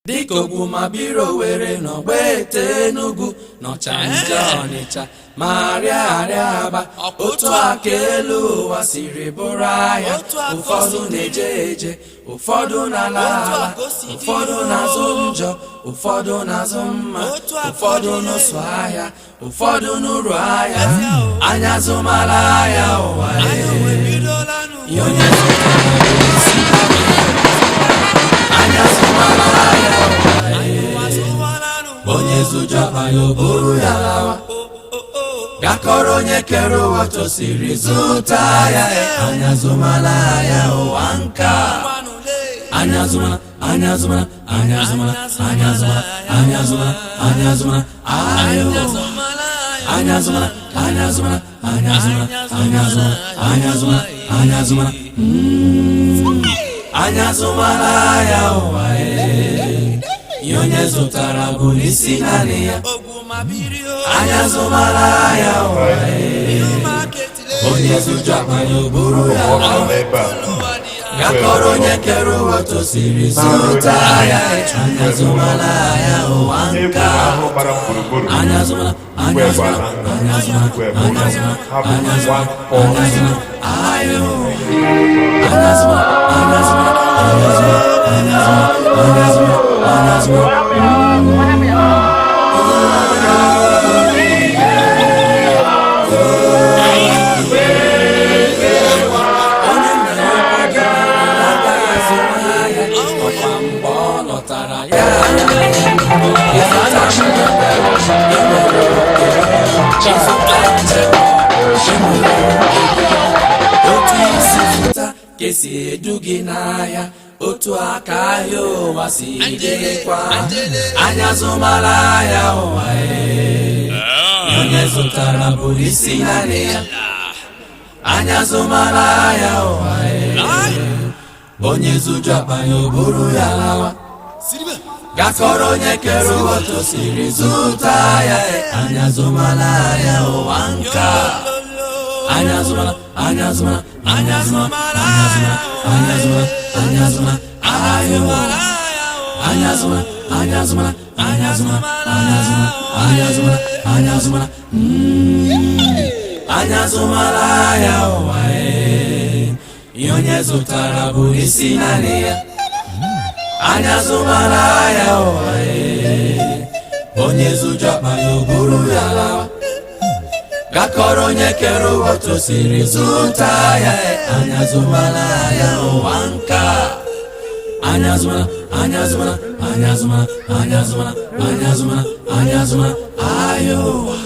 Dịka Ogwumabiri Owerri n'Ogbete Enugu n'Ọchanja Ọnịcha ma Arịarịa Aba, otu aka elu ụwa siri bụrụ ahịa. Ụfọdụ na-eje eje, ụfọdụ na-ala ala, ụfọdụ na-azụ njọ, ụfọdụ na-azụ mma, ụfọdụ n'ụsụ ahịa, ụfọdụ n'uru ahịa. Anya zụmara ahịa ụwa ee. Onye zụtara isi, anya zụmara ahịa ụwa ee. Onye zụjọ akpa ya, o buru ya lawa, gakọrọ onye kere ụwa tosiri zụta ya. Anya zụmara ahịa ụwa nka. Anya zụmara, anya zụmara, anya zụmara, anya zụmara, anya zụmara, anya zụmara ahịa ụwa. Anya zụmara, anya zụmara, anya zụmara, anya zụmara, anya zụmara, anya zụmara. Anya zụmara ahịa ụwa ee. Ihe onye zụtara bụ n'isi naanị ya. Anya zụmara ahịa ụwa ee. Onye zụjọ akpa ya, o buru ya Nwoke lawa, nọ ebe a gakọrọ onye kere ụwa tosiri zụta ya. Anya zụmara ahịa ụwa egwu nka. na ahụ gbara m gburugburu. Anya zụmara, anya zụmara, anya zụmara, anya zụmara, anya zụmara, anya zụmara ahịa ụwa. Anya zụmara, anya zụmara, anya zụmara, anya zụmara, anya zụmara, anya zụmara. Onye nna ya ukwu dinara agaghị azụ ahịa, ọkwa mgbe ọ lọtara ya. Ịzụta mma, enwere oke. Ịzụta njọ, enwere oke. Otu isi zụta ka esi edu gị n'ahịa, otu aka ahịa ụwa si dịrịkwa. Anya zụmara ahịa ụwa ee. Onye zụtara bụ isi naanị ya. Anya zụmara ahịa ụwa ee. Onye zụjọ akpa ya, o buru ya lawa, gakọrọ onye kere ụwa tosiri zụta ya. Anya zụmara ahịa ụwa nka. Anya zụmara, anya zụmara, anya zụmara, anya zụmara, anya zụmara, anya zụmara ahịa ụwa. Anya zụmara, anya zụmara, anya zụmara, anya zụmara, anya zụmara, anya zụmara. Anya zụmara ahịa ụwa ee. Ihe onye zụtara bụ isi naanị ya. Anya zụmara ahịa ụwa ee. Onye zụjọ akpa ya, o buru ya lawa, gakọrọ onye kere ụwa tosiri zụta ya. Anya zụmara ahịa ụwa nka. Anya zụmara, anya zụmara, anya zụmara, anya zụmara, anya zụmara, anya zụmara ahịa ụwa.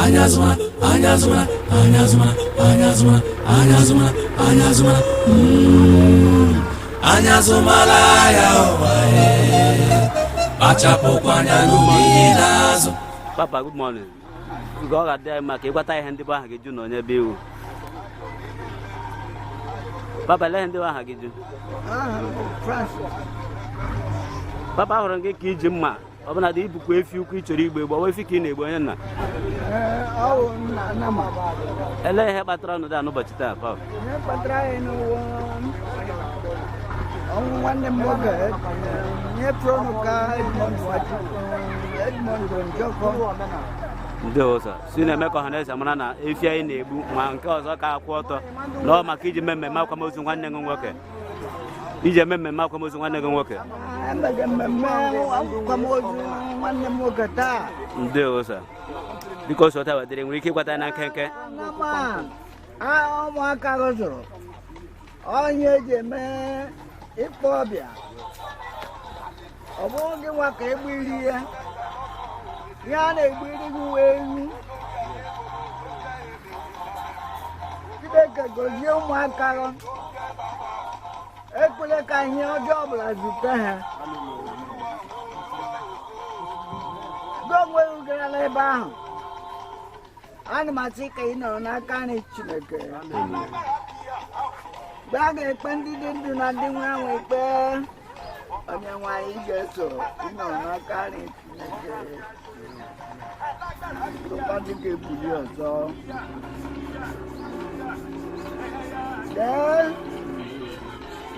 Anya zụmara, anya zụmara, anya zụmara, anya zụmara, anya zụmara, anya zụmara. Anya zụmara ahịa ụwa ee. Kpachapụkwa anya n'ubi ihe na-azụ. Papa, good morning. Nke ọ ga-adị anyị mma ka ịgbata ihe ndị bụ aha gị jụ na onye ebe iwu. Papa, lee ihe ndị bụ aha gị jụ. Aha m bụ Francis. Papa, ahụrụ m gị ka iji mma, ọbụna dị ibukwa efi ukwu ị chọrọ igbu egbu. Ọwa efi ka ị na-egbu, onye nna? Ee, ọ bụ nna nama. Elee ihe kpatara ọnọdụ a n'ụbọchị taa, Papa? Ihe kpatara anyị n'ụwa ọnwụ nwanne m nwoke, ihe pụrụ ka Edmond Nwachukwu, Edmond Njọkọ. Ndị ụzọ si na-eme ka ọha na eze mara na efi anyị na-egbu ma nke ọzọ ka akwụ ọtọ na ọ maka iji mee mmemme akwamozu nwanne gị nwoke, iji eme mmemme akwamozu nwanne gị nwoke. Emege mmemme akwamozu nwanne m nwoke taa. Ndị ụzọ, biko, so taa wedịrị nwere ike ịkwata na nkenke. Nama a ụmụaka gụzụrụ onye eji eme ịkpọ ọbịa, ọ bụghị gị nwa ka egbiri ya, ihe a na-egbiri gị wee ewu. Chineke gozie ụmụaka gị, ekwele ka ihe ọjọọ ọbụla zute ha. Gị onwe gị gara n'ebe ahụ, ana m asị ka ị nọrọ n'aka nri Chineke mgbe a ga-ekpe ndị dị ndụ na ndị nwụrụ anwụ ikpe. Onye nwe anyị ga-eso ịnọrọ n'aka nri Chineke, bụrụkwa ndị ga-ebuli ọzọ. Lee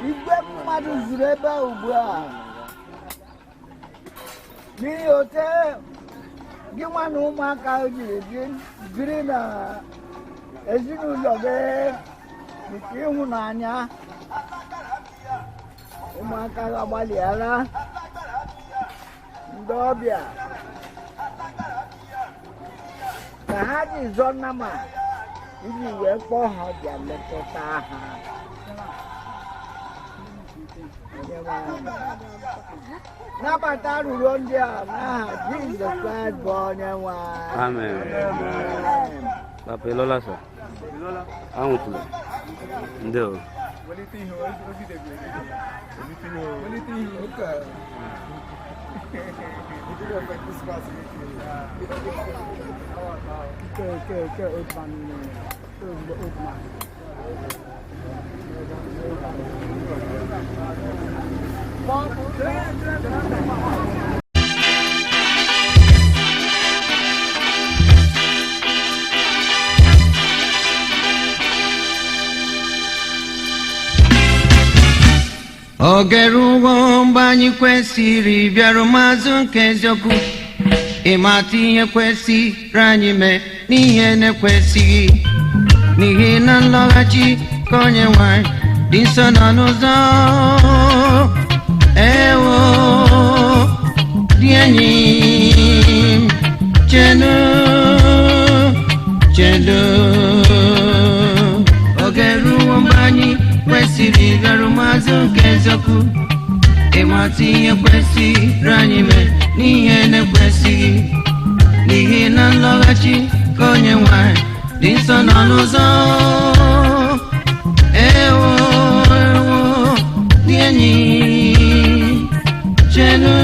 igwe mmadụ zuru ebe a ugbu a. N'ihi ote gị nwa na ụmụaka jiri biri na ezinụlọ gị nke ịhụnanya, ụmụaka agbalịala ndị ọbịa ka ha ji zọ nnama iji wee kpọọ ha bịa lekọta ha. Nabata arịrịọ ndị a n'aha Jizọs Kraịst bụ onye nwe anyị. Amen. Papa, ịlọla sir? Anwụtụla. Ndewo. Welite ihe ozi debere. Welite ihe ụka. Ke ke ke old man, old man. Oge ruwo mgbe anyị kwesịrị bịaru mazụ nke eziokwu, ịmata ihe kwesịrị anyị mee n'ihe na-ekwesịghị, n'ihi na nlọghachi ka onye nwanyị dị nso nọ n'ụzọ. Ewo, dị enyi m, chenu, chenu. Oge ruwo mgbe anyị kwesịrị ịgaru mazụ nke eziokwu, ịmata ihe kwesịrị anyị mee n'ihe na-ekwesịghị, n'ihi na nlọghachi ka onye nwanyị dị nsọ nọ n'ụzọ. Ewo, ewo, dị enyi, chenu,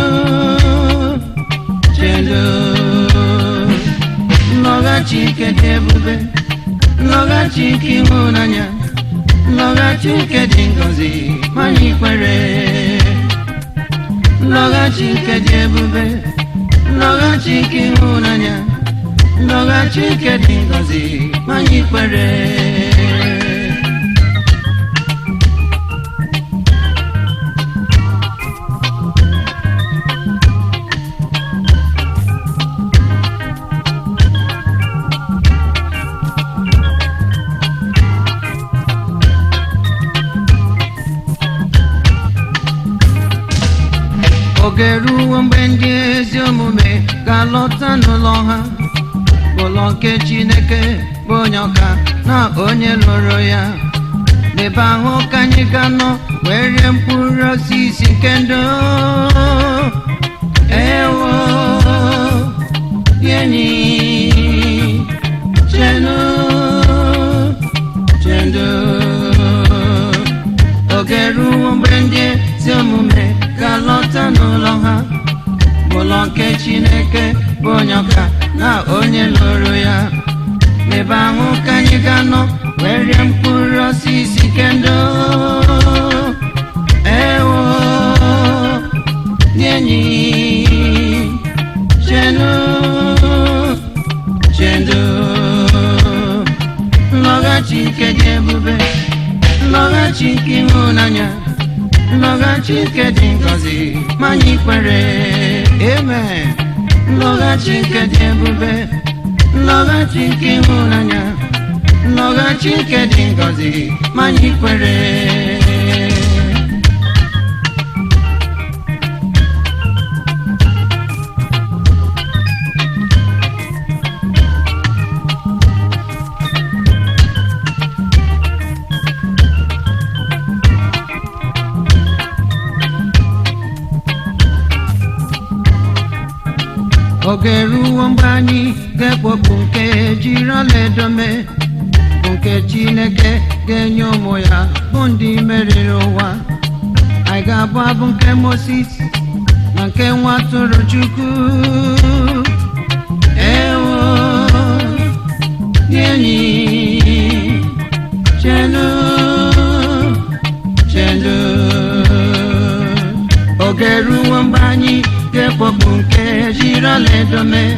chenu. Nlọghachi nke dị ebube, nlọghachi nke ịhụnanya, nlọghachi nke dị ngọzi ma anyị kwere. Nlọghachi nke dị ebube, nlọghachi nke ịhụnanya, nlọghachi nke dị ngọzi ma anyị kwere. Oge ruo mgbe ndị ezi omume ga-alọta n'ụlọ ha, ụlọ nke Chineke bụ onye ọka na onye lụrụ ya. N'ebe ahụ ka anyị ga-anọ wee rie mkpụrụ osisi nke ndụ. Ewo, dị enyi, chenu, chenu. Oge ruo mgbe ndị ezi omume ga-alọta n'ụlọ ha, ụlọ nke Chineke bụ onye ọka na onye lụrụ ya. N'ebe ahụ ka anyị ga-anọ wee rie mkpụrụ osisi nke ndụ. Ewo, dị enyi, chenu, chenu. Nlọghachi nke dị ebube, nlọghachi nke ịhụnanya, nlọghachi nke dị ngọzi ma anyị kwere. Amen. Nlọghachi nke dị ebube, nlọghachi nke ịhụnanya, nlọghachi nke dị ngọzi ma anyị kwere. Oge ruo mgbe anyị ga-ekpopụ nke jiri ọlaedo mee, bụ nke Chineke ga-enye ụmụ ya bụ ndị meriri ụwa. Anyị ga-abụ abụ nke Moses na nke nwa atụrụ Chukwu. Ewo, dị enyi, chenu, chenu. Oge ruo mgbe anyị ga-ekpopụ nke jiri ọlaedo mee,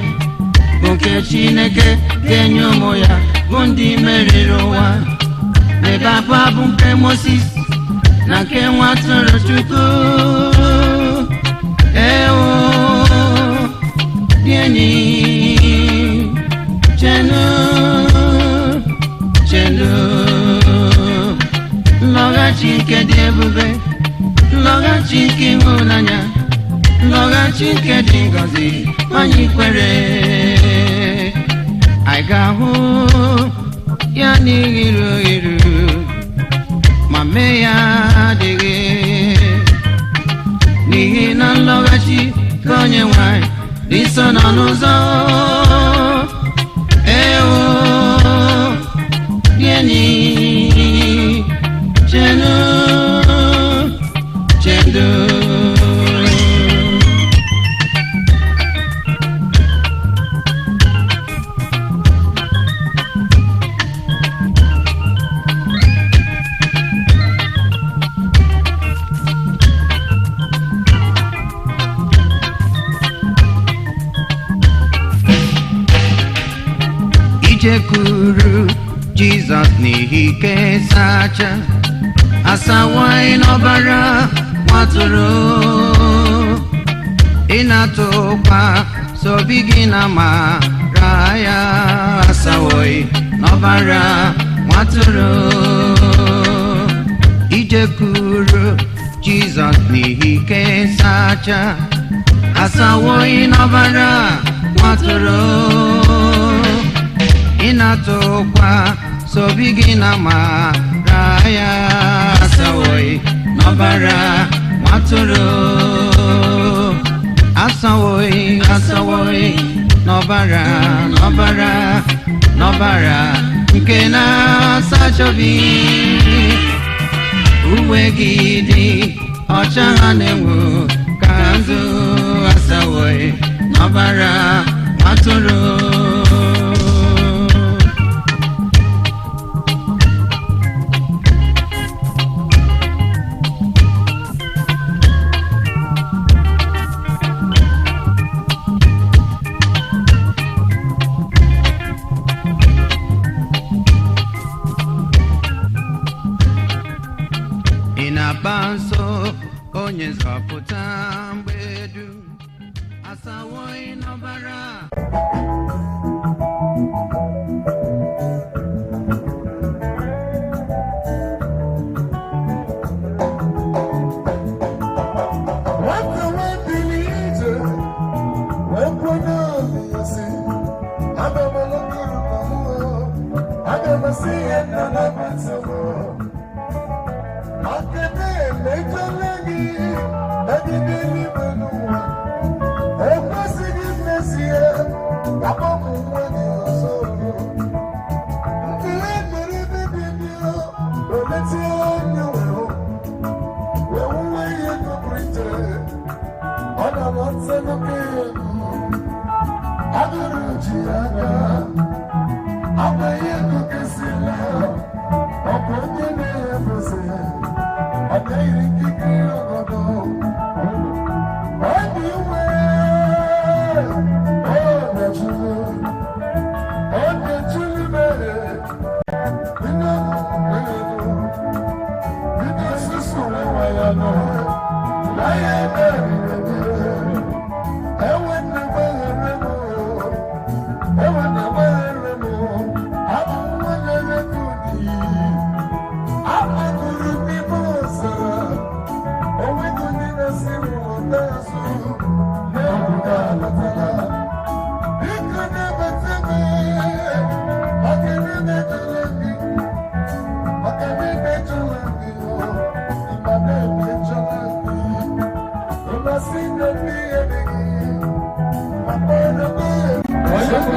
bụ nke Chineke ga-enye ụmụ ya bụ ndị meriri ụwa. N'ebe abụ abụ nke Moses na nke nwa atụrụ Chukwu. Ewo, ịhụnanya, nlọghachi nke dị ngọzi ma anyị kwere. Anyị ga-ahụ ya n'iru iru ma mee ya adịghị, n'ihi na nlọghachi ka onye nwanyị dị nso nọ n'ụzọ. Ewo, dị enyi, chenu, chendo. Ijekwuru Jizọs n'ihi ike sacha asawaị n'ọbara nwatụrụ, ị na-atụkwa sobi gị na mara ya asawoị n'ọbara nwatụrụ. Ijekwuru Jizọs n'ihi ike sacha asawoị n'ọbara nwatụrụ, ị na-atụkwa sobi gị na mara ya asawoị n'ọbara nwatụrụ. Asawoị, asawoị n'ọbara, n'ọbara, n'ọbara nke na-asachobi. Uwe gị dị ọcha, ha na-enwu ka nzu. Asawoị n'ọbara nwatụrụ. Ị na-agba nso onye nzọpụta mgbe dum, asawo n'ọbara. Nwata nwabili ije wee kwenye obi ya sị, aga m alọtara na mụ, aga m asị ihe nna nabata m. Maka na emejọla gị megide eluigwe n'ụwa, ekwesịghị mmezi ya, agbanwe nwa gị ọzọ. Ndị e mere ebe dị dị, olete anya wee hụ, wee wuwe ihe nupụrụ iche. Ọ na-amasị nnukwu ihe agụrụ ji anya agba ihe gụkesịla. Ọ bụ onye na-ebuzi ọ na-eyiri nkikiri ọgọdọ. Ọ dị iwe, ọ na-echulu, ọ na-echulu mere nne m susu nwa ya nọ na ya ebe. Ewe nne gbaghere m, ewe nne gbaghere m, abụ nwa na-ere ụdị akpagoro n'ime ọzara. Onweghị onye na-asị m lọta azụ n'egwu ga-alọtala. Biko na-ebata m, maka na emejọla gị, maka na emejọla gị, ịma na emejọla gị. Ịmasị na ndị enyi gị, ma kpọrọ m.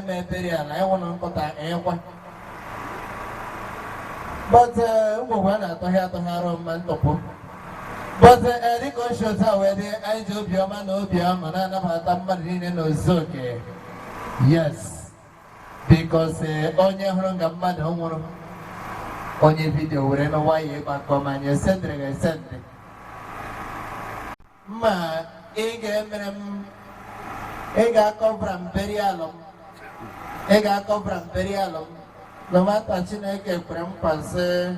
Eme burial ịnwụ na nkụta ịkwa, but ngwugwu a na-atọhịa atọhịa arụ mma ntụpụ. But dịka o si otu a wee dị, anyị ji obiọma na obi ọṅụ na-anabata mmadụ niile n'ozuzu oke. Yes, because onye hụrụ nga mmadụ nwụrụ, onye video were n'nwayọ ịgbakọ ma anyị esendịrị ga esendị mma. Ị ga-emere m, ị ga-acoverara m burial m, ị ga-acoverara m burial m. No matter, Chineke kwere nkwa sị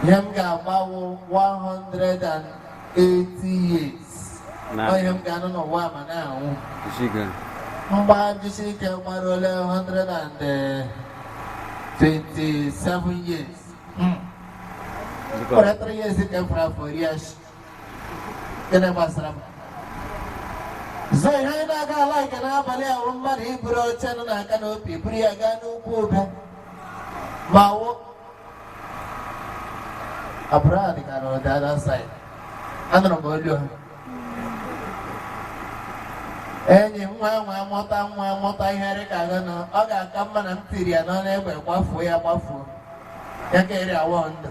ihe m ga-agbawo 180 years. Ọ ihe m ga-anọ n'ụwa ma na-anwụ. Mgba jisi ike gbaruole 127 years. Nwere 3 years ka m fọrọ afọ iri ashi. Gịnị gbasara m? So ihe anyị na-aga ala nke n'abalị a wụ mmadụ iburu oche nọ n'aka na opi buru ya gaa n'ugwu ube ma wụ abroad ka na the other side. Anụrụ m olu ha. Enyi m nwa nwa mụta nwa mụta ihe dị ka gị nọ, ọ ga-aka mma na m tiri ya n'ọnụ egbe gbafuo ya, gbafuo ya ka eri awọ ndụ.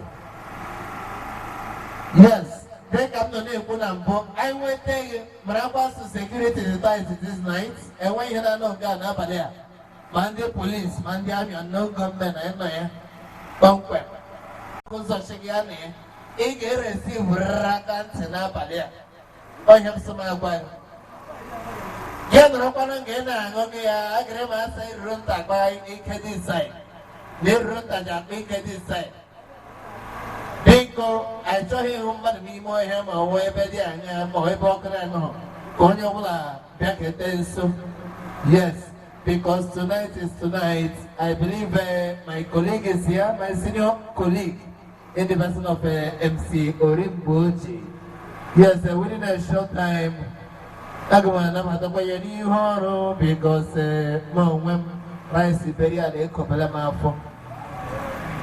Yes, dịka m nọ na-ekwu na mbụ, anyị nwetaghị mara gbaso security dị tight this night. Enwe ihe na-anọ nke a n'abalị a, ma ndị police ma ndị army, unknown gunmen, anyị nọ ya kpọmkwem ụzọ chi gị ya na ya. Ị ga-ereceive aka ntị n'abalị a. Ọhịa m sị m agwa gị, gị nọrọkwanụ nga ị na-aṅụ gị ya agịrị m asa eruru nta gba ike dị side na eruru nta ji akpa ike dị side. Biko, anyị chọghị ịhụ mmadụ n'ime ọhịa ma ọ wụ ebe dị anya ma ọ ebe ọkụ na-anọghị, ka onye ọbụla bịa kete nso. Yes, because tonight is tonight. I believe my colleague is here, my senior colleague in the person of MC Orimboji. Yes, within a short time aga m anabatakwa ya n'ihu ọrụ, because ma onwe m rice burial ekobela m afọ,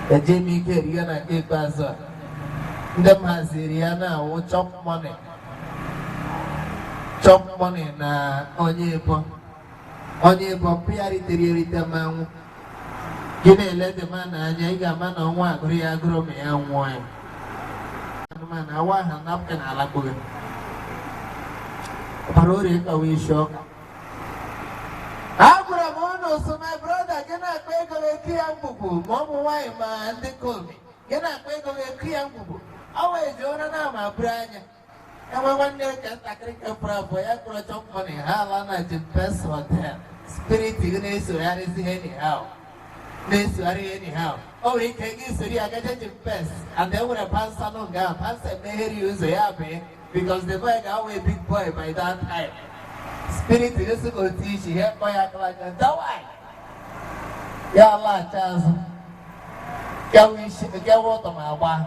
eje m ike eri ya na nke ikpeazụ a ndị m haziri ya na-awụ chop money, chop money na onye ebo, onye ebo mpụ ya ritere erite mmanwụ. Gị na-ele dị ma n'anya, ị ga-ama na ọnwa agụrụ ya agụrụ ma ya nwụọ ya. Anụmanụ awa aha napkin alakpụghị ọbara orie kawa isi ọka. Agwara m unu so, my brother, gị na-akpa ego eki ya mgbugbu, ma ụmụ nwaanyị ma ndị komi, gị na-akpa ego eki ya mgbugbu. Ọ wee ji ụra na-ama buru anya enwe nwanne nke ntakịrị nke fọrọ afọ ya kpọrọ chop money ha ala na Jimpes Hotel. Spirit gị na-esogharịzi anyhow, na-esogharị anyhow. O nwere ike gị soro ya gaje Jimpes and e nwere bouncer nọ nga ahụ, bouncer emeghere ya ụzọ ya bee, because the boy ga-awụ a big boy by that time. Spirit gị sị ka otu isi ihe kpọ ya akala dawai ya laghachi azụ kewa ụtọ ma agba.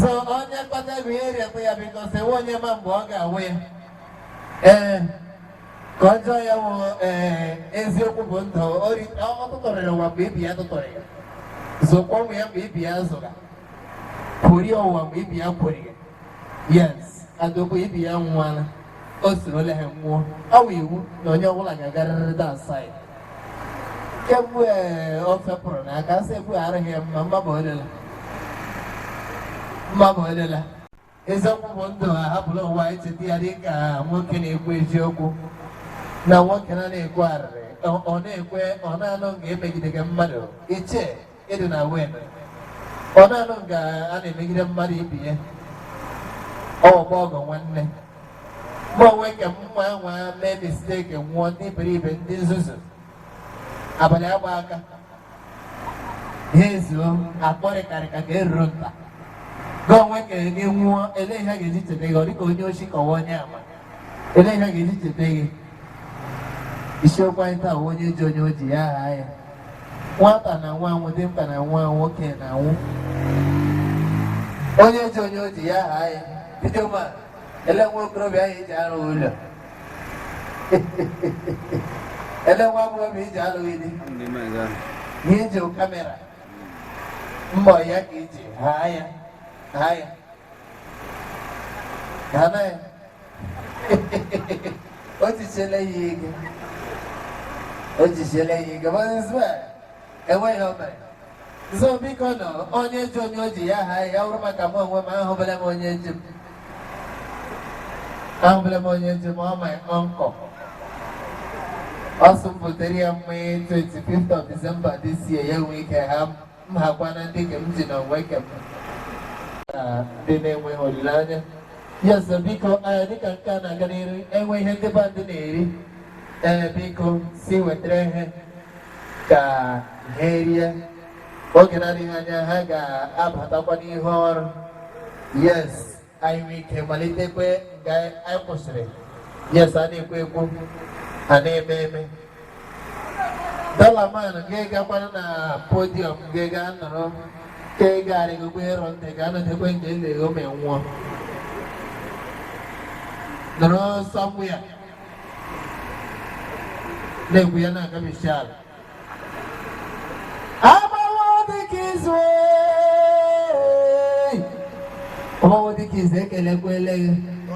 So onye kpata ego ihe riekwa ya, because enwe onye ma mgbe ọ ga-awụ ya. Ee, ka ọjọọ ya wụ. Ee, eziokwu bụ ndụ. Ọ tụtụrịrị ụwa mgbe ibi ya tụtụrụ ya, zụkwa ụmụ ya mgbe ibi ya zụga, kwurie ụwa mgbe ibi ya kwurie. Yes, adokwu ibi ya nwụọla, o sorola ha nwụọ. Ọ bụ iwu na onye ọbụla ga-agarịrị that side. Kemgbe o fepụrụ n'aka sị ebu arụghị ya mma mma ma olela mma ma olela. Eziokwu bụ ndụ ahapụla ụwa echeta ya dị ka nwoke na-ekwu eziokwu na nwoke na na-ekwu arịrị. Ọ na-ekwe, ọ na-anụ nga emegide gị mmadụ iche ịdị na wen, ọ na-anụ nga a na-emegide mmadụ ibi ya. Ọwọgba ọgọ nwanne ma onwe nke m nwa nwa mee mistake nwụọ, ndị iberibe, ndị nzuzu, abalị agba aka ha ezuo akpọrịkarịka ka eruru nta. Gị onwe ka gị nwụọ, ele ihe a ga-eji cheta gị? Ọ dịka onye ochi kọwa onye ama, ele ihe a ga-eji cheta gị? Isiokwu anyị taa bụ onye ji onye o ji ya agha ya. Nwata na nwa anwụ dị mkpa na nwa nwoke na anwụ. Onye ji onye o ji ya agha ya. Bido ma ele nwa okorobịa ahụ iji arụ ụlọ, ele nwa agbọghọbịa iji alụghị di, ihe iji camera mbọ ya ka iji haa ya, haa ya, ha na ya o tichela ya ike. O jisiela ya ike, but it's well. Enweghị o mere. So biko nọ, onye ji onye o ji ya ha ya wụrụ maka m onwe m, ahụbela m onye ji m. Ahụbela m onye ji m, ọ my uncle. Ọ sị m butere ya mmanya 25th of December this year, ya nwee ike ha m hakwa na ndị nke m ji n'onwe nke m na ndị na-enweghị olileanya. Yes, biko, ee, dịka nke a na-aga n'iru, enwe ihe ndị band na-eri, ee, biko si wetara ihe ka ha rie. Oge na-adịghị anya ha ga-abatakwa n'ihu ọrụ. Yes, anyị nwee ike malitekwe nga anyị kwụsịrị. Yes, a na-ekwu ekwu, a na-eme eme. Dọlaman ga-egakwanụ na podium, ga-ga nọrọ ka ị ga-arịgokwa ịrọ ntị ga-anọdekwe nke ị ga-ego ma ị nwụọ. Nọrọ somewhere na-ekwu ya na-agabisi ala. Agbawo dịka izu ee! Agbawo dịka izu, ekelekwele gị.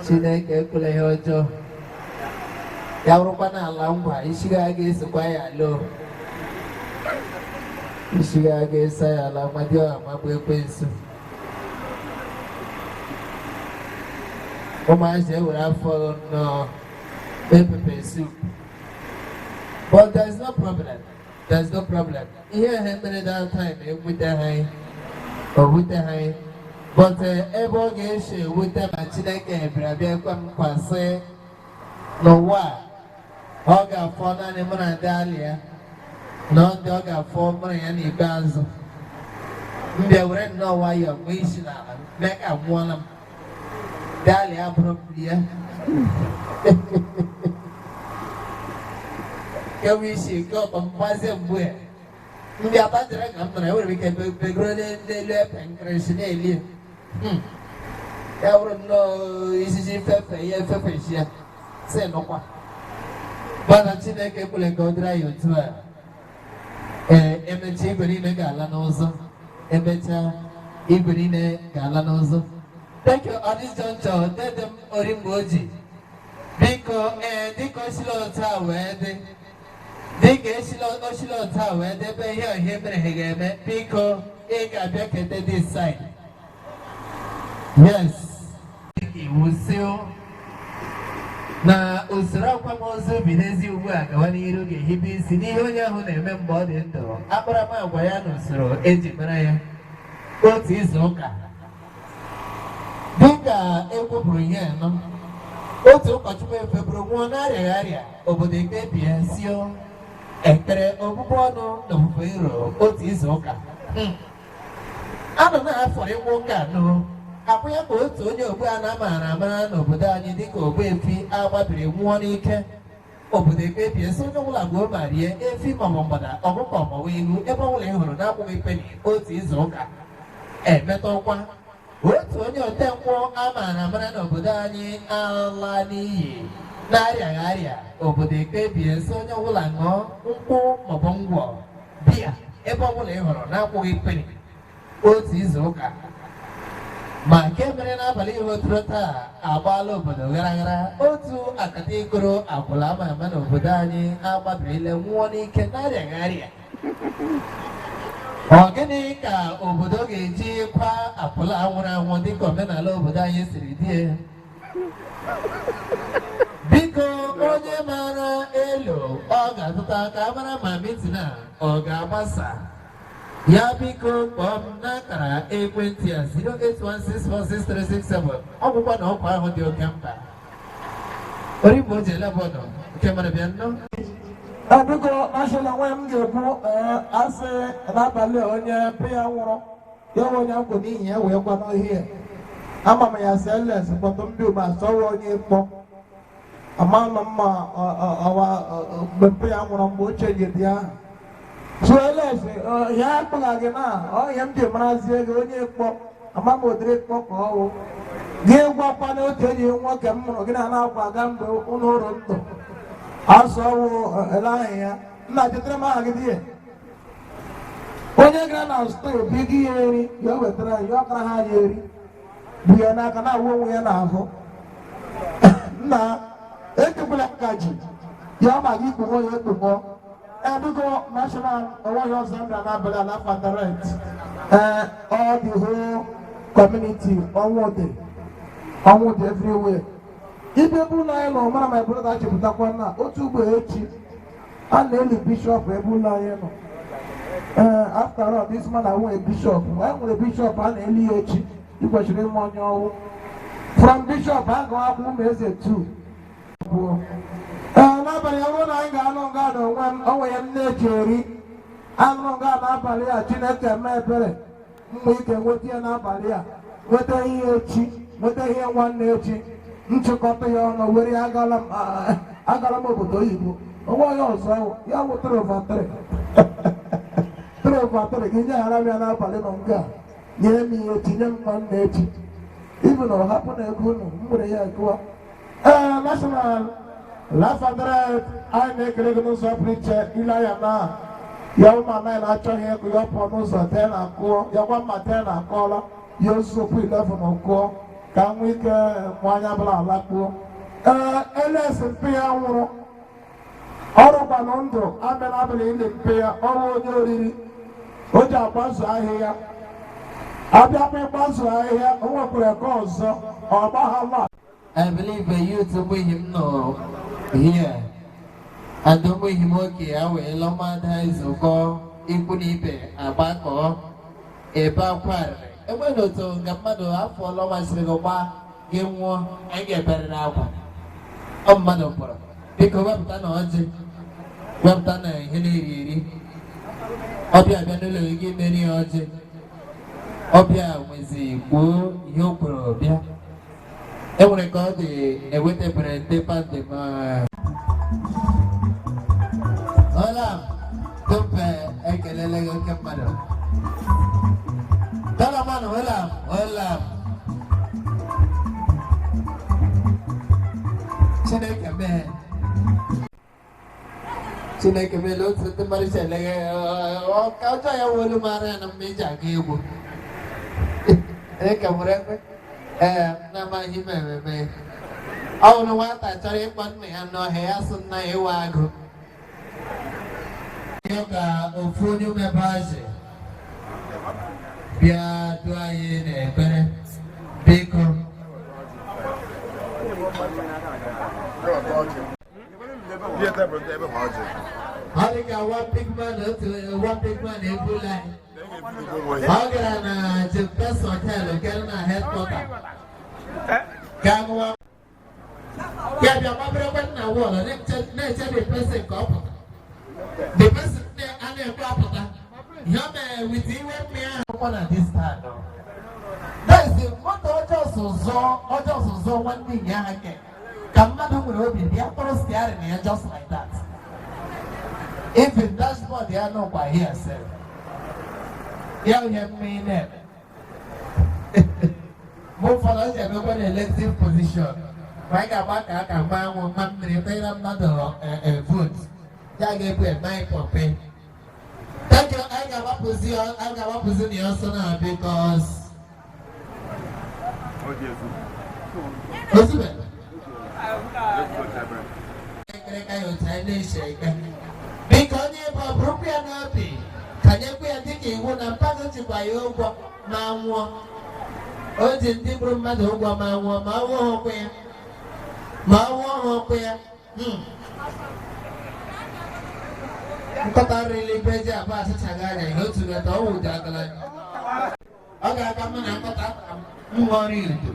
Chineke ekwela ihe ọjọọ. Ya bụrụkwa n'ala ngwa, isi gị aga esokwa ya ala o. Isi gị aga eso ya ala Amadioha magbu ekwensu. Ụmụazị ewere afọ nnọọ mee pepper soup. But there is no problem. There is no problem. Ihe ha mere that time ewute ha, o wute ha. But ebe ọ ga-esi ewute ma Chineke bịara bịa kwe m nkwa sị n'ụwa a, ọ ga-afọ naanị mụ na ndị alịa na ndị ọ ga-afọ mụ na ya n'ikpeazụ. M bịa were nnọọ nwayọọ nwee isi n'ala mee ka nwụọla m. Ndị alịa bụrụ m ya. Kewe isi nke ọkpa mgbazie mgbe ndị atajiri ka m nọrọ, enwere m ike begoro n'elu epe nkịrịsị na-eli. Ya bụrụ nnọọ isisi fefe ihe fefe si ya sị nụkwa. Mana Chineke ekwele ka ọ dịrị anyị otu a. Ee, emechaa igwe niile ga-ala n'ụzọ. Emechaa igwe niile ga-ala n'ụzọ. Thank you on this juncture, dede m Orimgbe Oji. Biko, ee, dịka osila otu a wee dị, dịka esila osila otu a wee dị, ebe ihe ọhịa mere ha ga-eme, biko ị ga-abịa kete this side. Yes. Dịka iwu si na usoro akwamozu bidezi ugbu a gawa n'iru ga-ehibe isi n'ihe onye ahụ na-eme mgbe ọ dị ndụ, akparamagwa ya na usoro eji mara ya otu izu ụka. Dịka ekwupụrụ ihe anọ, otu ụkọchukwu efeburu nwụọ na-arịaghị arịa, obodo ekpebie sio ekpere ogbugbu ọnụ na ofufe iro otu izu ụka. Anọ na-afọ ịnwụ ụka anọ akwụ ya ka otu onye ogbu a na-amaara amara n'obodo anyị dịka Ogbuefi agbabiri nwụọ n'ike. Obodo ekpebie sị onye ọbụla gbuo ma rie efi maọbụ mgbada, ọkụkọ maọbụ ewu, ebe ọbụla ị hụrụ na-akwụghị peni otu izu ụka. Emetọkwa otu onye otenkwụ a maara amara n'obodo anyị ala n'iyi na-arịaghị arịa, obodo ekpebie sị onye ọbụla ṅụọ nkwụ maọbụ ngwọ biya ebe ọbụla ị hụrụ na-akwụghị peni otu izu ụka. Ma nke mere n'abalị ihe oturo taa agbaala obodo ghara ghara. Otu akata ikoro akwụla ama ama n'obodo anyị agbabirile nwụọ n'ike na-arịaghị arịa. Ọ gịnị ka obodo ga-eji kwa akwụla nwụrụ anwụ dịka omenala obodo anyị siri dị? Biko, onye maara elu ọ ga-azụta ka a mara ma meeting a ọ ga-agbasa ya, biko kpọọ m n'akara ekwentị a 081646367. Ọgwụkwa na ọkwa ahụ dị oke mkpa. Orimgbe o ji elebọnụ nke mmadụ bịa nnọọ. Biko, national nwe m ga-ekwu, asị n'abalị a onye pe ya nwụrụ, ya nwe onye akwụ n'ihi ya wee kwa n'ọhịa. Ama m ya sls kpọtụ ndị ugbo asọwa onye mkpọ ama m mma ọwa mgbe mpe ya nwụrụ, mgbe ochie ji dị ahụ. So ls ya akpọgha gị na ọhịa m ji marazie gị onye mkpọ. Ama m ụdịrị mkpọ ka ọ wụ gị gwakwa na otu enyi nwoke m mụrụ gị na na-akwa aga mgbe ụlọ ụrụ ndụ asụ ọwụ ele ahụ ya nna chetara m aha gị dị ya. Onye gara na store bi gị ya eri ya wetara ya ọkara ha ya eri bụ ya n'aka na-awụ onwe ya n'ahụ. Nna ekekwala ngaji ya ma gị kpụọ ya ekpụọ. Biko, national onweghị ọzọ m bịara n'abalị a n'afọ direct. Ee, all the whole community, ọnwụ dị, ọnwụ dị everywhere. Ibe ebe ụlọ anyị nọ mara, my brother, chepụtakwa na otu ugbo echi a na-eli bishọp ebe ụlọ anyị nọ. Ee, after all, this man awụ a bishop. Anyị nwere bishọp a na-eli ya echi. Ị kwesịrị ịma onye ọwụ. From bishọp agụ akwụ ụmụ eze 2 pụọ. Ee, n'abalị ọ bụrụ na anyị ga-anọ nga n'onwe m, o nwere m na-eche eri anụ nga n'abalị a. Chineke mee ebere, mmụ ike nweta ya n'abalị a, nweta ihe echi, nweta ihe nwanne echi, nchịkọta ya ọnụ were ya agala m obodo oyibo. Onwe onye ọzọ ya wụ 3 over 3, 3 over 3 gị nyeghara m ya n'abalị nọ nga a. Nyere m ihe echi, nye m nwanne echi, ibu na ọ hapụ na ego unu m were ya gụọ. Ee, national life and direct, anyị na-ekele gị n'ụzọ pụrụ iche. Ile anya na ya ụmụ anaghị na-achọghị ego ya pụọ n'ụzọ tee na akụọ ya gwa mma tee na akọọla ya ozokwu 11 kụọ ka nwee ike mụ anya bụla alakpuo. Ee, ls mpe ya nwụrụ ọrụkwanụ ndụ amịa n'abalị ili mpe ya. Ọrụ onye oriri o ji agbazu ahịhịa abịakwa ịgbazu ahịhịa, o nwekwara nke ọzọ ọ gbaghala. I believe a youth ụmụ m nọ here and ụmụ nwoke ya wee lọmada nzukọ ikwu na ibe agbakọ ebe akwa arịrị enweghị otu nga mmadụ afọ lọmasịrị gị gbaa gị nwụọ, anyị ga-eberịrị akwa. Ọ mmadụ pụrụ. Biko wepụta na ọjị, wepụta na ihe na-eri eri. Ọbịa bịa n'ụlọ gị, meri ya ọjị. Ọbịa nwezi kwuo ihe o kwuru bịa. Enwere ka ọ dị ewetebere ndị pandem. Hola, tupe ekelele gị oke mmadụ. Dalaman, hola, hola. Chineke mee. Chineke mee otu ndị mmadụ si eleghe ka ọjọọ ya wolu mara ya na mma eji aga egwu. Eke nwere ekwe. Ee, na-amaghị m ememe. Ọ bụrụ nwata chọrọ ịkpọ nna ya n'ọhịa, ya sị nna ya ịwa agụ. Ihe ka ofu onye umebe azị bịa duo anyị n'ekpere, biko. Ọ dị ka one big man, otu one big man ebula anyị. Ọ gara na Jempes Hotel nke dị na headquarter. Ka ṅụwa. Ya bịa gbaberekwa na wall na-eche the person ka ọ pụta. The person a na-ekwe apụta. Ihe o mere with iwe mmiri ahụ kwọ na this stand. That is the moto ọjọọ zụzọ ọjọọ zụzọ nwanne ịnya ha ke. Ka mmadụ nwere obi bịa kpọrọ steering ya just like that. Even dashboard ya nọkwa here sef. Ya ihe mmiri na-eme. Mgbe ụfọdụ ọ ji emekwa na elective position. Ma anyị ga-agba ka aka mgba anwụ mma mmiri tanyere mmadụ vote. Ya ga-ebu eme pọpe. Thank you. Anyị ga-agbapụzi na ya ọsọ na because Ozube. Ekere ka ya otu anyị na-eche eke. Biko, onye ebe ọ bụrụkwa ya n'obi ka nyekwa ya dịka iwu na mmadụ jikwa ya ụgwọ ma nwụọ. O ji ndị gburu mmadụ ụgwọ ma nwụọ, ma ọnwụ ha ụkwụ ya. Ma ọnwụ ha ụkwụ ya. Nkọta riri ibe ji abụọ asịchaghị anya ihe otu gata ọwụ ụdị agala. Ọ ga-aka mma na nkọta mmụọ ọrụ udo.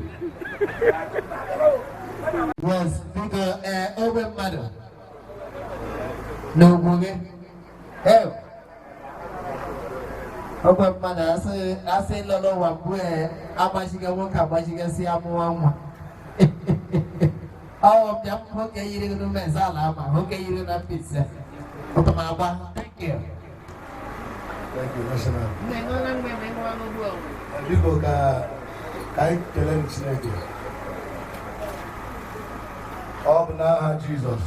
Yes, biko, ee, ogbe mmadụ n'ugwu gị. Ee, ogbe mmadụ asị lọrọ ụwa mgbe ee agbachiga nwoke agbachigasị amụwa nwa. Ọ bịa nwoke yiri n'ume eze ala ama nwoke yiri na Mbaise. Ụtọ m agba. Thank you. Thank you, National. Biko, ka anyị kelee Chineke. Ọ bụ n'aha Jizọs.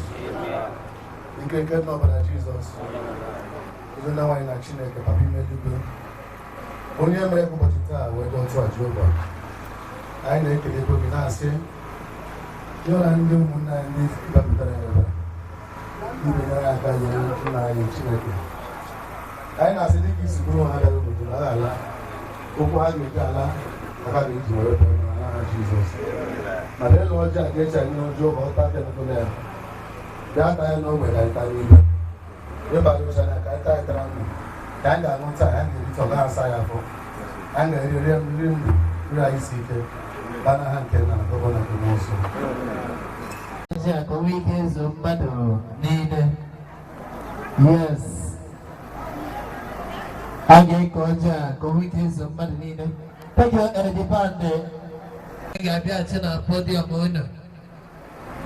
Ike nke n'ọbara Jizọs. Eze na nwaanyị na Chineke, Papa ime eluigwe. Onye mere ka ụbọchị taa wee dị otu a, Jehova. Anyị na-ekele gị na-asị gị na ndị ụmụnne anyị ndị bịapụtara ebe a. Imenyere aka nyere nna anyị Chineke. Anyị na-asị dịka isi bụrụ ha gara obodo na ala okwu ha ga-eji ala ka ha ga-eji were pụọ n'aha Jizọs. Mana ịlụ ọjọọ a ga-eche anyị n'ọjọọ ka ọ taa bịa n'ụlọ ya. Bịa taa ya n'ogbe ka anyị taa n'igwe. Ịba gị ụcha na ka anyị taa tara ndụ. Ka anyị ga-aṅụ taa, anyị ga-eri taa, ọ gaghị asa ya afọ. Anyị ga-eri rie nri ndụ, nri anyị isi ike. Baa n'aha nke nna na nke na nke Mmụọ Nsọ. Ọjị a ka o nwee ike ịzụ mmadụ niile. Yes. A ga-eke ọjị a ka o nwee ike ịzụ mmadụ niile. Thank you, the band. Ị ga-abịaghachi na podium unu.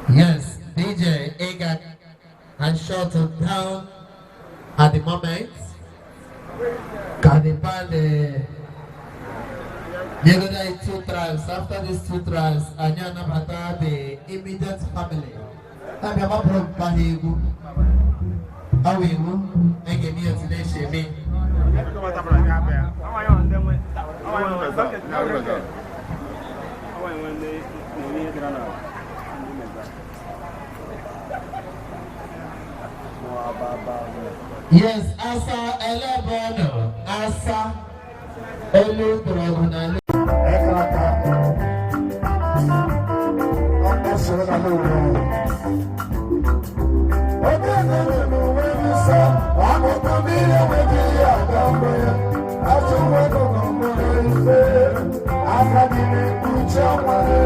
Yes, DJ Ega and shut down at the moment. Ka the band nyegodo anyị two tracks. After these two tracks, anyị anabata the immediate family. Abịa gbapụrụ mpa ha egwu. Ọ wụ iwu, ị ga-eme ya otu na-esi eme. Yes, asa elebono, asa elu dọrọgụ na elu. Ẹ̀ka ọkọ̀ sọ̀rọ̀ náà lóore. Oge na-ere n'uwe nsọ, akụkọ mmiri enweghị ihe aga mbụ ya. Ajọ nwa nọ n'ọmụrụ ife, aka dị n'ekpuchi ọnwa ya.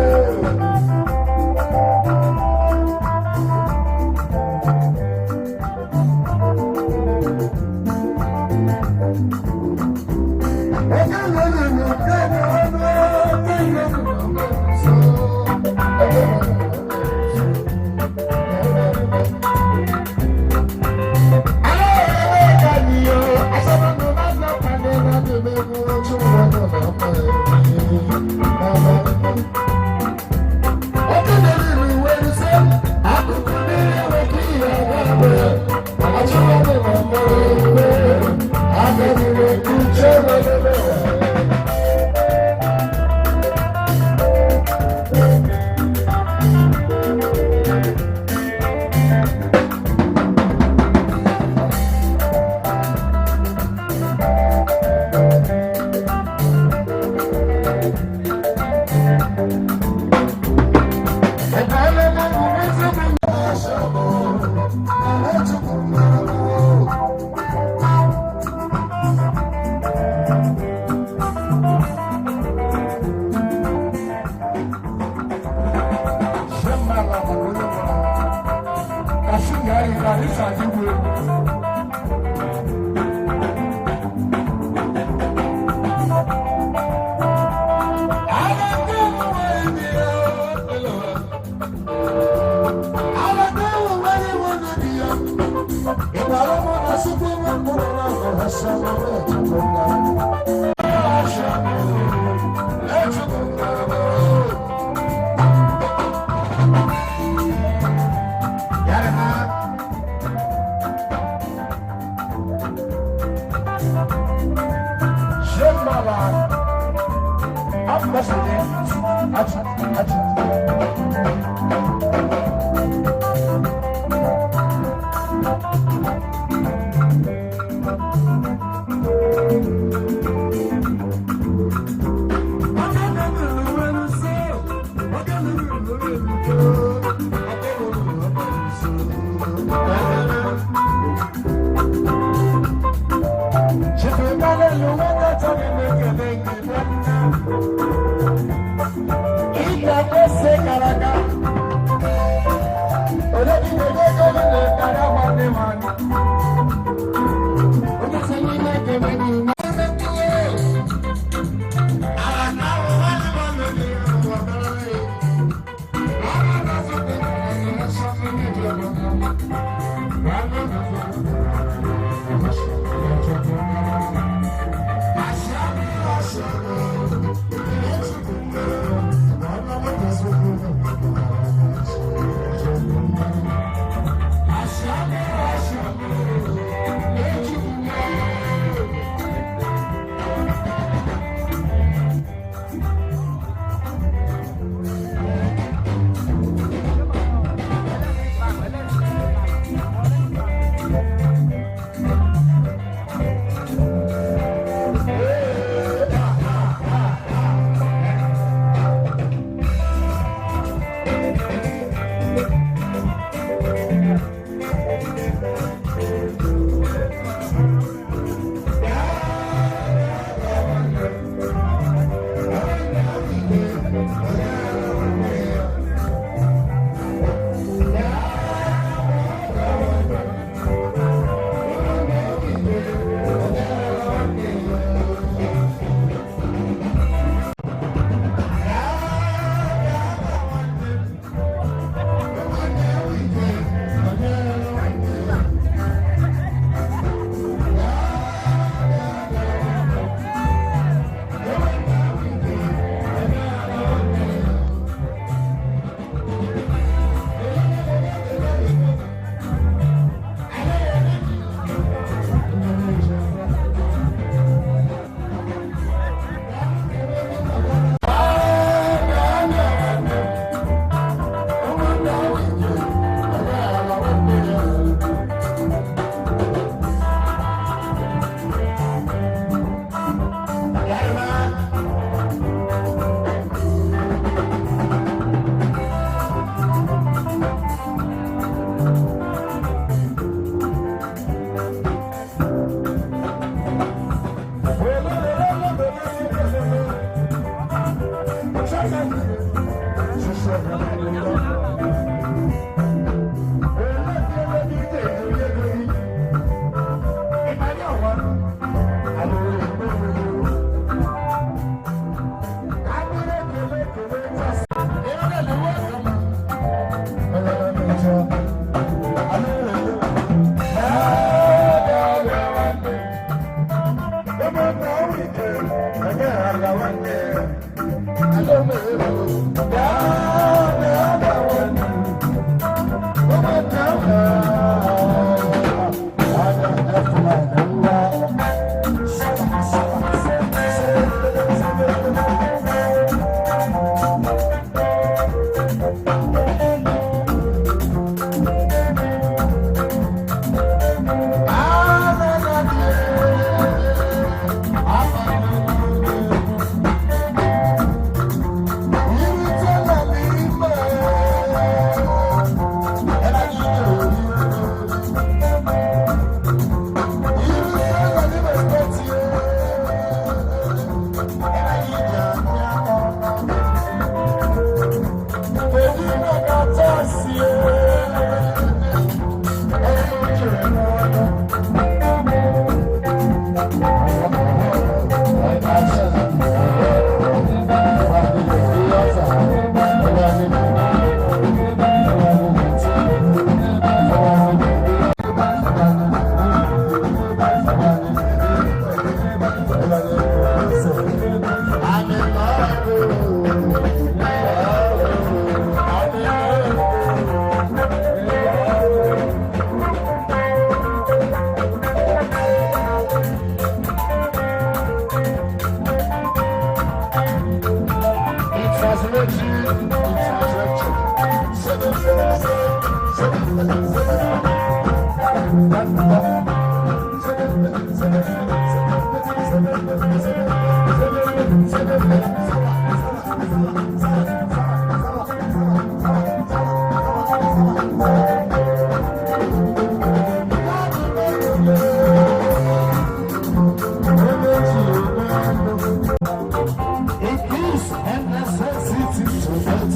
It is a necessity to get.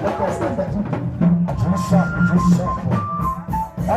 Let us start at just sharp, just sharp.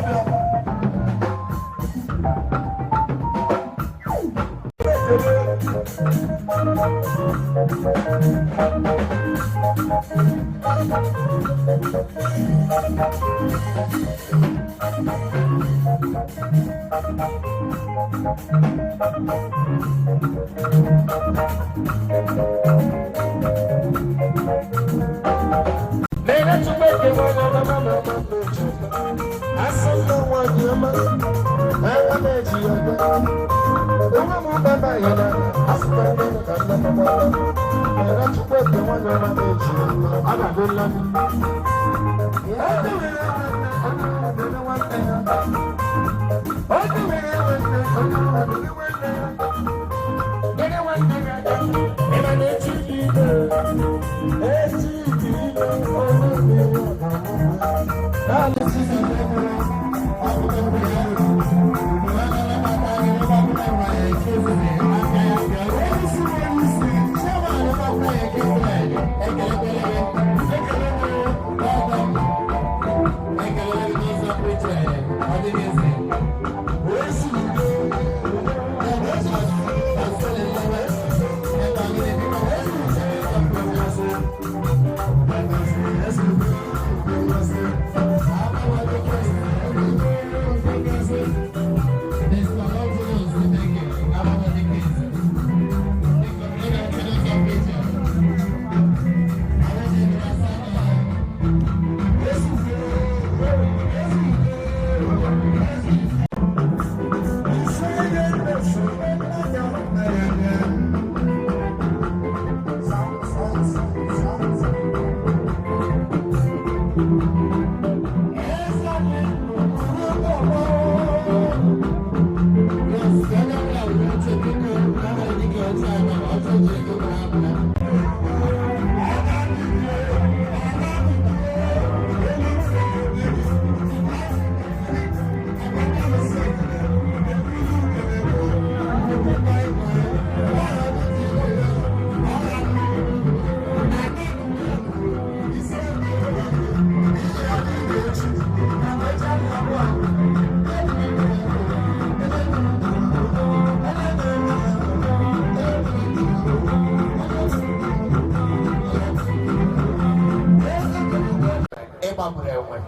Ịgbagburu enwe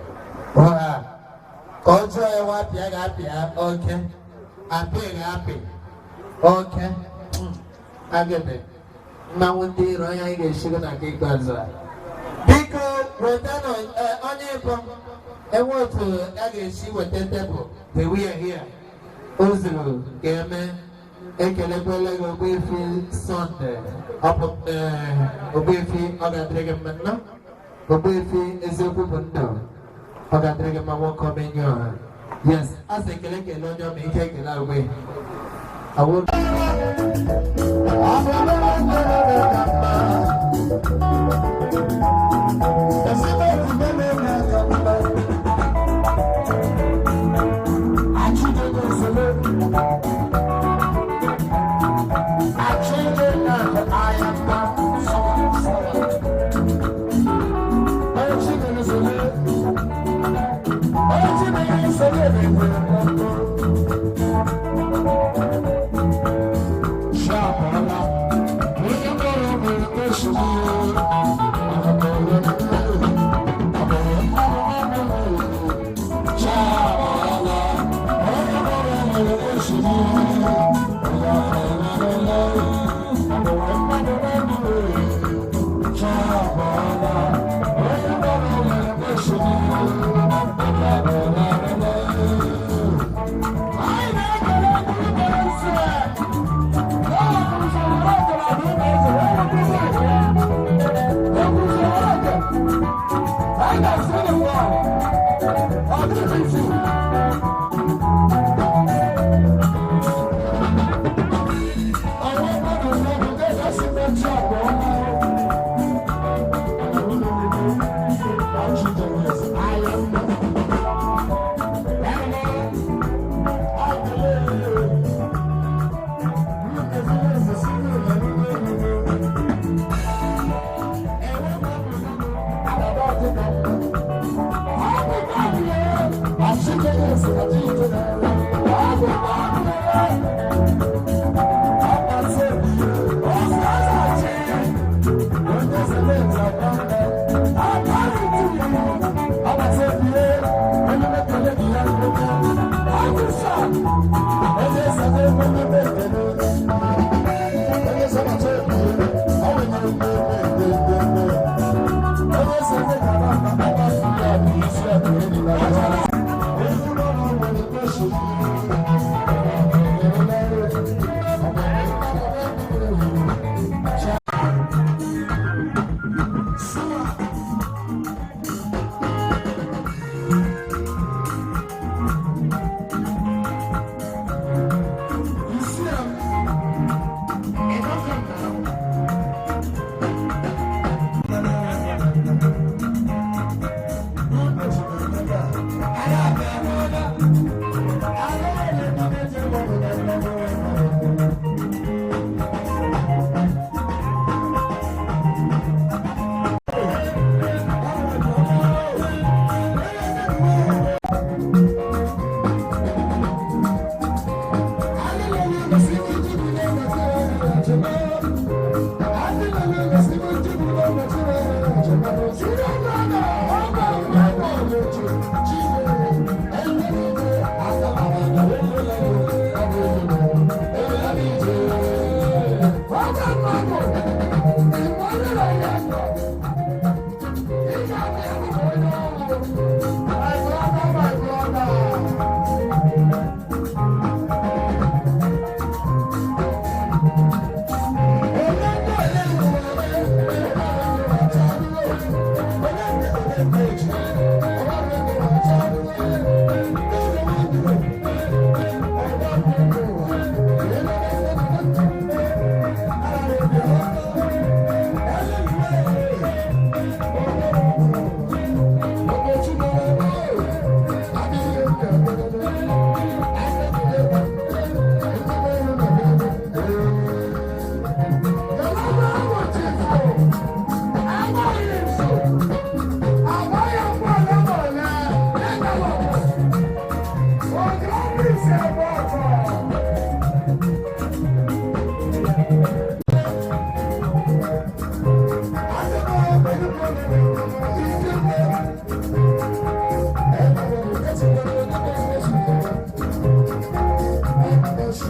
ụra ka ọ jụọ ya nwa apịa ga-apịa oke apị ga-apị oke agịdị mmanwụ ndị iro onye anyị ga-esigo na nke ikpeazụ a. Biko wetanụ onye ịbọ enwe otu a ga-esi weta tebụl the we are here o zuru ga-eme. Ekelekwele gị, Ogbuefi Sọnde. Ọ bụ Ogbuefi, ọ ga-adịrị gị mma nnọọ. Ogbuefi Eziokwu bụ Ndụ, ọ ga-adịrị gị mma, nwoke omenye ọha. Yes, a sị ekele ekele onye ọma ike ekele agwe awụ.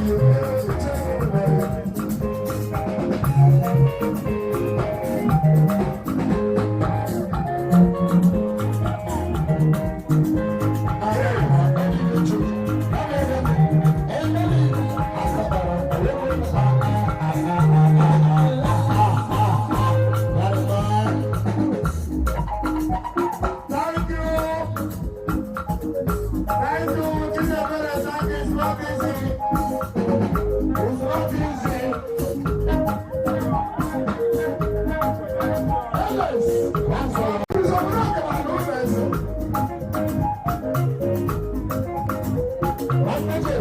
Thank you. Thank you, Chidiebere. Thank you. It's not easy. It's not easy. Yes. That's all. It's a rock and a roll. Thank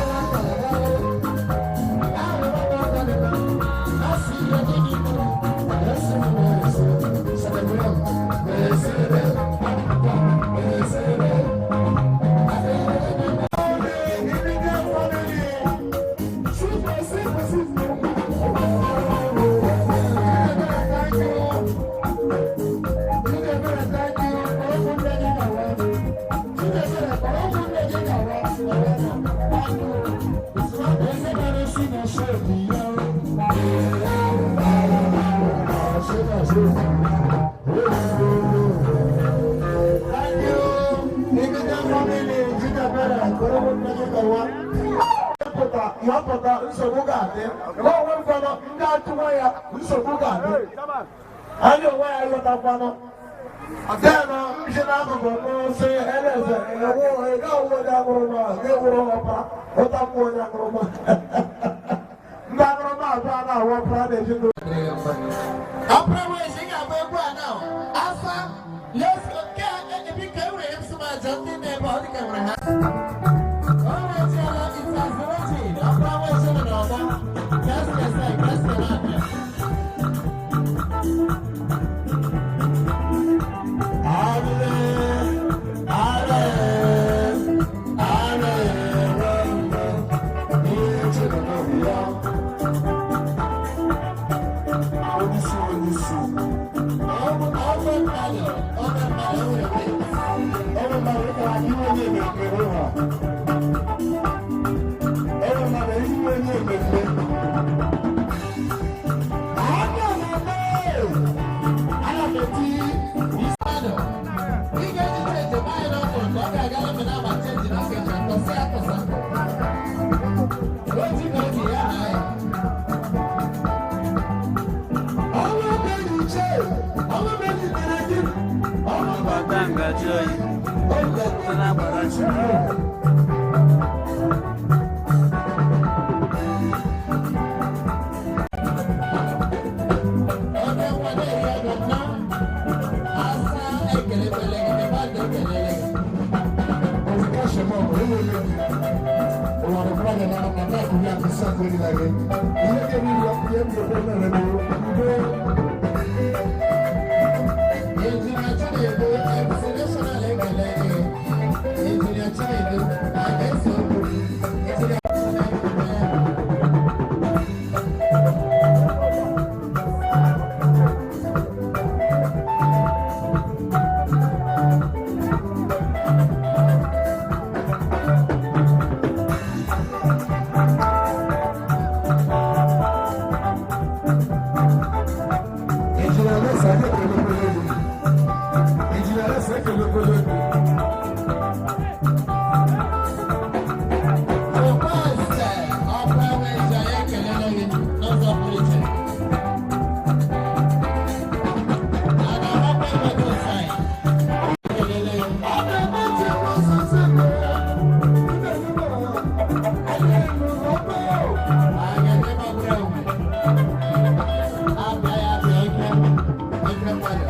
you. Ya pụta, nsogbu ga-adị. Onwe mfanụ ndị achụwa ya, nsogbu ga-adị. Anyị onwe ya lọtakwanụ denụ nsi n'akụkụ n'ụsị eleze ewu ega onwe onye aṅụrụma ga-ewuru ọpara ụtakwụ onye aṅụrụma. Ndị aṅụrụma abụọ a na-awụ ọpara na-ezinụlọ. Ọpara wee ga-agba egwu a now. Asa, let's go. Nke a biko, enwere m sị m aja ndị na-ebe ọ dịka nwere ha. O wechiela, it's accelerating. Ọpara wee nọ n'ọgbọ. Just a sec, just a minute. Ọgwụ mmadụ, ọgwụ mmadụ, o nwere mmadụ. Ị ga-eji chenji ebe anyị n'ọkụrụ ka ọ ga-agara m na-agba chenji na oge ncha tọsị atọsa. Oji na oge ya na anyị. Ọta ngaji oyi na-agbara chi. Onye nwa na-eri ego nọ. Asa ekelebele gị, ebe a na-ekelele gị. Injinia Chinedu, MC National ekele gị. Injinia Chinedu, a ga-ese okwu. Injinia Chinedu, Ọkwaeze ọkwa wee anyị ekelele gị n'ụzọ pụrụ iche. A na-agbakwa enweghị ụzọ anyị. Ekelele gị. Aga ndị gbagburu enwe. Abịa ya abịa ike. Ike mmadụ.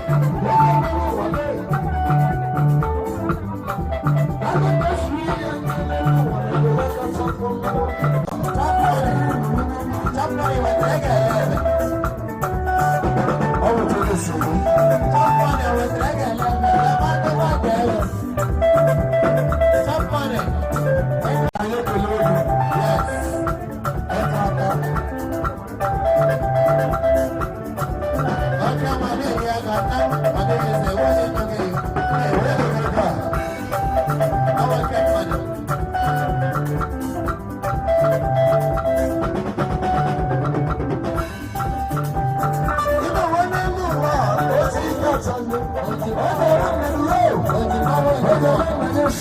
2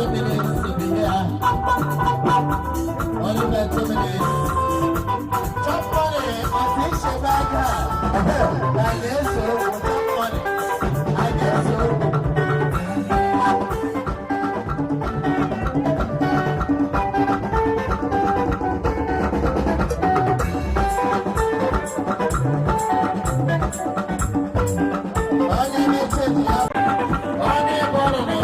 minutes to be here. Only about 2 minutes. Chop money, official bagger. I guess so. Chop money. I guess so. Onye na-eche ya, onye bọrọ na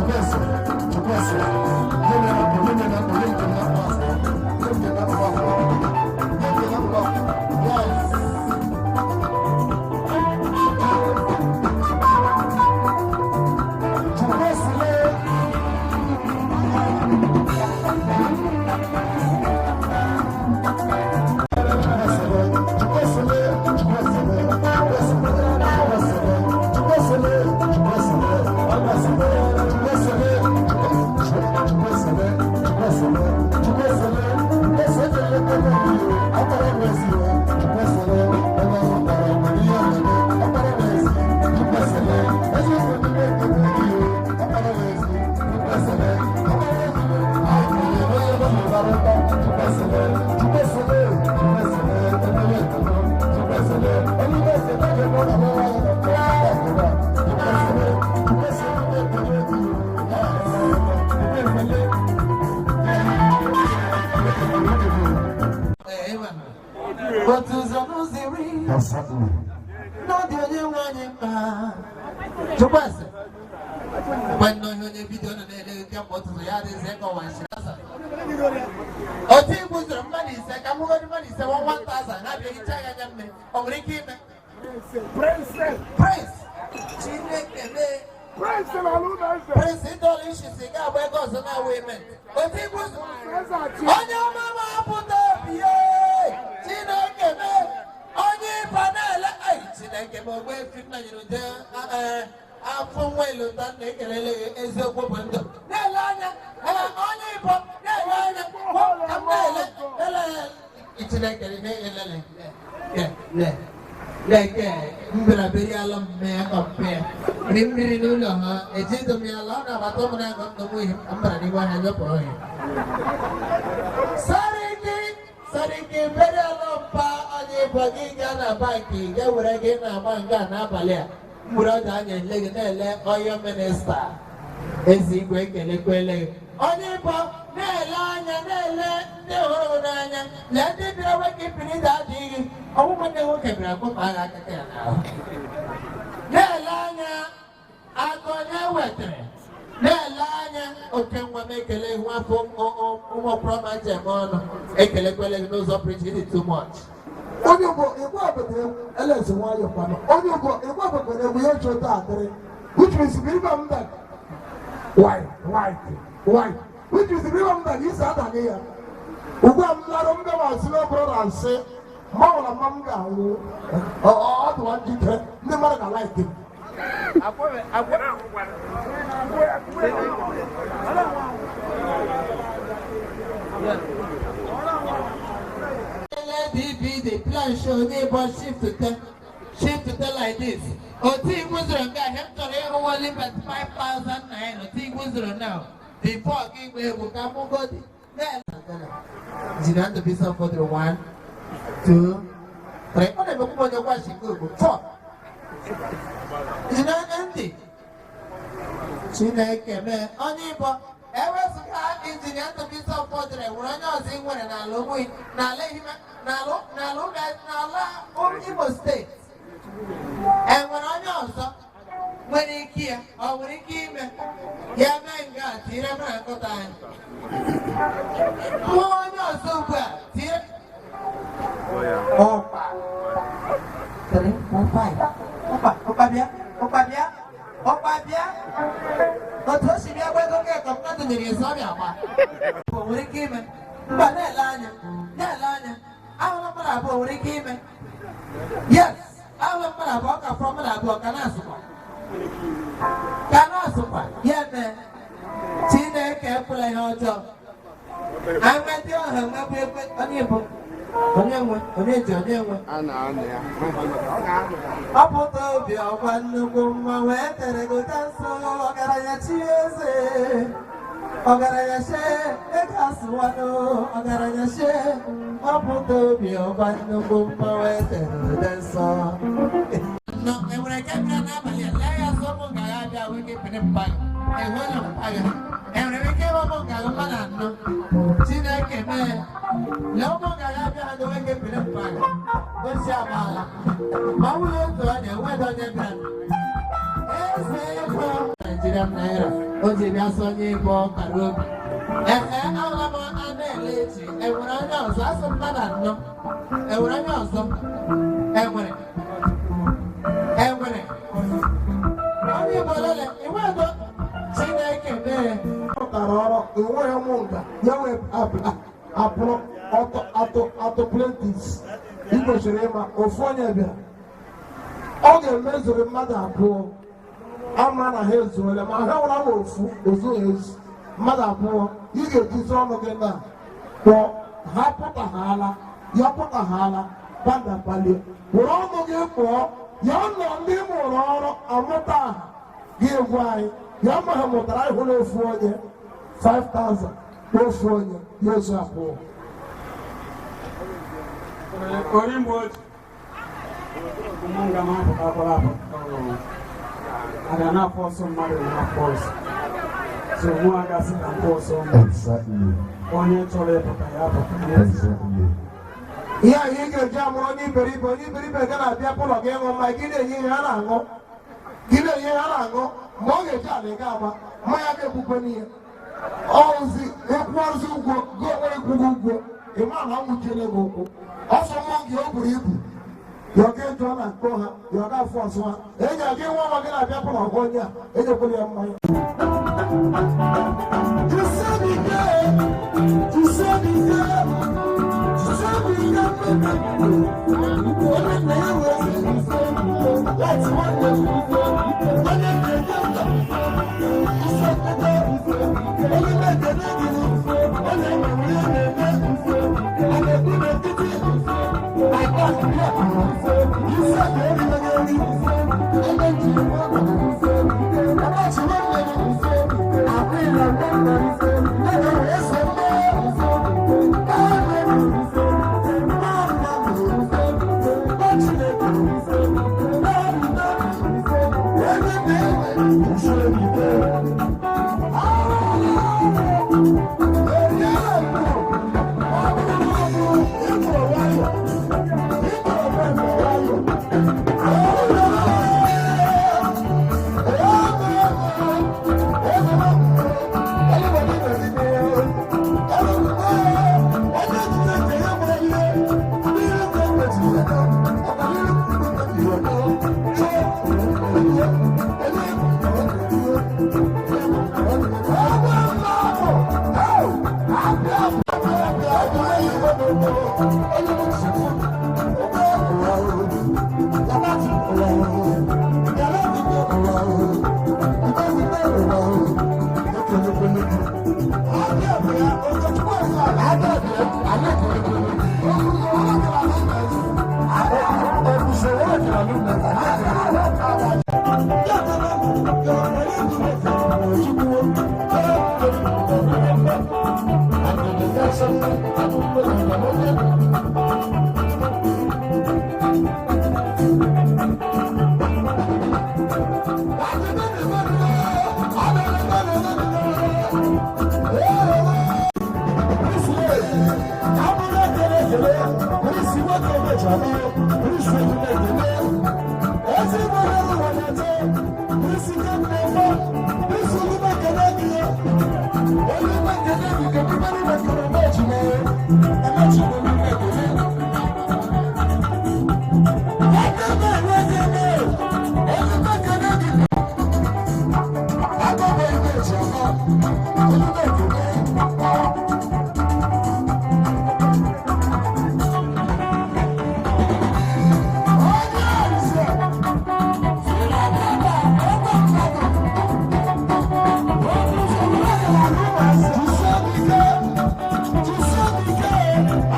Yes. Otu ụzọ n'ụzọ iri n'ọdị onye nwe anyị mma. Chukwueze, mgbe nne onye onye vidiyo nọ na-ele kemgbe ụtụtụ ya adịghịzị ka ọwa nshi asa. Otu igbu zụrụ mmadụ 5 ka m hụgodị mmadụ 5 1000 ha bịa hichaa ya anya mmiri, ọ nwere ike ime? Prince! Chineke mee! Prince ịdọla isi si ga-agba ego ọzọ na-awụ ime. Otu igbu zụrụ onye ọma ma apụta obi ya! Chineke mee! Onye ịba na-ele ai Chineke ma ogbe efi nna nyere ude afọ nwa elota na-ekelele gị eziokwu bụ ndụ na-ele anya onye ịbọ na-ele anya ka m na-ele ele Chineke na-elele leke mbirabiri ala mmea kọmpea ri mmiri n'ụlọ ha ejido m ya ala ọ na-agbata ụmụ na-agọ m n'onwe ihe m bara n'igwe ahịa nyọpụrụ ọhịa Sariki Sariki bere ala mpa onye ịbọ gị gaa na bankị ga were gị na-agba nga n'abalị a mkpụrụ ọdụ anya ele gị na-ele ọyọ minista ezi igwe ekelekwele gị onye ịbọ na-ele anya na-ele ndị hụrụ n'anya lee ndị bịara nwoke piri adịghị ọnwụ nwanne nwoke bịara kpọpụ agha aka ya n'ahụ na-ele anya aka onye wetara na-ele anya oke nwa m ekele ihu afọ ụmụ okorobịa ji eme ọnụ ekelekwele gị n'ụzọ pụrụ iche ịdị too much. Onye ụbọ igwe abụta elezi nwayọ kwanụ onye ụbọ igwe abụkwara egwu ya oche ụtọ adịrị, which means biriba mba white white white, which means biriba mba isi adanye ya ugbu a m larụ m gawa asị n'ọbụrụ na nsị mmanwụ na mma m ga-anwụ ọ dụwa njikere ndị mmadụ ga laik m. DVD plan show onye ịbọ shift te shift te like this. Otu igwu zoro nke a, ihe m chọrọ ịhụ wali but 5,000 naira. Otu igwu zoro now before gị gba egwu ka mụ godi. Jiri Ndụbụisi fọdụrụ 1, 2, 3. Ọ na-emekwu m onye gwashi nke ugbu 4. Jiri anya ntị. Chineke mee onye ịbọ ewezụga injinia Ndụbụisi fọdụrụ, enwere onye ọzọ ị nwere n'ala ụmụ n'ala Ehime, n'ala Imo Steeti? Enwere onye ọzọ nwere ike ya? Ọ nwere ike ime ya mee nga a tinyere m na nkụta anyị mmụọ onye ọzọ ugbu a tinyere ụkpa. 3, 4, 5. Ụkpa, ụkpa bịa, ụkpa bịa, ụkpa bịa. Otu o si bịa gwa ego ka mmadụ nyere ya ezi ọbịa gba. O nwere ike ime mba. Na-ele anya, na-ele anya. Ahụla mmadụ abụọ nwere ike ime. Yes, ahụla mmadụ abụọ ka fọrọ mmadụ abụọ ka na-asụkwa, ka na-asụkwa ya mee. Chineke ekwela ihe ọjọọ. Amadi ọha nwebụ ekwe onye bụ onye nwe, onye ji, onye nwe. Ọ pụta obi ọkwa nnukwu mma wee tere gota nso ọgaranya chi eze ọgaranya she ego asụwanụ ọgaranya she. Ọ pụta obi ọkwa nnukwu mma wee tere gota nsọ. Nọ enwere nke bịara n'abalị a, lee ya sọ ụmụ nga ya bịa wee gị pịrị mpaghara enwere mpaghara enwere ike ịhụ ụmụ nga mmadụ anọ. Chineke mee, lee ụmụ nga ya bịa ha wee gị pịrị mpaghara osi amaala ma ọ bụrụ otu onye enweghị onye bịara. Eze ego Naijiria naira o ji bịa sonye ịbụ ọkara obi. Ehe, ahụla m a na-ele echi. Enwere onye ọzọ asụ mmadụ anọ? Enwere onye ọzọ? Enwere onye Igbo lele iwe ego? Chineke mee. Ọkara ọrụ enweghị ụmụ nga ya nwee apụrụ ọtọ atụ atụ plentis. Ị kwesịrị ịma ofu onye bịara, ọ ga-emezuru mmadụ abụọ ama na ha ezuole, ma ha nwere ma ofu ozughị ezu mmadụ abụọ. Ị ga-ejizi ọnụ gị na kpọọ ha pụtaghala ya, pụtaghala banda palie, were ọnụ gị kpọọ ya nọ. Ndị mụrụ ọrụ amụta aha gị egwu anyị ya ma ha mụtara ịhụ na ofu onye 5000 n'ofu onye ya ezu abụọ. Orimbo otu ụmụ nga m apụtakwala apụta a ga na-afọ ọsọ mmadụ na-afọ ọsọ so mụ agasị ka mfọ ọsọ mụ. Onye chọrọ ịpụta ya apụta. Ihe ahụ ị ga-eji amụrụ onye iberibe, onye iberibe ga na-abịa pụlọ gị ịṅụ mmanya, gị na-enye ihe ha na-aṅụ, gị na-enye ha na-aṅụ. Mgbe ọ ga-eji ala ị ga-ama mmanya ga-egbukwe n'ihe ọzi ịkwụọzi ụgwọ gị onwe ịkwụghị ụgwọ. Ịma na nwuchiele gị ụkwụ ọsọ mmụọ gị o buru ibu ya ọ ga-eju na nkọ ha ya ọ ga-afụ ọsọ ha enyi gị nwa nwa gị na-abịa pụlọ gị onye a enyekwala ya mmanya. Jisie jisie jisie onye nna ya wee láti nwanne onye na-enye nta isi ọkpụkpọ onye na-ekene gị onye na-eme ihe na-eme a na-ekwu n'etiti isi aka erighị eri ebe njiri ọgbachi nwanne abụghị na nne na-eso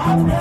Thank you.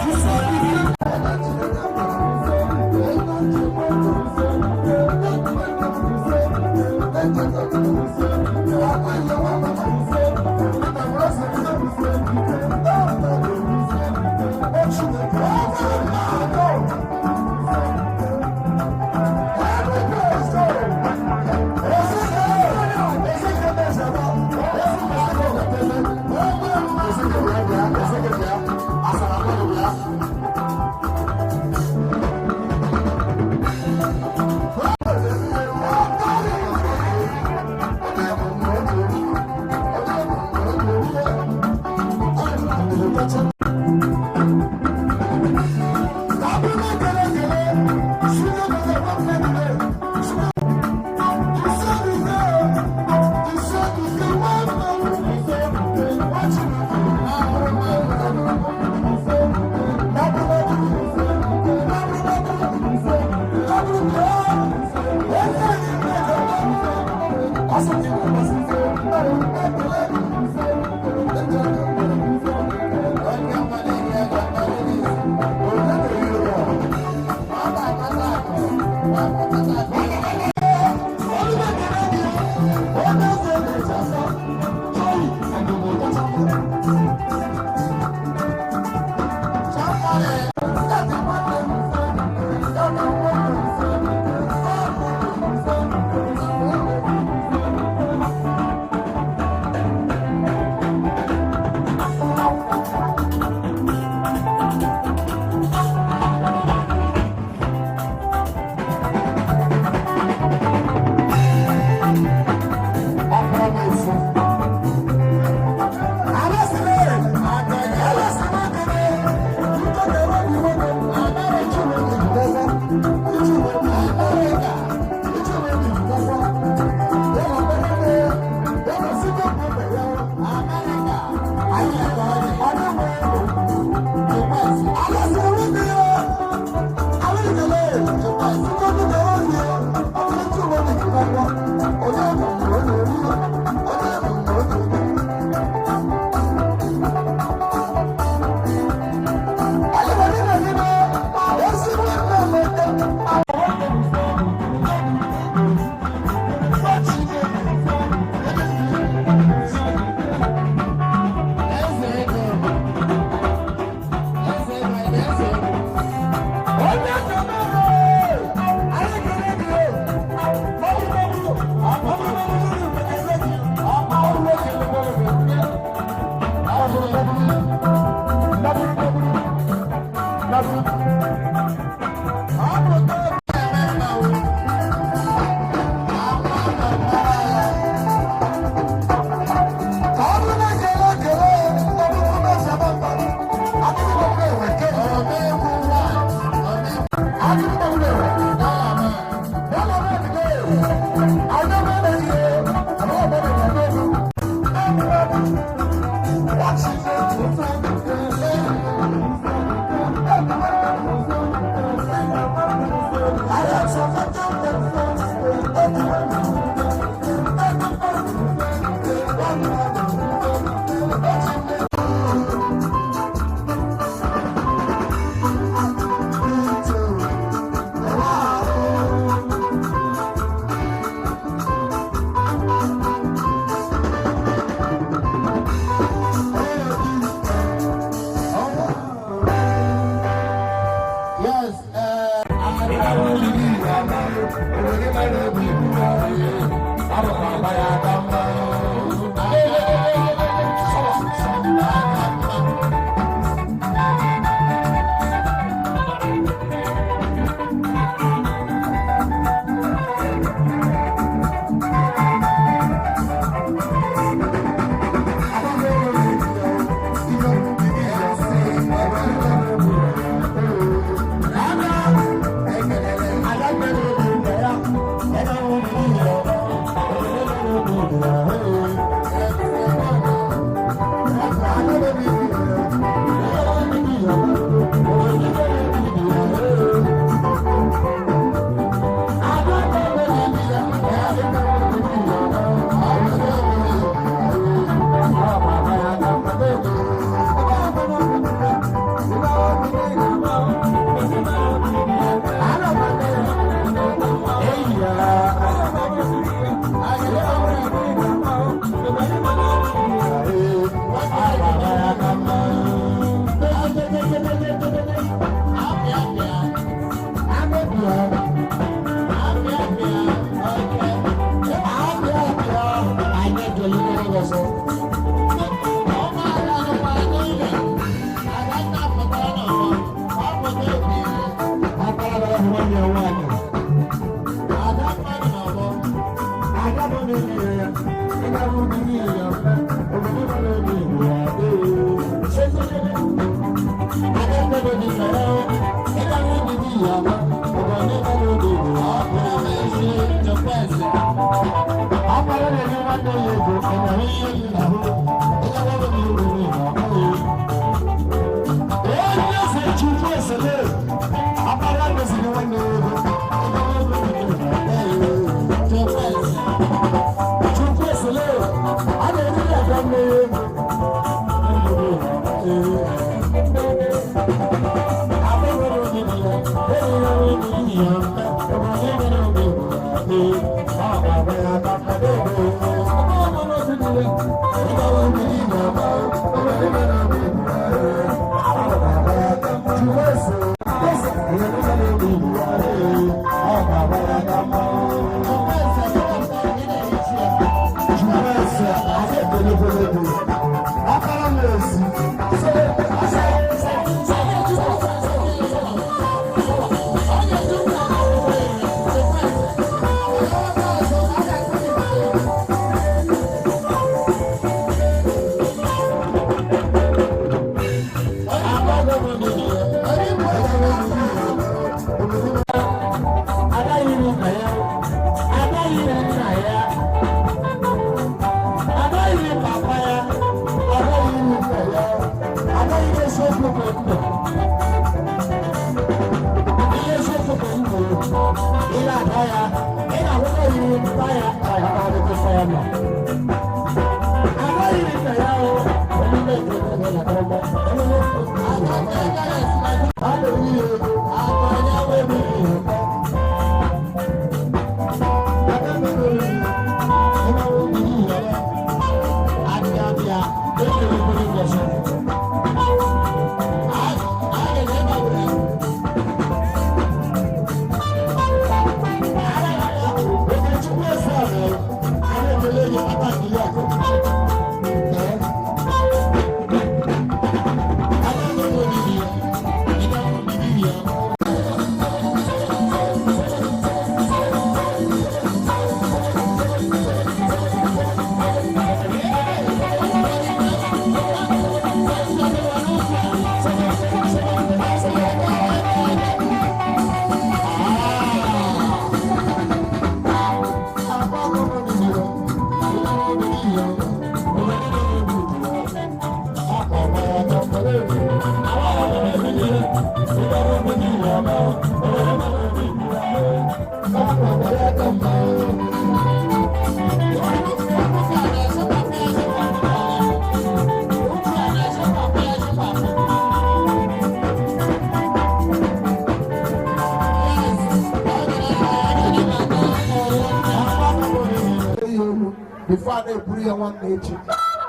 Before I na-eburu ya nwanne echi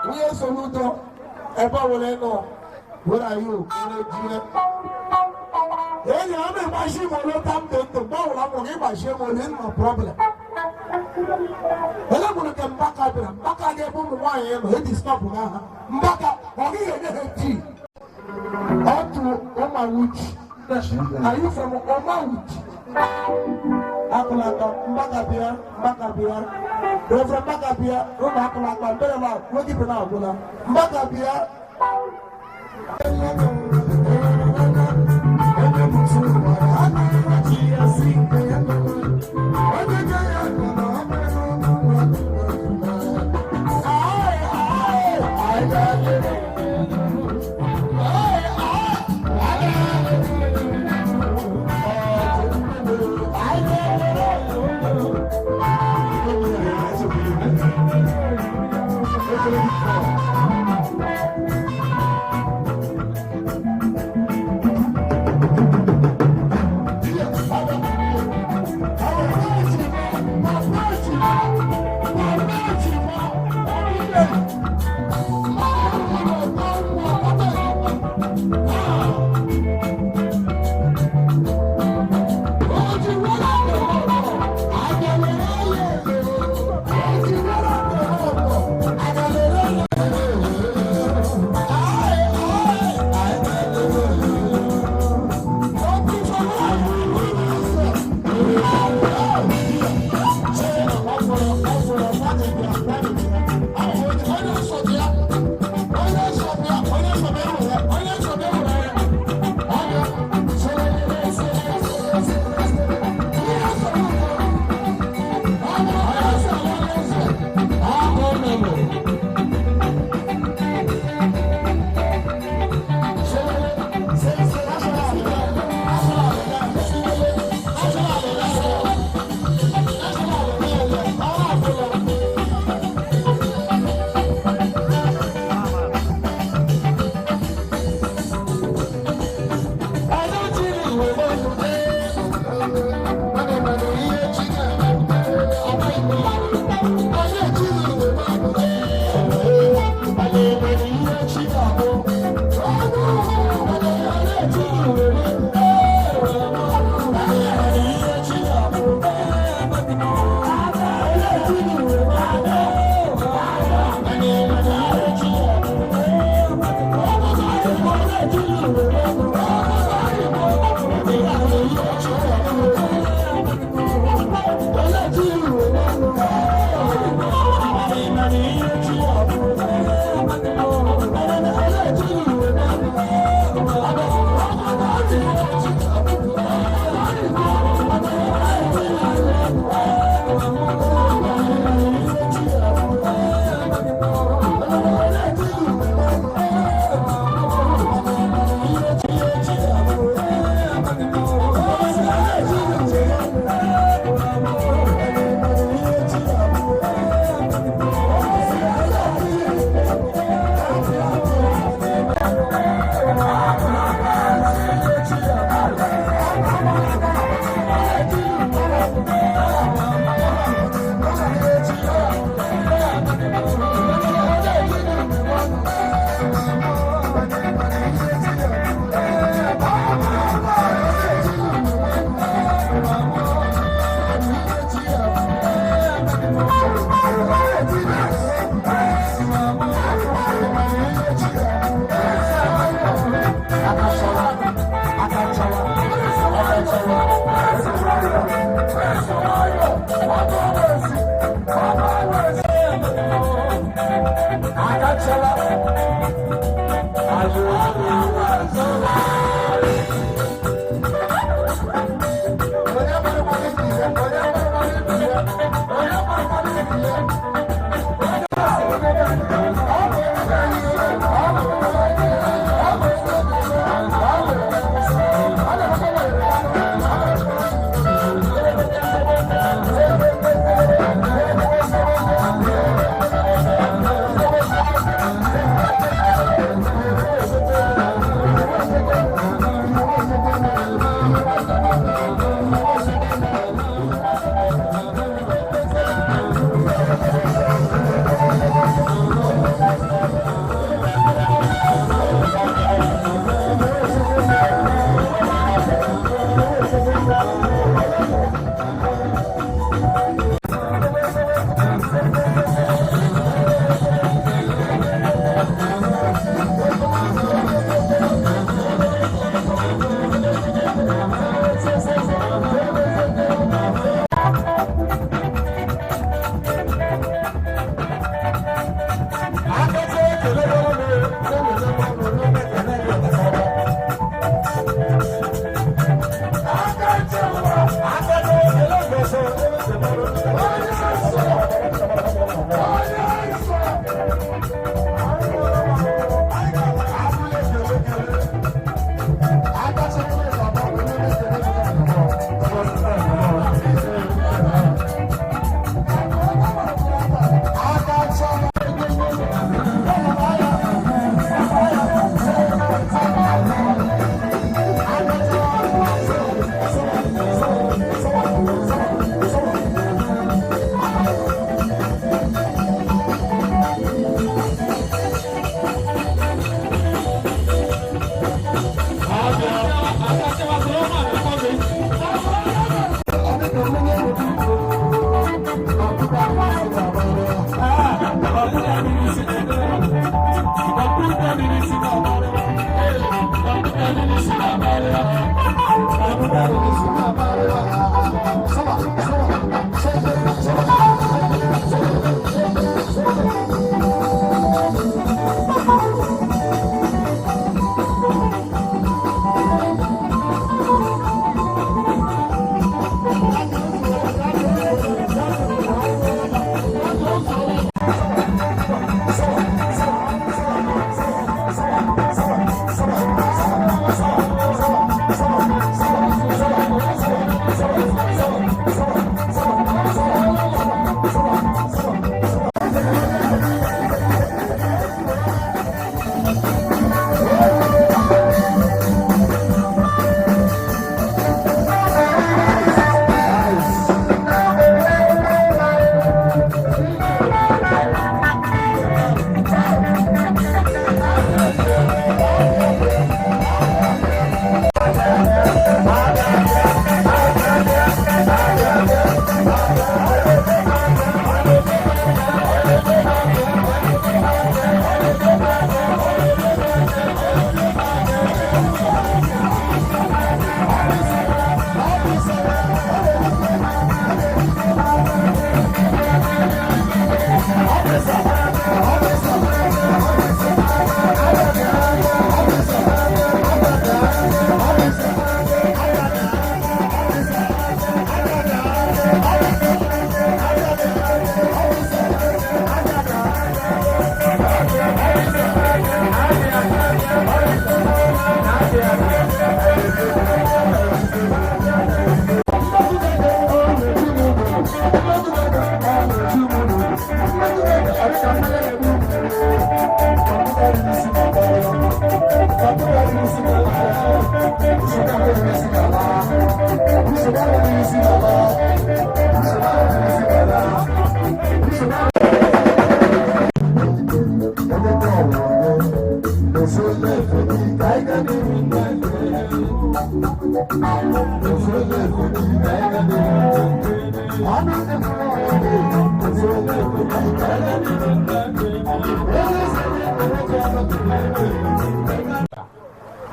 nwunye Soludo ebe ọ bụla ị nọ, where are you? Enyi a na-agbachi m olu ta m dị ndụ mgbe ọbụla m gị gbachie m olu ịnọ problem. Ele nwere nke Mbaka bịara, Mbaka ga-ebe ụmụ nwaanyị nọ eji stop ha. Mbaka ọ gịghị enye ha tii. Otu Ụmawuchi. Are you from Ụmawuchi? Akụlaka Mbaka bịa, Mbaka bịa. Reverend Mbaka bịa, ụmụ akụlaka mbere la nwoke ibe na-agwụla. Mbaka bịa.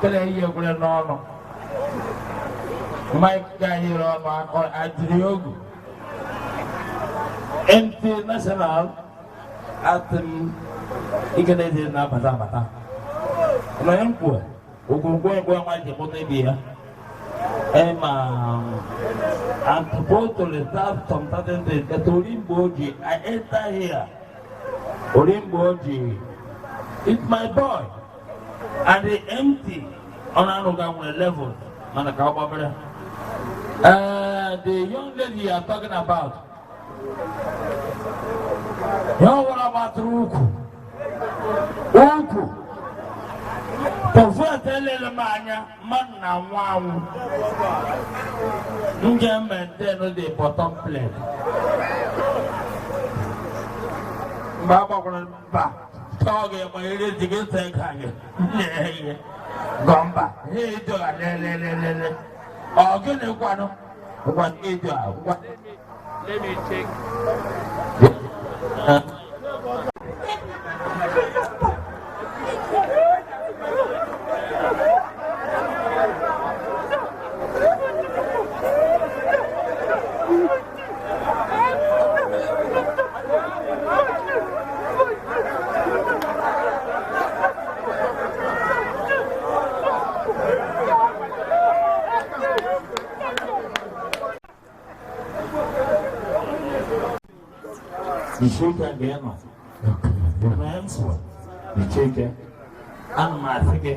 Kele ihe gwere n'ọnụ Mike ganyere ọnụ akọ ajiri ogu international atị m ike na-ezi na-abata abata na ya mkpu ogwugwe ngwe nwa ji mụta ibi ya. Ma I'm supposed to reserve some certain things, but Orimbo Oji, I enter here. Orimbo Oji, it's my boy. And the empty on Anuga level. Mana ka ọ gbabere. The young lady you are talking about. Ya ọ gbatụrụ ukwu. Ukwu. Prọfet elele m anya mmadụ na nwa anwụ. M ga-maintain the bottom plate. Mgbe a gbakwara mba, ọ ga-agbanyere di gị ntị ka gị ihe gọmba ihe edo a lelelelele ọ gịnị kwanụ ngwa edo a ngwa. Let me check. Jisie ike nga ị nọ na nsọ jisie ike. Ana m asị gị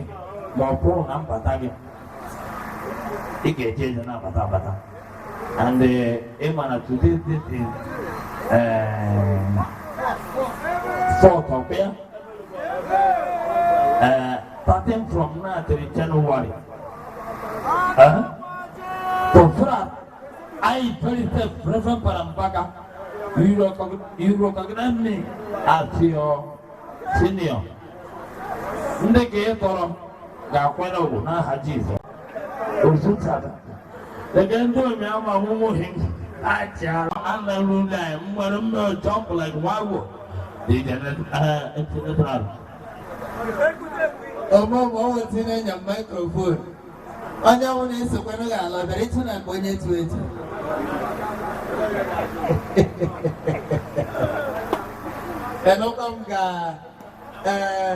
ma ọ bụrụ na mbata gị ị ga-eje eje na-abata abata and ị ma na today date is fourth of ya, starting from now till January, to frat I very self Reverend Parambaka, you recognize me as your senior. Ndị ka ị tọrọ ga-akwanye ugwu n'aha Jizọs. Ozutada. Ege ndị omi ama nwụnwụghị achara anarụ ụlọ anyị nwere mme jump like wawo. The international. Ọmọ ọmọ tinye nya microphone. Onye ọbụla na-esokwenụ ga-ala bịara ịtụ na nke onye etu etu. Enụkọ m ga ee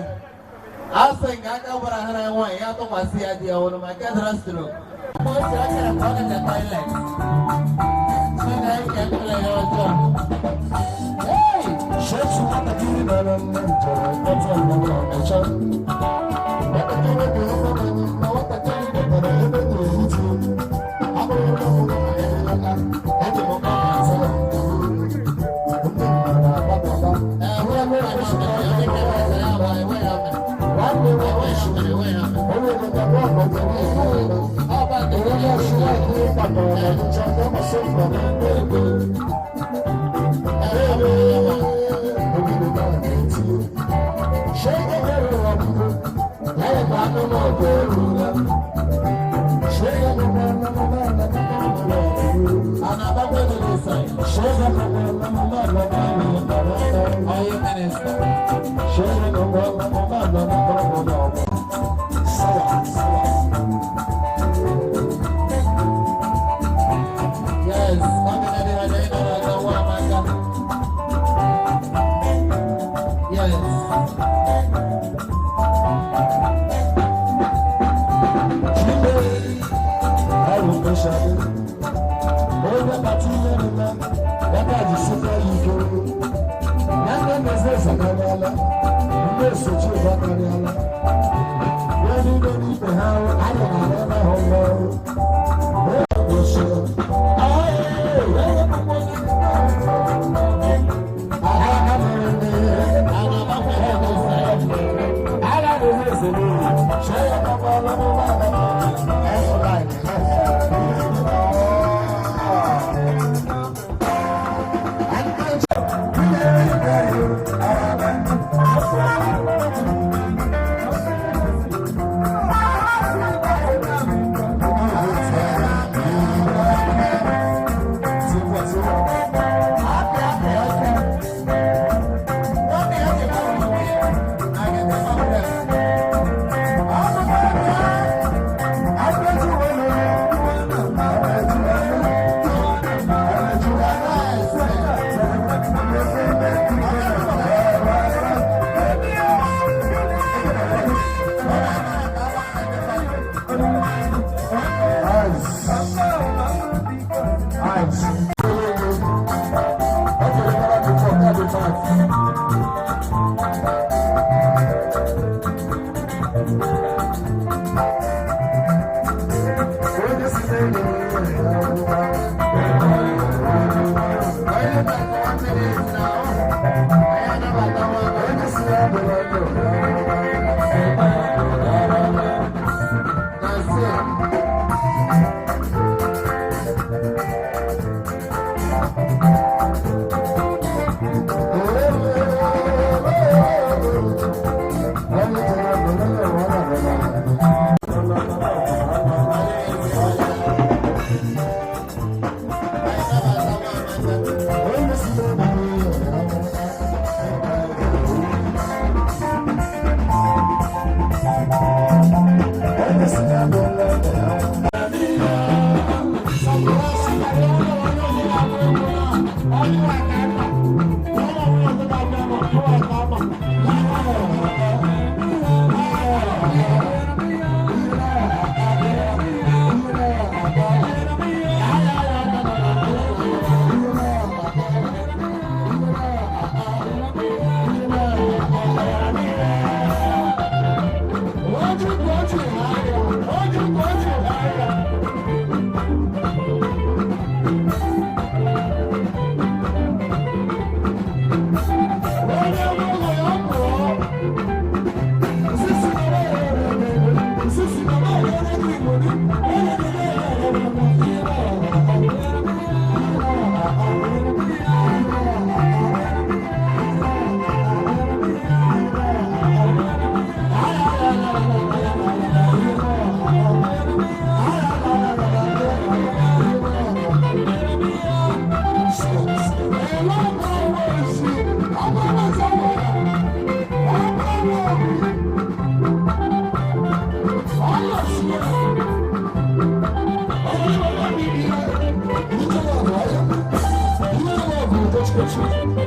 asị nke aka gbara ha na nwaanyị ya tụkwasị ya di ya ọhụrụ ma nke dara stroke. Mgbe o si akara ka ọ gacha toilet. Chineke ekwela ya ọjọọ. Hey! Shetu nwatakịrị nọrọ nne m chọrọ ịkpọta mmanụ ọnịcha. Nwatakịrị dị ọma n'anya na nwatakịrị pụtara ebe na-ehitu. Abụghị m ọbụla na ya aka, eji m ọkọ na-asa ya. Ndị mmadụ na-agbakọta. Nwanne m onye obodo m ọnọdụ n'ihu ya. Onye ọchịchị anyị kpatara na ọnịcha na-amasị m na ego. Yes, Yes. Thank you.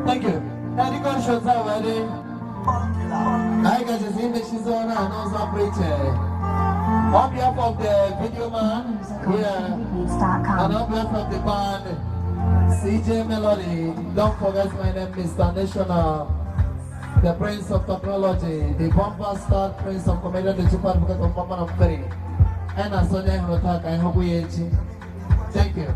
Thank you. Now the gunshots are ready. I got to see Mrs. Zona and also preacher. On behalf of the video man here, and on behalf of the band, CJ Melody, don't forget my name, Mr. National, the Prince of Technology, the Bomber Star Prince of Comedian, the Chief Advocate of Mama of Three. And Sonia Hirotaka, I hope we Thank you.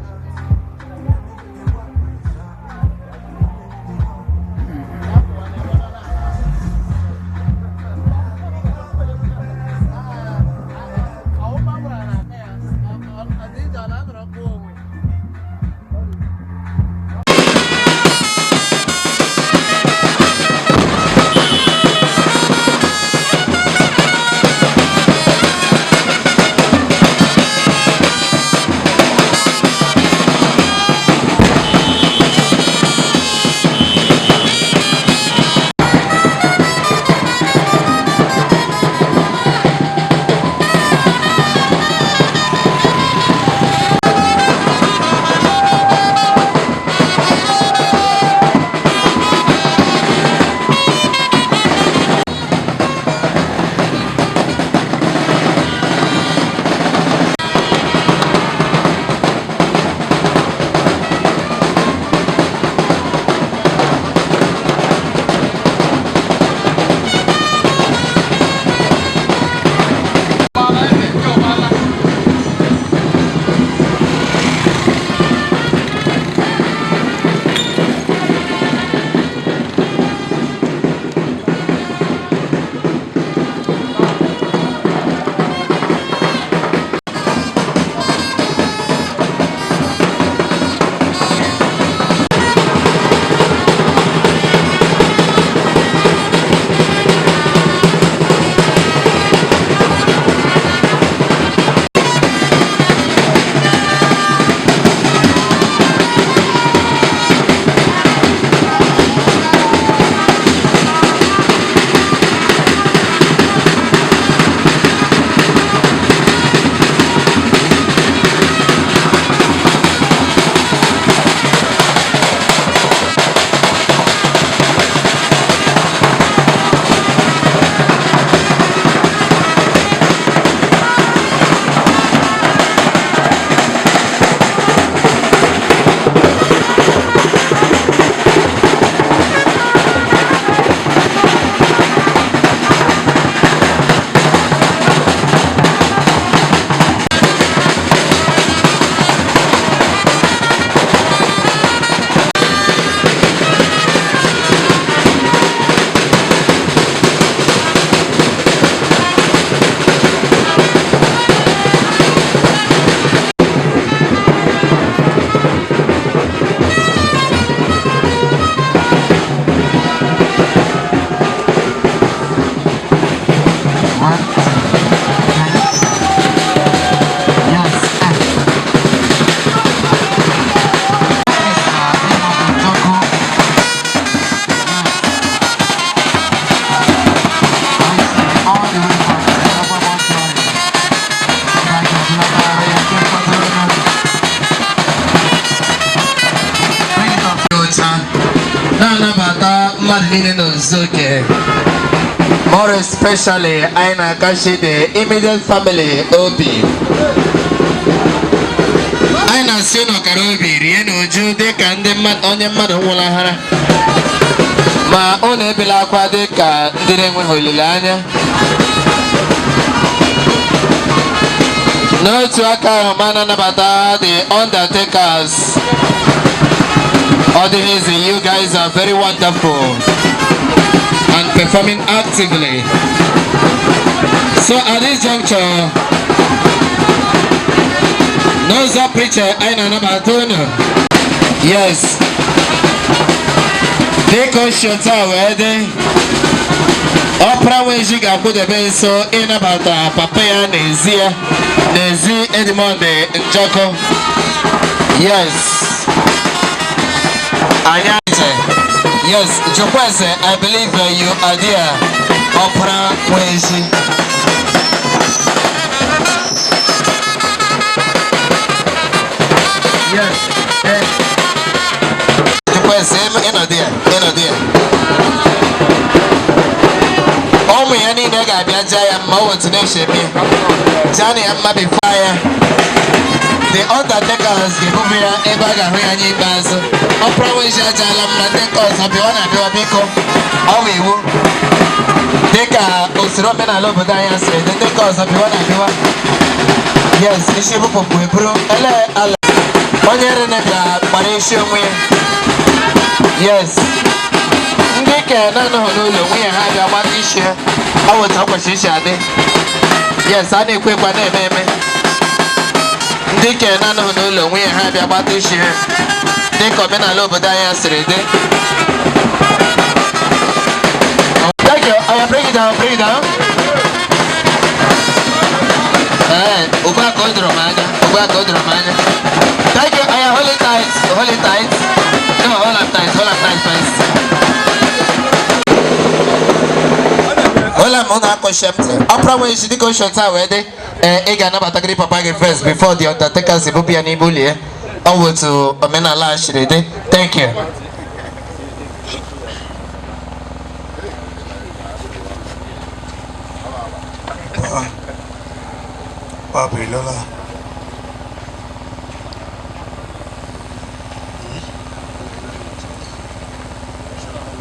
Na-anabata mmadụ niile n'ozuzu oke, more especially anyị na-akashi the immediate family obi. Anyị na-asị unu ọkara obi rie n'uju dịka ndị mmadụ onye mmadụ nwụlahara, ma unu ebela akwa dịka ndị na-enweghị olileanya. N'otu aka ahụ, ma na-anabata the undertakers. All the easy, you guys are very wonderful and performing actively. So at this juncture, n'ụzọ preacher anyị na-anabata unu. Yes. Dịka o si otu a wee dị, ọpara nweji ga-akwụdebe nso ịnabata papa ya n'ezi ya n'ezi Edmond Njọkụ. Yes. Anyị Yes, Chukwueze, I believe you are there. Ọpara nweji. Yes. Eh. Jikwa ese ịnọdụ ya, ịnọdụ ya. Ụmụ ya niile ga-abịa jaa ya mma, ọ otu na-esi eme ya. Jaa ya mma before ya. The undertakers ga-ebubu ya ebe a ga-ahụ ya anya ikpeazụ. Ọpụrụ nweji ajaala mma, ndị nke ọzọ bịawa na abịawa, biko. Ọ bụ iwu. Dịka usoro omenala obodo anyị siri dị, ndị nke ọzọ bịawa na abịawa. Yes, isi bupụ bụ eburu ele ala. Onye rene bịa gbara isi onwe ya. Yes. Ndị ke na-anọghị n'ụlọ, nwunye ha bịa gbata isi ya. Ọ bụ otu ọ kwesịrị isi adị. Yes, a na-ekwe ekwe, na-eme eme. Ndị ke na-anọghị n'ụlọ, nwunye ha bịa gbata isi ha. Dịka omenala obodo anyị siri dị. Thank you. Oya, bring it down, bring it down. Ee, ugbu a ka o doro m anya. Ugbu a ka o doro m anya. Thank you. Oya, hold it tight. Hold it tight. No, hold am tight. Hold am tight first. Hold am, unu akọshie m ntị. Ọpụra nwere isi dịka ochie taa wee dị. Ee, ị ga-anabatagịrị papa gị first before the undertakers ebupụ ya n'ime ụlọ ya. Ọ bụ otu omenala a siri dị. Thank you. Papa Ilola.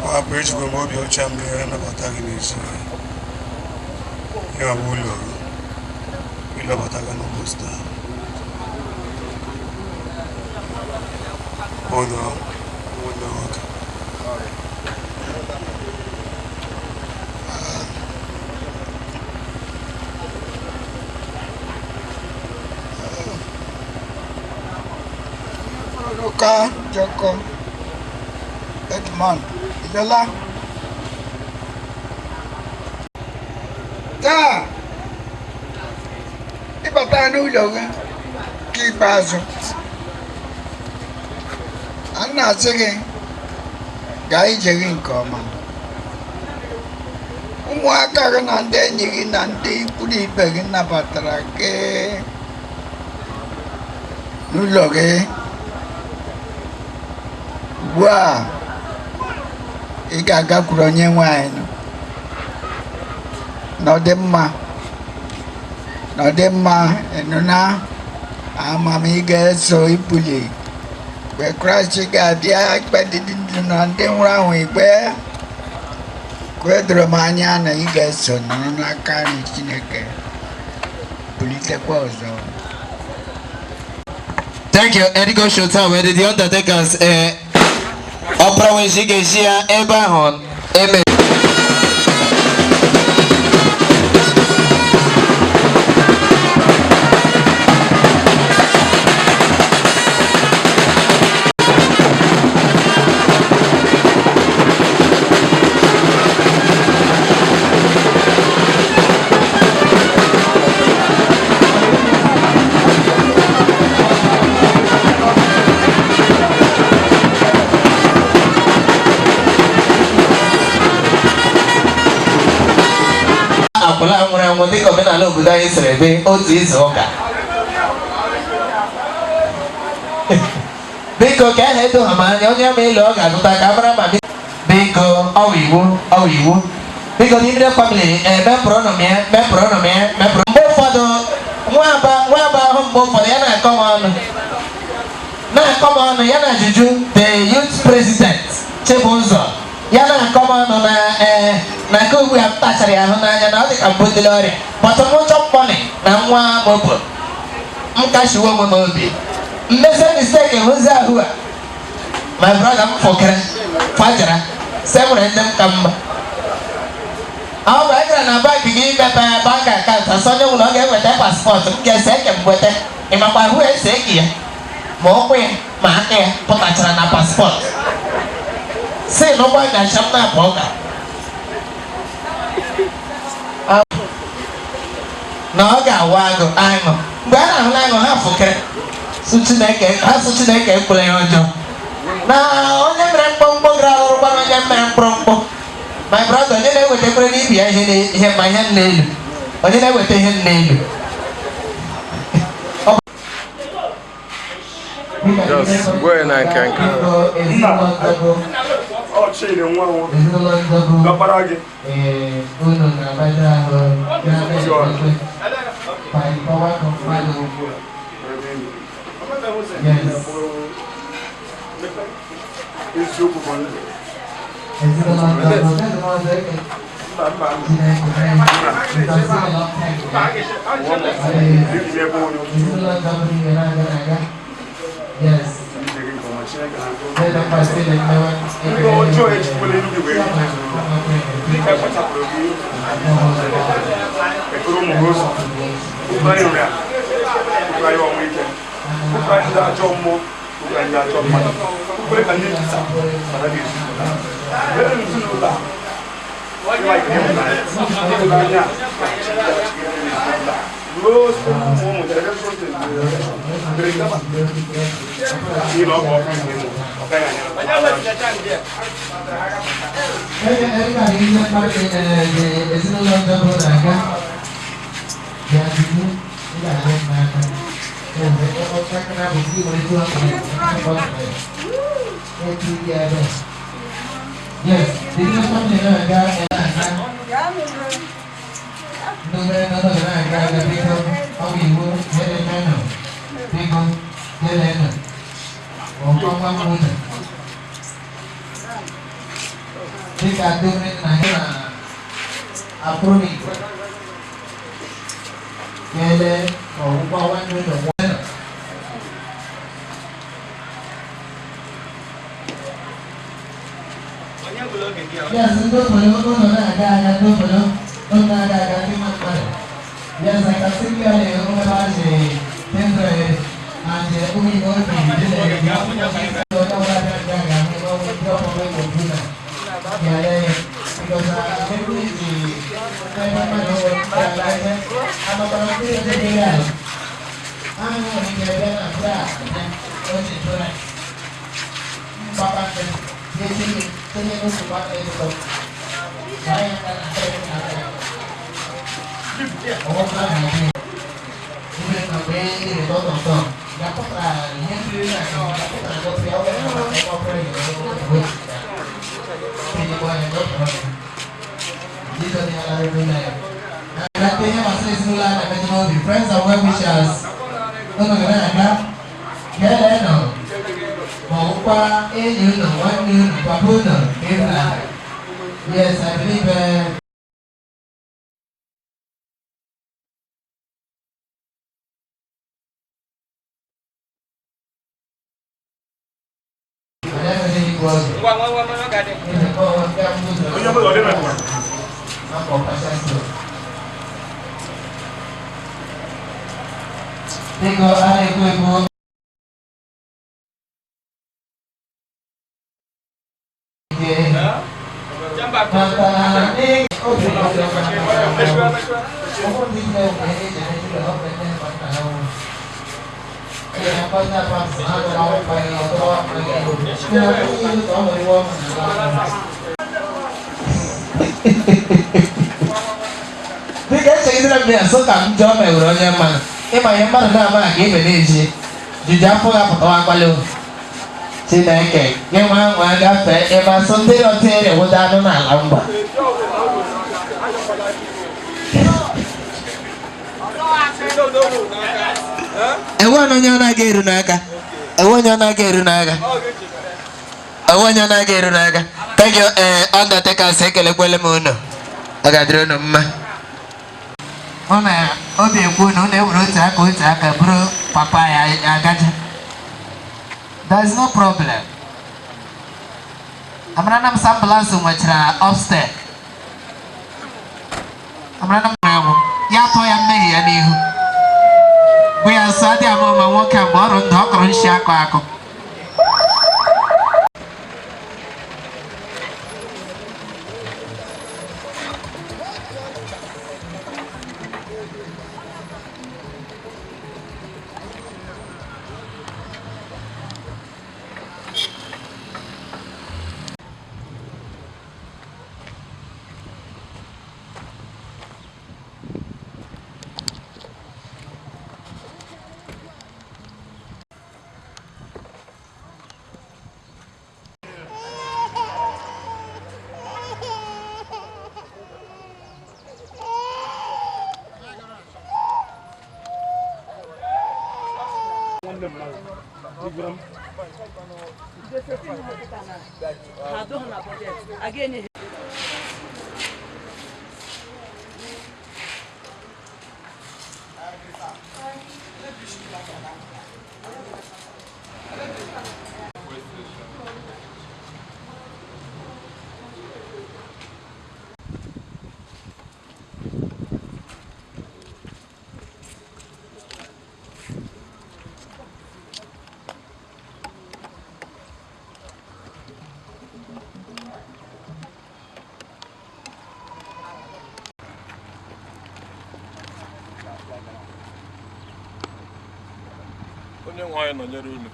Papa, ejikwa m obi ọcha m bịara nabata gị n'ezi gị. Ya bụ ụlọ gị. Ịlọbata gị n'ụbọchị taa. Ụlọ ụlọ nwoke. Ka Joko Edmond Ilola, taa ịbata n'ụlọ gị nke ikpeazụ, a na-asị gị gaa ije gị nke ọma. Ụmụaka gị na ndị enyi gị na ndị ikwu na ibe gị nabatara gị n'ụlọ gị. Ugbu a ị ga-agakwuru onye nwe anyị n'ọdị mma, n'ọdị mma. Ịnụna ama m ị ga-eso ibuli mgbe Kraịst ga-abịa ikpe ndị dị ndụ na ndị nwụrụ anwụ ikpe. Ka o doro m anya na ị ga-eso nọrọ n'aka nri Chineke, bulitekwa ọzọ. Thank you. Edigo Shota, where the undertakers ọpụra nwere ga-esi ya ebe ahụ eme. Akwụla nwụrụ anwụ dịka omenala obodo anyị siri dị otu izu ụka. Biko, ka a na-edo ha ma anya onye ma ịlụ ọ ga-azụta ka a mara ma. Biko, ọ wụ iwu, ọ wụ iwu. Biko, n'ime family, mepụrụ m ya, mepụrụ m ya, mepụrụ. Mgbe ụfọdụ nwaba nwaba ahụ, mgbe ụfọdụ ya na-akọ m ọnụ, na-akọ m ọnụ ya na juju the youth president Chibụzọ, ya na-akọ m ọnụ na ee na nke ugbu a m tachara ya ahụ n'anya na ọ dị ka m butere ọrịa, but m chọ money na nwa mopo m kashiwo onwe m obi mmezi mistake hụzi ahụ a. My brother, m fọkere fajara sị nwere ndị m ka mma. Ọ bụ ị gara na bank gị imepe bank account, asọ onye nwụrụ ọ ga-eweta passport m ga-ese eke m weta. Ị makwa ahụ ese eke ya, ma ụkwụ ya ma aka ya pụtachara na passport, si na ụgbọ nyacha m na-apụ ụka na ọ ga-awa agụ aṅụ. Mgbe a na-ahụ aṅụ, ha fụkere sụ Chineke, ha sụ Chineke ekwela ihe ọjọọ na onye mere mkpọmkpọ gara alụrụkwa na onye mere mkpọmkpọ. My brother, onye na-ewetakwere n'ibi ya ihe ihe ma ihe n'elu, onye na-eweta ihe n'elu. Just go in and can. Nna, ọ Chidi nwa nwoke. Dọkpara gị. Unu na-agbado ahụ by the power of Father. Yes. Eziokwu bụ ndụ. Ezinụlọ ndọgbu, ezinụlọ ndọgbu. Chineke mee, because it's a long time. Ezinụlọ ndọgbu niile na-aga na-aga. Yes. Ndị ọjọọ ejikwala elu gị wee dịka kpachapụrụ gị ekpere ụmụ gị ụzọ ụkwụ anyị nrịa ụkwụ anyị ọnwụ ike ụkwụ anyị ndị ajọ mmụọ ụkwụ anyị ndị ajọ mmadụ ụkwụ ka ndị nkịta mara gị ezinụlọ a ezinụlọ a ịma ike ịhụnanya ịhụnanya a ruo site n'ụmụ ụmụ generation to generation dịrị gaba n'ihi na ọ bụ ọkụ nke ịmụ ọ gaghị anyara. Everybody in the party, the ezinụlọ ndọgbu na-aga. Ya jibu, ị ga-ahụ m n'aka. Yes, the new family na-aga na-aga. Ndị obere ndị ọzọ na-aga aga biko, ọ bụ iwu jelenụ, biko jelenụ. Ọkwa nwa m unu. Dịka ndị obere nna ya na-apụrụ n'igwe. Kele ọgwụgwọ nwanne ụlọ nwanne. Yes, ndị obodo ụlọ na-aga aga ndị obodo ụlọ na-aga aga ndị mmadụ. Yes, I can see clearly over the temporary and the Umi Obi because maybe the friends and well wishers. Unu ga na-aga kelenụ ma ọkwa enyi unu, nwanne unu, papa unu ịhụnanya. Yes, I believe. Onye ọbụla ọ dị na Biko, a na-ekwu ekwu. Dịka echegidere m ya nso ka m jụọ ma ewere onye mmanụ ịma ihe mmadụ na-ama ka ibe na-eji jiji afọ ya pụtawa akwali Chineke gị nwa nwa gafee ebe asọ ndị ọtịrị wụda anụ n'ala mgba. Enwe onye ọ na-aga eru n'aka. Enwe onye ọ na-aga eru n'aka. Enwe onye ọ na-aga eru n'aka. Thank you, Undertakers, ekelekwele m unu. Ọ ga-adịrị unu mma. Mụ na obi ekwu na unu ewere otu aka bụrụ papa ya agaji. There is no problem. Amara na m ambulance nwechara upstairs. Amara na m anwụ. Ya tụọ ya mmehie ya n'ihu. Bụ ya nsọ adị ama ụma nwoke mgbe ọrụ ndụ ọ kọrọ nshi akụ akụ. Program. Onye nwe anyị nọnyere unu.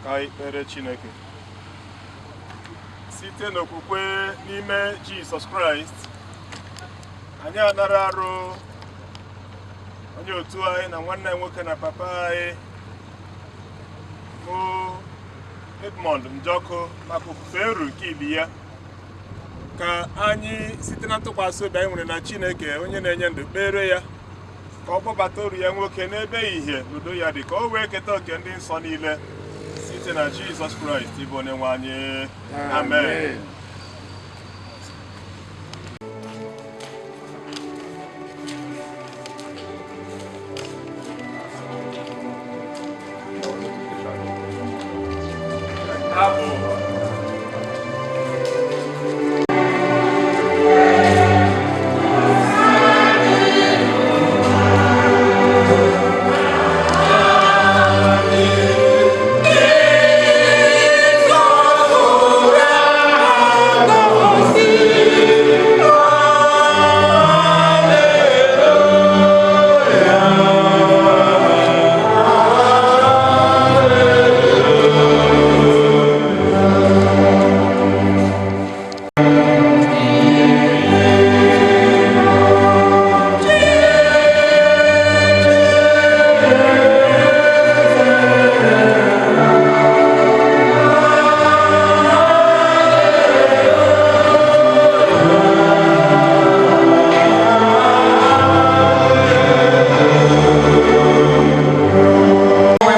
Ka anyị kpere Chineke site n'okwukwe n'ime Jizọs Kraịst. Anyị anara arụ onye otu anyị na nwanne anyị nwoke na papa anyị bụ Edmond Njọkụ maka ofufe nru nke ibi ya. Ka anyị site na ntụkwasị obi anyị nwere na Chineke onye na-enye ndụ kpere ya ka ọ kpọbata oru ya nwoke n'ebe ìhè n'udo ya dị, ka o wee keta oke ndị nsọ niile site na Jizọs Kraịst ịbụ onye nwe anyị. Amen. Abụ.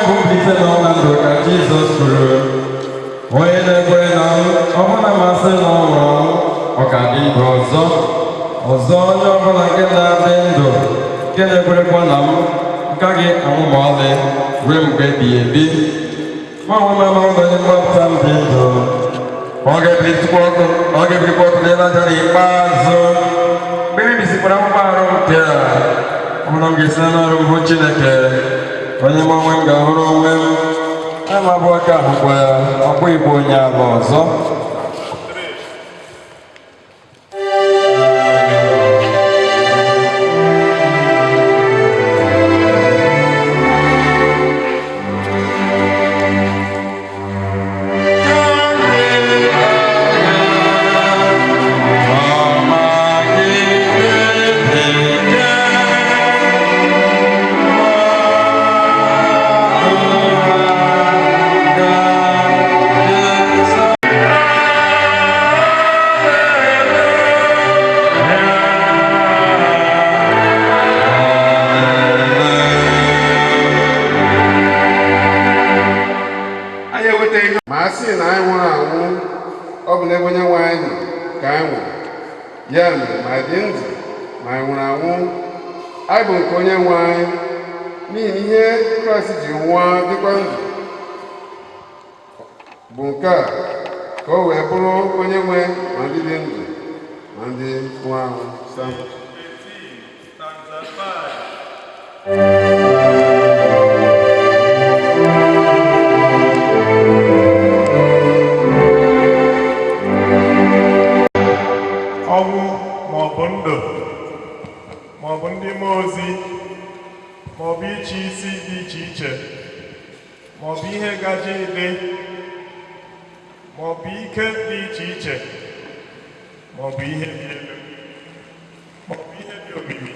Bụ mbilite n'ọnwụ na ndụ, ka Jizọs kwuru. Onye na-ekwere na m, ọbụna ma sị na ọ nwụrụ anwụ, ọ ga-adị ndụ ọzọ. Ọzọ, onye ọbụla nke na-adị ndụ nke na-ekwerekwa na m gaghị anwụ ma ọlị ruo mgbe ebighị ebi. Ma onwe m amaghị na onye mgbapụta m dị ndụ, ọ ga-ebilitekwa ọkụ, ọ ga-ebilikwa ọkụ n'elu aja n'ikpeazụ. Mgbe e mebisikwara akpụkpọ arụ nke a, ọ bụrụ na m ga-esi n'anụ arụ m hụ Chineke, onye m onwe m ga-ahụrụ onwe m ama abụọ ka ahụkwa ya, ọ bụghịkwa onye ala ọzọ. Anyị enwetaghị ihe, ma a sị na anyị nwụrụ anwụ, ọ bụ n'ebe Onye nwe anyị nọ ka anyị nwụrụ. Ya mere, ma anyị dị ndụ ma anyị nwụrụ anwụ, anyị bụ nke Onye nwe anyị. N'ihi na ihe Kraịst ji nwụọ dịkwa ndụ bụ nke a, ka o wee bụrụ onye nwe ma ndị dị ndụ ma ndị nwụrụ anwụ. Sam. Stanza 5. Ọnwụ ma ọ bụ ndụ, ma ọ bụ ndị mmụọ ozi, ma ọ bụ ịchị isi dị iche iche, ma ọ bụ ihe gaje ịdị, ma ọ bụ ike dị iche iche, ma ọ bụ ihe dị elu, ma ọ bụ ihe dị omimi,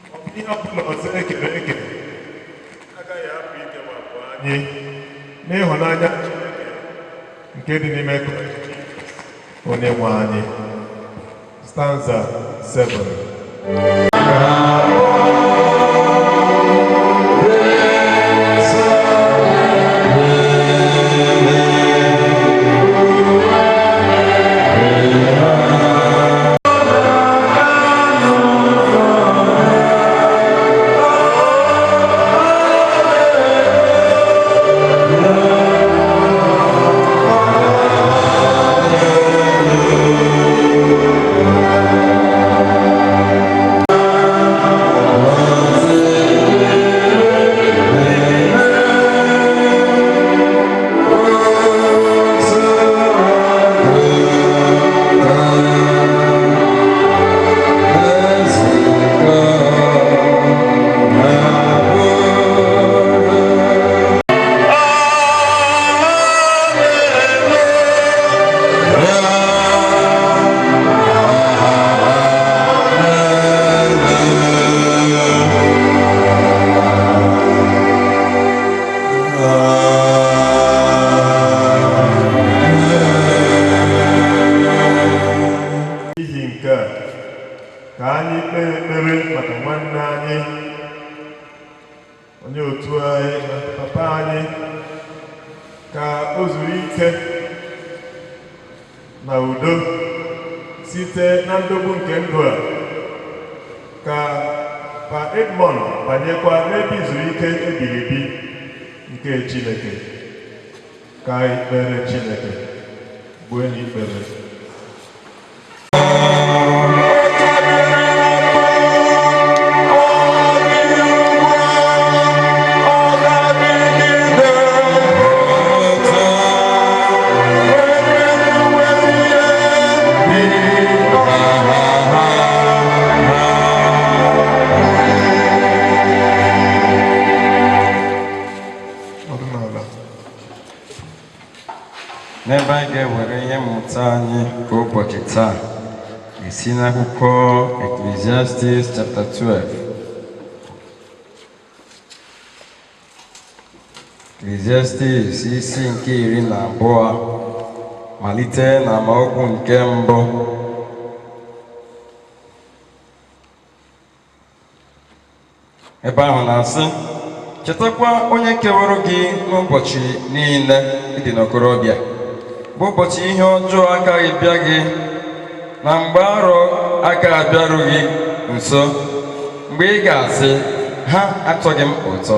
ma ọ bụ ihe ọbụla ọzọ ekere eke, agaghị apụ ikewapụ anyị n'ịhụnanya Chineke nke dị n'ime Kraịst Jizọs onye nwe anyị. Stanza 7. Ka o zuru ike na udo site na ndogbu nke ndụ a, ka Pa Edmond banyekwa n'ebe izu ike ebighị ebi nke Chineke. Ka anyị kpere Chineke. Gbue n'ikpere. Ọdịnala. N'ebe anyị ga-ewere ihe mmụta anyị ka ụbọchị taa esi n'akwụkwọ Ecclesiastes chapter 12. Ecclesiastes isi nke 12, malite na amaokwu nke mbụ. Ebe ahụ na-asị, chetakwa onye kewara gị n'ụbọchị niile ịdị n'okorobịa, bụ ụbọchị ihe ọjọọ agaghị bịa gị, na mgbe arọ aka abịarughị nso, mgbe ị ga-asị, ha atọghị m ụtọ.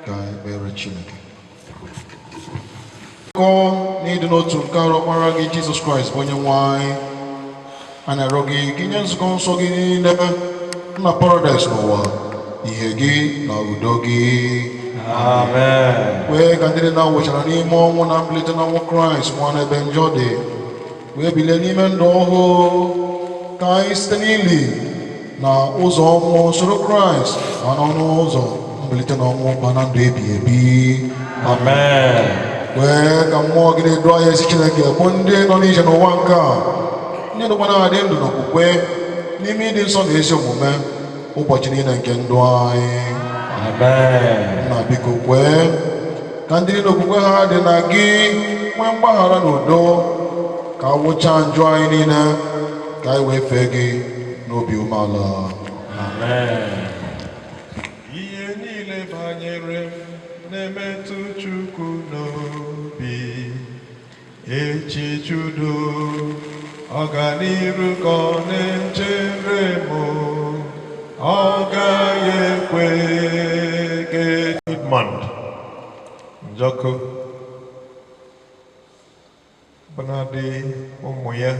Ka anyị kpere Chineke. Kọọ na ịdị n'otu nke arụ ọkpara gị Jizọs Kraịst bụ onye nwe anyị. Anyị arịọ gị ka inye nzukọ nsọ gị niile na paradaịs n'ụwa ihe gị na udo gị. Amen. Wee ka ndị niile nwụchara n'ime ọnwụ na mbilite n'ọnwụ Kraịst nwa n'ebe njọ dị wee bilie n'ime ndụ ọhụụ, ka anyị site n'ili na ụzọ ọnwụ soro Kraịst ma n'ọnụ ụzọ mbilite n'ọnwụ ba na ndụ ebi ebi. Amen. Wee ka mmụọ gị na-edu anyị ezi Chineke, bụ ndị nọ n'ije n'ụwa nke a, ndị nọkwa na-adị ndụ n'okwukwe n'ime ịdị nsọ na ezi omume ụbọchị niile nke ndụ anyị. Amen. Nna, biko kwee ka ndị niile okwukwe ha dị na gị nwee mgbaghara na udo, ka wụchaa njọ anyị niile, ka anyị wee fee gị n'obi umeala. Amen. Ihe niile banyere m na-emetụ Chukwu n'obi. Echiche udo, ọganiru ka ọ na-echere m. Ọ gaghị ekwe ka Edmond Njọkụ bụnadị ụmụ ya,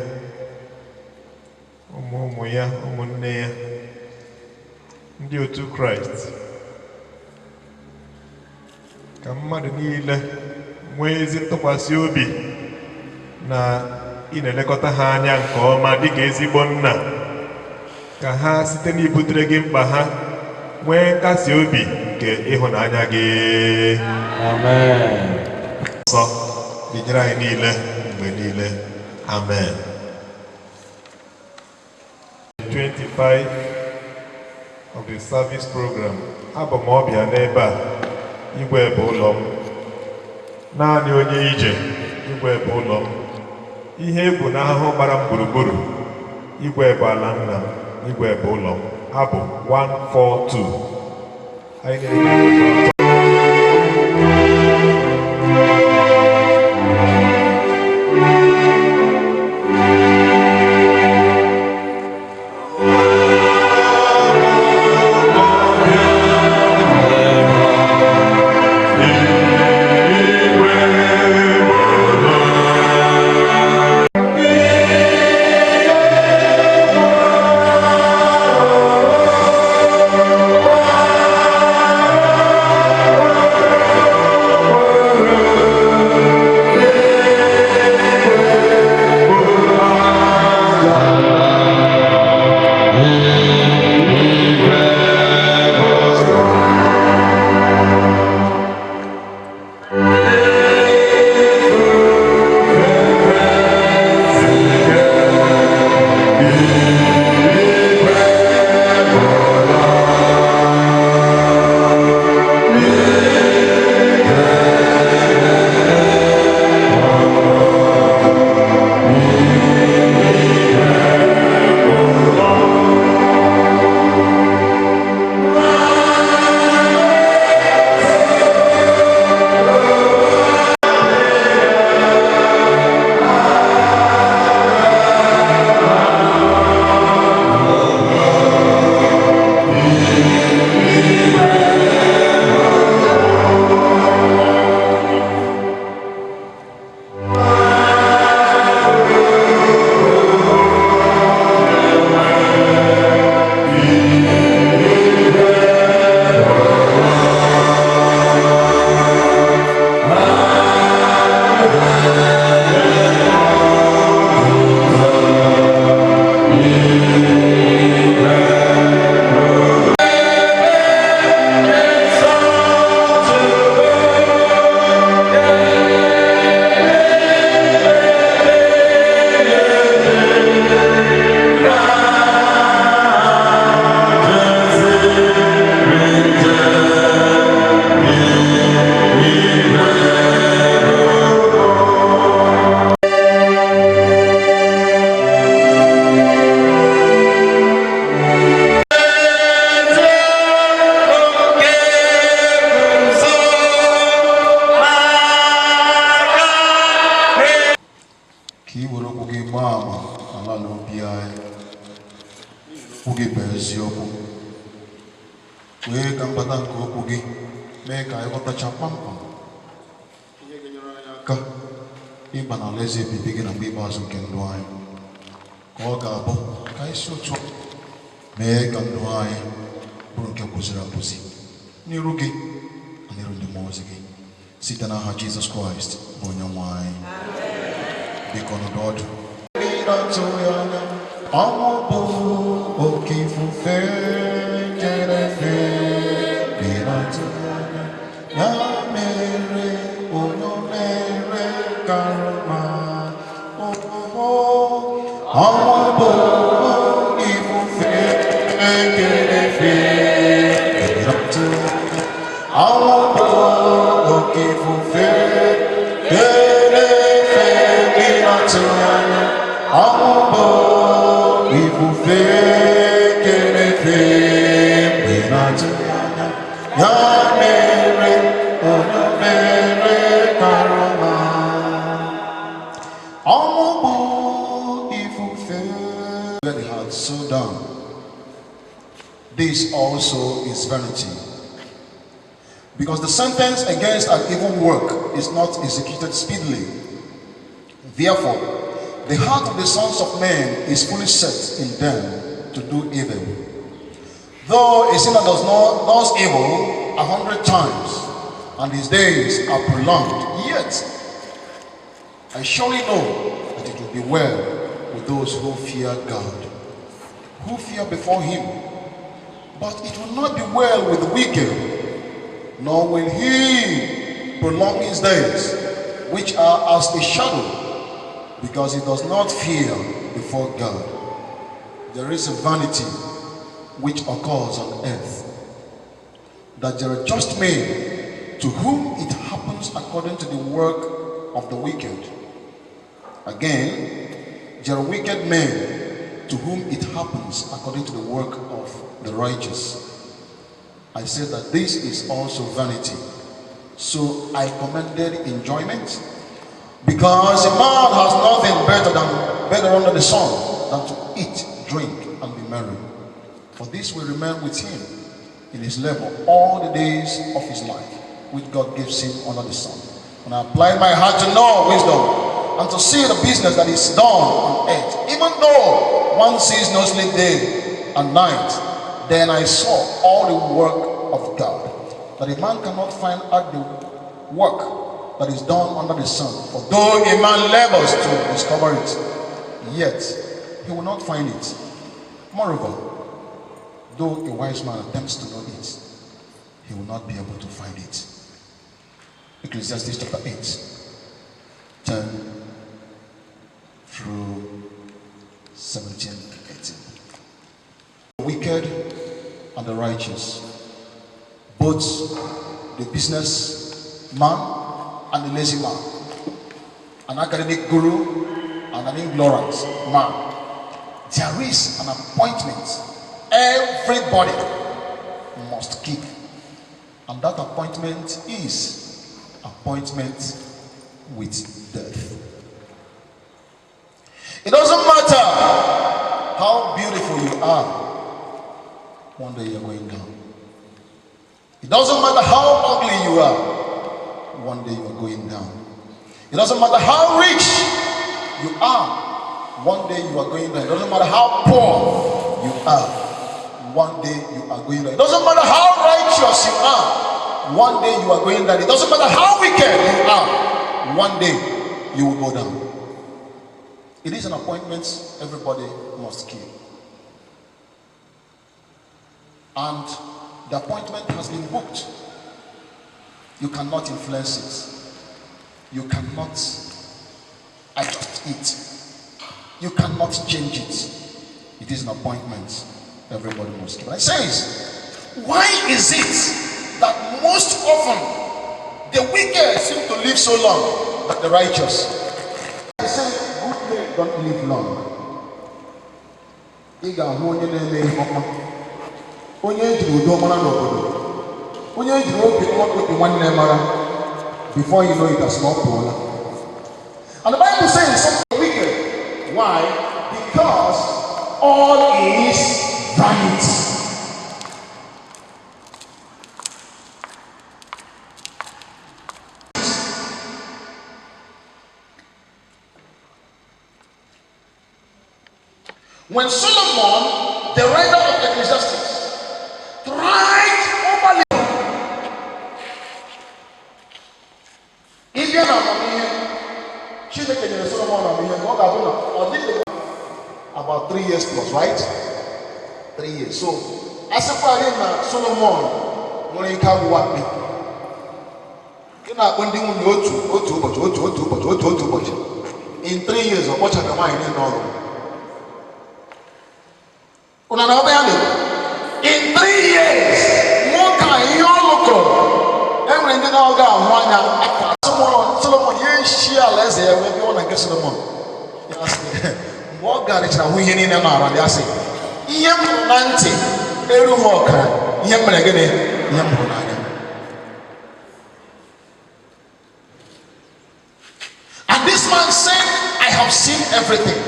ụmụ ụmụ ya, ụmụnne ya, ndị otu Kraịst, ka mmadụ niile nwee ezi ntụkwasị obi na ị na-elekọta ha anya nke ọma dịka ezigbo nna, ka ha site n'ibutere gị mkpa ha nwee nkasi obi nke ịhụnanya gị. Amen. Nsọ dịnyere anyị niile mgbe niile. Amen. 25 of the service program. Abụ m ọbịa n'ebe a, igwe bụ ụlọ m. Naanị onye ije, igwe bụ ụlọ m. Ihe egwu na ahụhụ gbara m gburugburu, igwe bụ ala nna m, igwe bụ ụlọ m. Abụ 142. Anyị na-ege ụtọ. Ka ị were okwu gị gbaa ama ala na obi anyị. Okwu gị bụ eziokwu. Kwee ka mbata nke okwu gị mee ka anyị ghọtacha kpamkpam ihe ga-enyere anyị aka ịba n'ala eze ebibi gị na mgbe ikpeazụ nke ndụ anyị, ka ọ ga-abụ ka anyị si otu a mee ka ndụ anyị bụrụ nke kwụziri akwụzi n'iru gị na n'iru ndị mmụọ ozi gị, site n'aha Jizọs Kraịst bụ onye nwe anyị. Biko nọdụ ọdụ. Ọnwụ bụ oke ifufe jere efe anya, ya mere onye mere karama. Ọnwụ bụ ifufe jere efe, ọnwụ bụ oke ifufe jere efe anya, ọnwụ bụ ifufe kere efe mgbe na-atụghị anya, ya mere onye mere karama. Ọnwụ bụ ifufe. They had so done. This also is vanity, because the sentence against an evil work is not executed speedily. Therefore, the heart of the sons of men is fully set in them to do evil. Though a sinner does not does evil 100 times, and his days are prolonged, yet I surely know that it will be well with those who fear God, who fear before him. But it will not be well with the wicked, nor will he prolong his days, which are as a shadow, because he does not fear before God. There is a vanity which occurs on earth, that there are just men to whom it happens according to the work of the wicked. Again, there are wicked men to whom it happens according to the work of the righteous. I said that this is also vanity. So I commended enjoyment, because a man has nothing better under the sun than to eat, drink, and be merry. For this will remain with him in his labor all the days of his life, which God gives him under the sun. And I applied my heart to know wisdom and to see the business that is done on earth, even though one sees no sleep day and night. Then I saw all the work of God, that a man cannot find out the work that is done under the sun. For though a man labors to discover it, yet he will not find it. Moreover, though a wise man attempts to know it, he will not be able to find it. Ecclesiastes chapter 8, 10 through 17 and 18. The wicked and the righteous, both the businessman and the lazy man, an academic guru and an ignorant man. There is an appointment everybody must keep, and that appointment is appointment with death. It doesn't matter how beautiful you are, one day you're going down. It doesn't matter how ugly you are, one day you are going down. It doesn't matter how rich you are, one day you are going down. It doesn't matter how poor you are, one day you are going down. It doesn't matter how righteous you are, one day you are going down. It doesn't matter how wicked you are, one day you will go down. It is an appointment everybody must keep. And the appointment has been booked. You cannot influence it. You cannot adjust it. You cannot change it. It is an appointment everybody must keep. And it says, why is it that most often the wicked seem to live so long than the righteous? They say good men don't live long. Ị ga-ahụ onye na-eme ihe ọma, onye ejiri udo mara n'obodo, onye ejiri obi obi nwanne mara, before you know it, as na ọ pụọla. And the Bible says something wicked. Why? Because all is vanity. When Solomon, the writer of Ecclesiastes, tried overly ịbịa na amamihe Chineke nyere Solomon, amamihe ka ọ ga-abụ na ọ dịghị about 3 years plus, right? 3 years. So a sịkwarị na Solomon nwere ike agwụwa mkpi ị na-akpọ ndị nwunye otu otu ụbọchị, otu otu ụbọchị, otu otu ụbọchị, in 3 years ọ kpọchaghị nwaanyị niile ọrụ. Unu na-ọba ya na-ekwu in 3 years nwoke a ihe ọ lụkọrọ enwere ndị na-ọ ga-ahụ anya aka Solomon ya eshi ala eze ya wee bịa na nke Solomon. Ya sị, mgbe ọ garịchara hụ ihe niile nọ ara ya, sị ihe m hụrụ na ntị erughị ọkara ihe m mere gịnị, ihe m hụrụ n'anya. And this man said, "I have seen everything.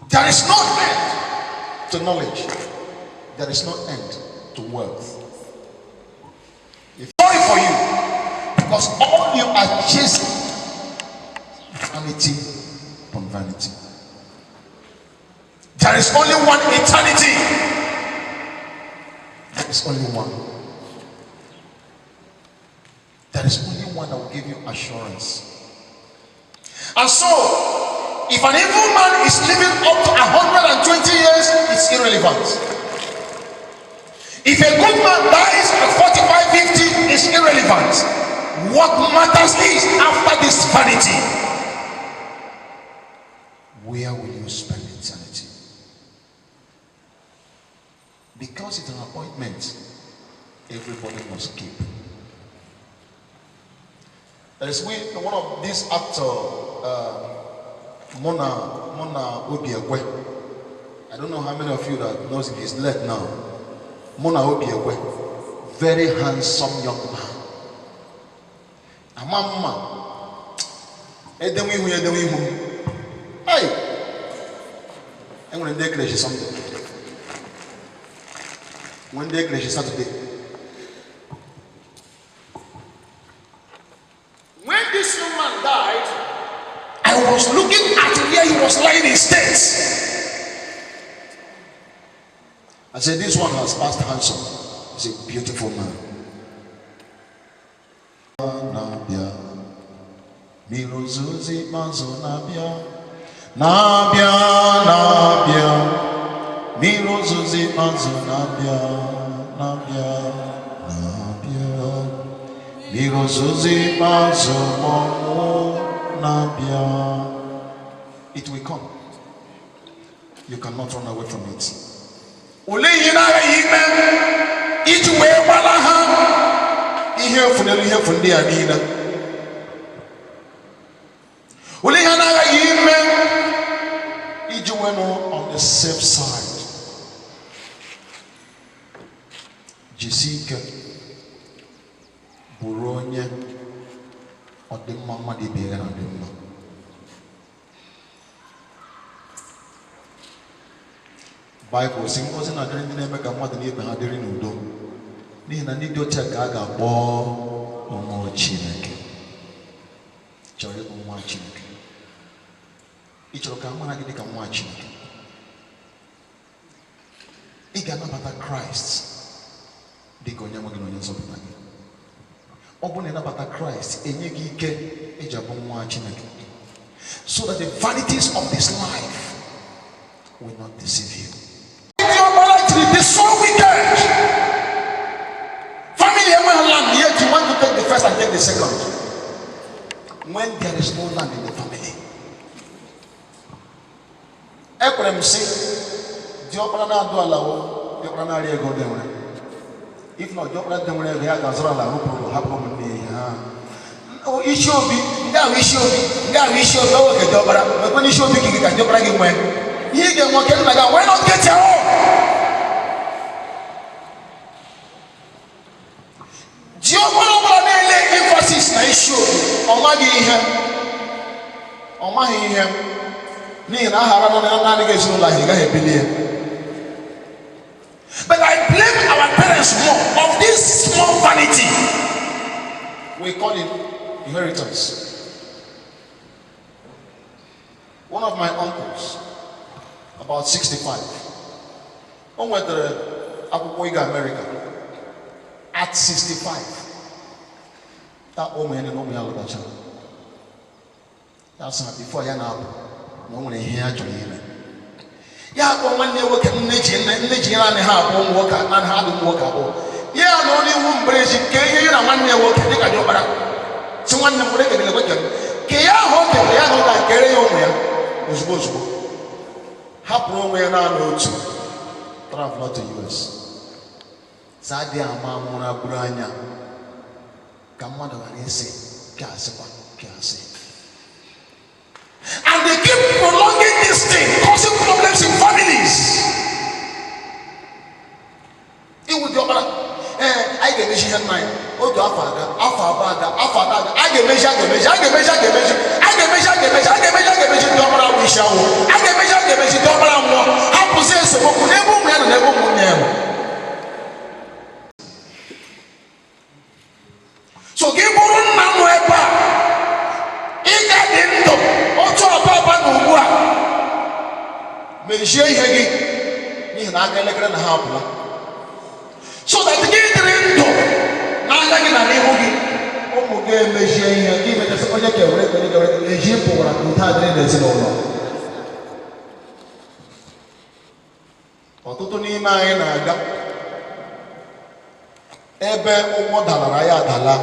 There is no end to knowledge. There is no end to wealth." If sorry for you, because all you are chasing vanity upon vanity. There is only one eternity. There is only one. There is only one that will give you assurance. And so, if an evil man is living up to 120 years, it's irrelevant. If a good man dies at 45, 50, it's irrelevant. What matters is, after this vanity, where will you spend eternity? Because it's an appointment everybody must keep. There is one of these actor, Mona Obiekwe. I don't know how many of you that knows him. He's late now. Mona Obiekwe, very handsome young man. Ama mma. Edenwe ihu ya, edenwe ihu. Hey! Enwere ndị ekerechi Sunday. Nwee ndị ekerechi Saturday. When this young man died, I was looking at where he was lying in state. I said, this one has passed handsome. He's a beautiful man. Na-abịa, mmiri ozuzo ikpeazụ na-abịa, na-abịa, na-abịa, mmiri ozuzo ikpeazụ na-abịa, na-abịa, na-abịa, mmiri ozuzo ikpeazụ ọnwụ na-abịa. It will come. You cannot run away from it. Olee ihe na-aghaghị ime iji wee gbala ha ihe efu n'elu ihe efu ndị a niile? Olee ihe na-aghaghị ime iji wee nọ on the safe side? Jisie ike bụrụ onye ọdịmma mmadụ ibe ya na ọdịmma. Baịbụl sị ngọzi na-adịrị ndị na-eme ka mmadụ na ibe ha dịrị n'udo, n'ihi na ndị dị otu a ka a ga-akpọ ụmụ Chineke. Chọrọ ịbụ nwa Chineke? Ị chọrọ ka a mara gị dịka nwa Chineke? Ị ga-anabata Kraịst dịka onye nwe gị na onye nzọpụta gị. Ọ bụrụ na ị nabata Kraịst, enye gị ike iji abụ nwa Chineke, so that the vanities of this life will not deceive you. Be so wicked. Family enweghị land, yet you want to take the first and take the second. When there is no land in the family. Ekwere m sị, diọkpara na-adụ ala wo, diọkpara na-arị ego dị nwere. If not, diọkpara dị nwere ego ya ga-azụrụ ala rụpụrụ hapụrụ ụmụnne ya ha. Isi obi, ndị ahụ isi obi, ndị ahụ isi obi, ọ nwoke diọkpara, mekwe n'isi obi gị ka diọkpara gị nwee. Ihe ị ga-enwe oke nna gị, why not get your own? Diọkpara ọbụla na-ele emphasis na isi obi, ọ maghị ihe. Ọ maghị ihe. N'ihi na aha ara nọ na naanị gị ezinụlọ ahụ, ị gaghị ebili ya. But I blame our parents more of this small vanity we call it inheritance. One of my uncles, about 65, o nwetara akwụkwọ ịga America at 65. Ya ụmụ ya na ụmụ ya lọtachara. Ya sị na before ya na-apụ na o nwere ihe ya chọrọ ime. Ya akpọ nwanne nwoke nne ji naanị ha abụọ ụmụ nwoke, naanị ha dị ụmụ nwoke abụọ. Ya nọ n'ihu mberezi nke ihe ya na nwanne ya nwoke dịka diọkpara. Sị nwanne m were kedere ekwe kere. Ke ya ahụ o kere ya na ọ ga-ekere ya ụmụ ya ozugbo ozugbo. Hapụrụ onwe ya naanị otu travel to US. Zadị ama mụrụ agbụrụ anya ka mmadụ ghara ịsị ka asịkwa ka asị. And they keep prolonging this thing, causing problems in families. Iwu diọkpara, anyị ga-emechi ihe nna anyị otu afọ aga, afọ abụọ aga, afọ atọ aga, a ga-emechi, a ga-emechi, a ga-emechi, a ga-emechi, a ga-emechi, a ga-emechi, a ga-emechi, a ga-emechi, diọkpara bụ isi awụ, a ga-emechi, a ga-emechi, diọkpara nwụọ, hapụzi esemokwu n'ebe ụmụ ya nọ, n'ebe ụmụnne ya nọ. So gị bụrụ nna nọ ebe a, ị ga-adị ndụ otu ọba ọba na ugbu a, mejie ihe gị n'ihi na aka elekere na ha apụla, so that gị dịrị ndụ n'anya gị na n'ihu gị, ụmụ gị emejie ihe gị mechasị onye ka ewere onye ga-ewere eji pụwara ka udo adịrị n'ezinụlọ. Ọtụtụ n'ime anyị na-aga ebe ụgbọ dalara ya adala.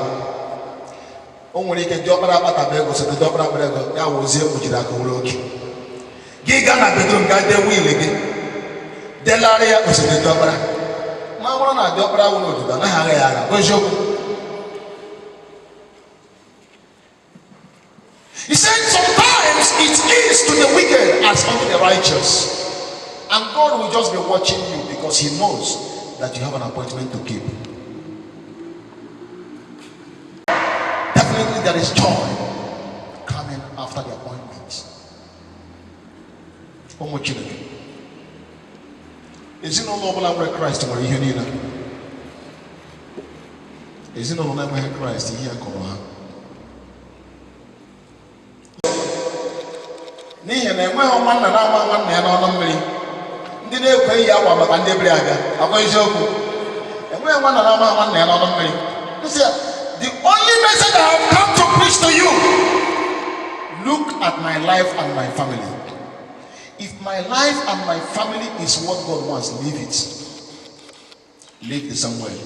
O nwere ike diọkpara akpataba ego, sote diọkpara akpara ego ya wụzie kpuchiri aka were oke. Gị gaa na bedrum gaa dee wiil gị, delarị ya osote diọkpara. Ma ọ bụrụ na diọkpara wụ n'odudu, anaghị agha ya agha, bụ eziokwu. He said sometimes it is to the wicked as unto the righteous. And God will just be watching you because he knows that you have an appointment to keep. Definitely there is joy coming after the appointment. Ụmụ Chineke, ezinụlọ ọbụla nwere Kraịst nwere ihe niile. Ezinụlọ na-enweghị Kraịst, ihe kọrọ ha, n'ihi na enweghị nwanna na-ama nwanna ya n'ọnụ mmiri. Ndị na-ekweghị ya akwa maka ndị bịara abịa akwa eziokwu, enweghị nwanna na-ama nwanna ya n'ọnụ mmiri. Nsị ya, the only message I have come to preach to you, look at my life and my family. If my life and my family is what God wants, leave it, leave the same way.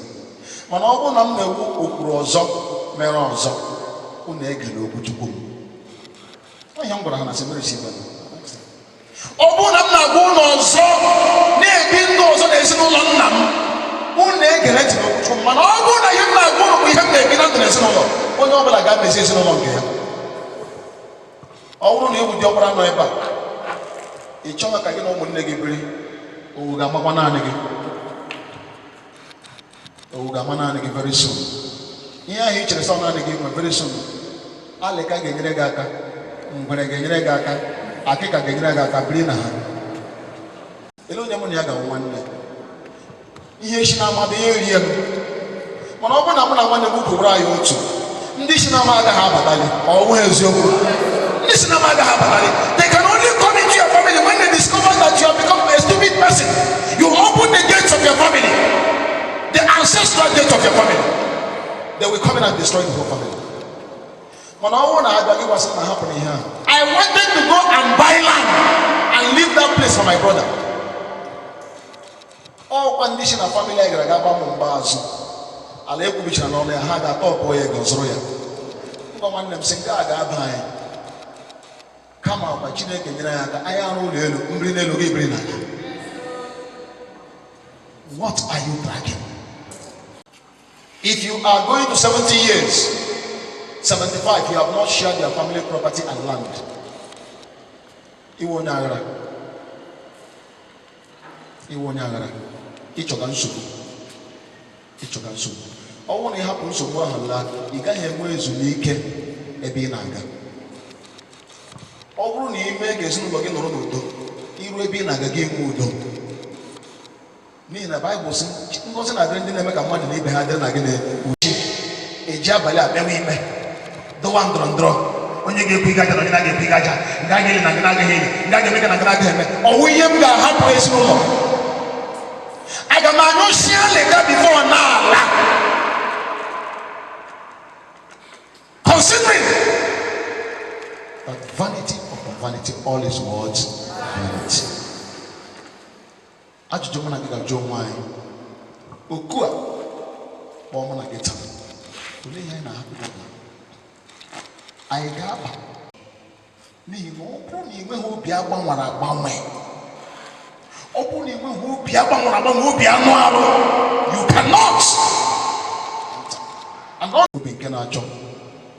Mana ọ bụrụ na m na-ekwu okwuru ọzọ mere ọzọ, unu egela okwu Chukwu m. Ihe m gwara ha na St. Mary's Ibadan, ọ bụrụ na m na-agwa ụlọ ọzọ na-ebi ndụ ọzọ na ezinụlọ nna m, unu egere ntị n'okwu Chukwu. Mana ọ bụrụ na ihe m na-agwa ụlọ bụ ihe m na-ebi na ndụ na ezinụlọ, onye ọbụla ga-emezi ezinụlọ nke ya. Ọ bụrụ na ịwụ diọkpara nọ ebe a, ị chọghị ka gị na ụmụnne gị biri, owu ga-amakwa naanị gị, owu ga-ama naanị gị very soon. Ihe ahụ i chere sọ naanị gị nwe, very soon alịka ga-enyere gị aka, ngwere ga-enyere gị aka, akịka ga-enyere gị aka biri na ha. Ele onye mụ na ya ga-anwụ nwanne ihe esi na amadụ ya erie m. Mana ọ bụrụ na mụ na nwanne m kwuru anyị otu, ndị si na ama agaghị abatali. Ọ bụghị eziokwu, ndị si na ama agaghị abatali. They can only come into your family when they discover that you have become a stupid person. You open the gates of your family, the ancestral gate of your family, they will come in and destroy the whole family. Mana ọ bụrụ na abịa gị gwasị na hapụrụ ihe ahụ, I wanted to go and buy land and leave that place for my brother. Ọkwa ndị si na family anyị gara aga gba m mgba azụ ala ekwubichara n'ọnụ ya, ha ga-atọ ọpụ ya ego zụrụ ya. Ngwa, nwanne m sị nke a ga-aba anyị, kama ọkwa Chineke nyere anyị aka, anyị arụ ụlọ elu, mbiri n'elu, gị biri n'ala. What are you dragging? If you are going to 70 years, 75, you have not shared your family property and land, iwe onye aghara, iwe onye aghara. Ịchọga nsogbu, ịchọga nsogbu. Ọ bụrụ na ị hapụ nsogbu ahụ laa, ị gaghị enwe ezumike ebe ị na-aga. Ọ bụrụ na ị mee ka ezinụlọ gị nọrọ n'udo, iru ebe ị na-aga gị enwe udo, n'ihi na Baịbụl sị ngọzi na-adịrị ndị na-eme ka mmadụ na ibe ha dịrị na gị na-uchi. Eji abalị abịawa ikpe, dọwa ndọrọ ndọrọ, onye ga-ekwu ịga aja na onye na-aga ekwu ịga aja, nga aga eli na nga na-agaghị eli, nga ga-eme ka na nga na-agaghị eme. Ọwụ ihe m ga-ahapụ ezinụlọ, aga m anyụsi alịga before n'ala, considering that vanity upon vanity, all is what? Vanity. Ajụjụ mụ na gị ga-ajụ onwe anyị, oku a kpọọ mụ na gị taa, olee ihe anyị na-ahapụ gị? Anyị ga-aba, n'ihi na ọ bụrụ na ị nweghị obi agbanwere agbanwe, ọ bụrụ na ị nweghị obi agbanwere agbanwe, obi anụ arụ, you cannot enter. And ọ obi nke na-achọ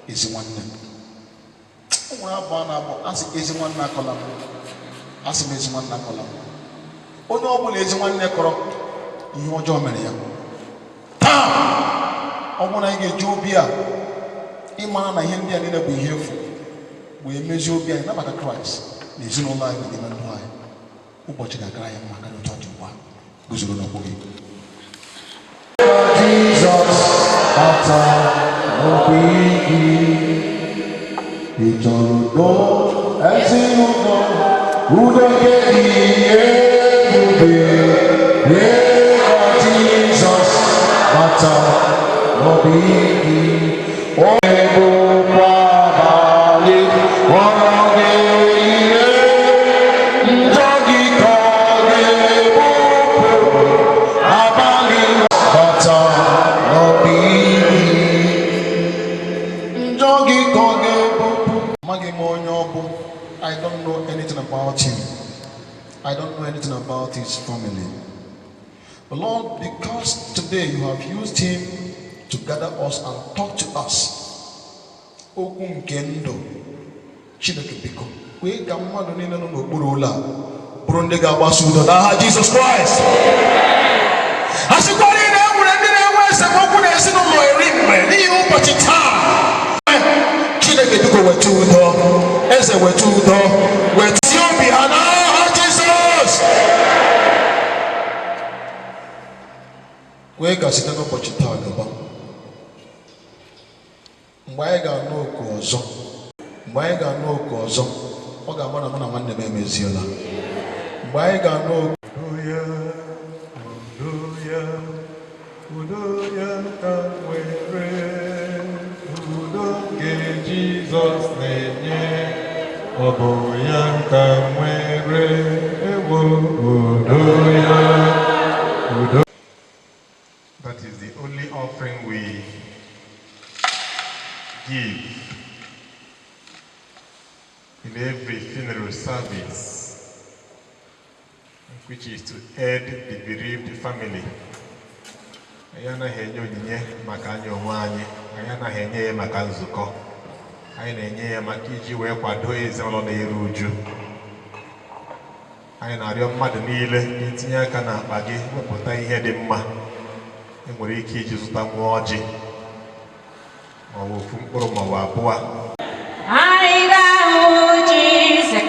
ezi nwanne. O nwere abụ a na-abụ, asị ezi nwanne akọla m, asị m ezi nwanne akọla m. Onye ọ bụla ezi nwanne kọrọ ihe ọjọọ mere ya taa. Ọ bụrụ na anyị ga-eji obi a ịmara na ihe ndị a niile bụ ihe efu wee mezie obi anyị, nabata Kraịst na ezinụlọ anyị na n'ime ndụ anyị, ụbọchị ga-agara anyị mma karịa otu ọ dị ugbu a. Guzoro n'ụkwụ gị. Jizọs bata n'obi gị, ị chọrọ udo ezinụlọ, udo nke dị ebube, wee ka Jizọs bata n'obi gị. Onye bụkwa abalị ghọrọ gị ihe njọ gị ka ọ ga-ebupụ abalị bata n'obi gị, njọ gị ka ọ ga-ebupụ. Amaghị m onye ọ bụ. I don't know anything about him. I don't know anything about his family. But Lord, because today you have used him to gather us and talk to us, okwu nke ndụ. Chineke, biko, kwee ka mmadụ niile nọ n'okpuru ụlọ a bụrụ ndị ga-agbaso udo n'aha Jizọs Kraịst. A sịkwara na e nwere ndị na-enwe esemokwu na ezinụlọ eri mgbe n'ihi ụbọchị taa, Chineke, biko, weta udo. Eze, weta udo, weta obi ha n'aha Jizọs. Kwee ka site n'ụbọchị taa gaba, mgbe anyị ga-anụ oku ọzọ, mgbe anyị ga-anụ oku ọzọ, ọ ga-ama na mụ na nwanne m emeziela. Mgbe anyị ga-anụ oku. Udo ya, udo ya, udo ya ka m nwere, udo nke Jizọs na-enye, ọ bụ ya ka m nwere, ewo udo ya, udo. That is the only offering we give in every funeral service, which is to aid the bereaved family. Anyị anaghị enye onyinye maka anyị onwe anyị, anyị anaghị enye ya maka nzukọ. Anyị na-enye ya maka iji wee kwado ezinụlọ na-eru uju. Anyị na-arịọ mmadụ niile ka itinye aka n'akpa gị wepụta ihe dị mma. E nwere ike iji zụta nwa ọjị maọbụ ofu mkpụrụ maọbụ abụọ. Anyị ga-ahụ Jizọs.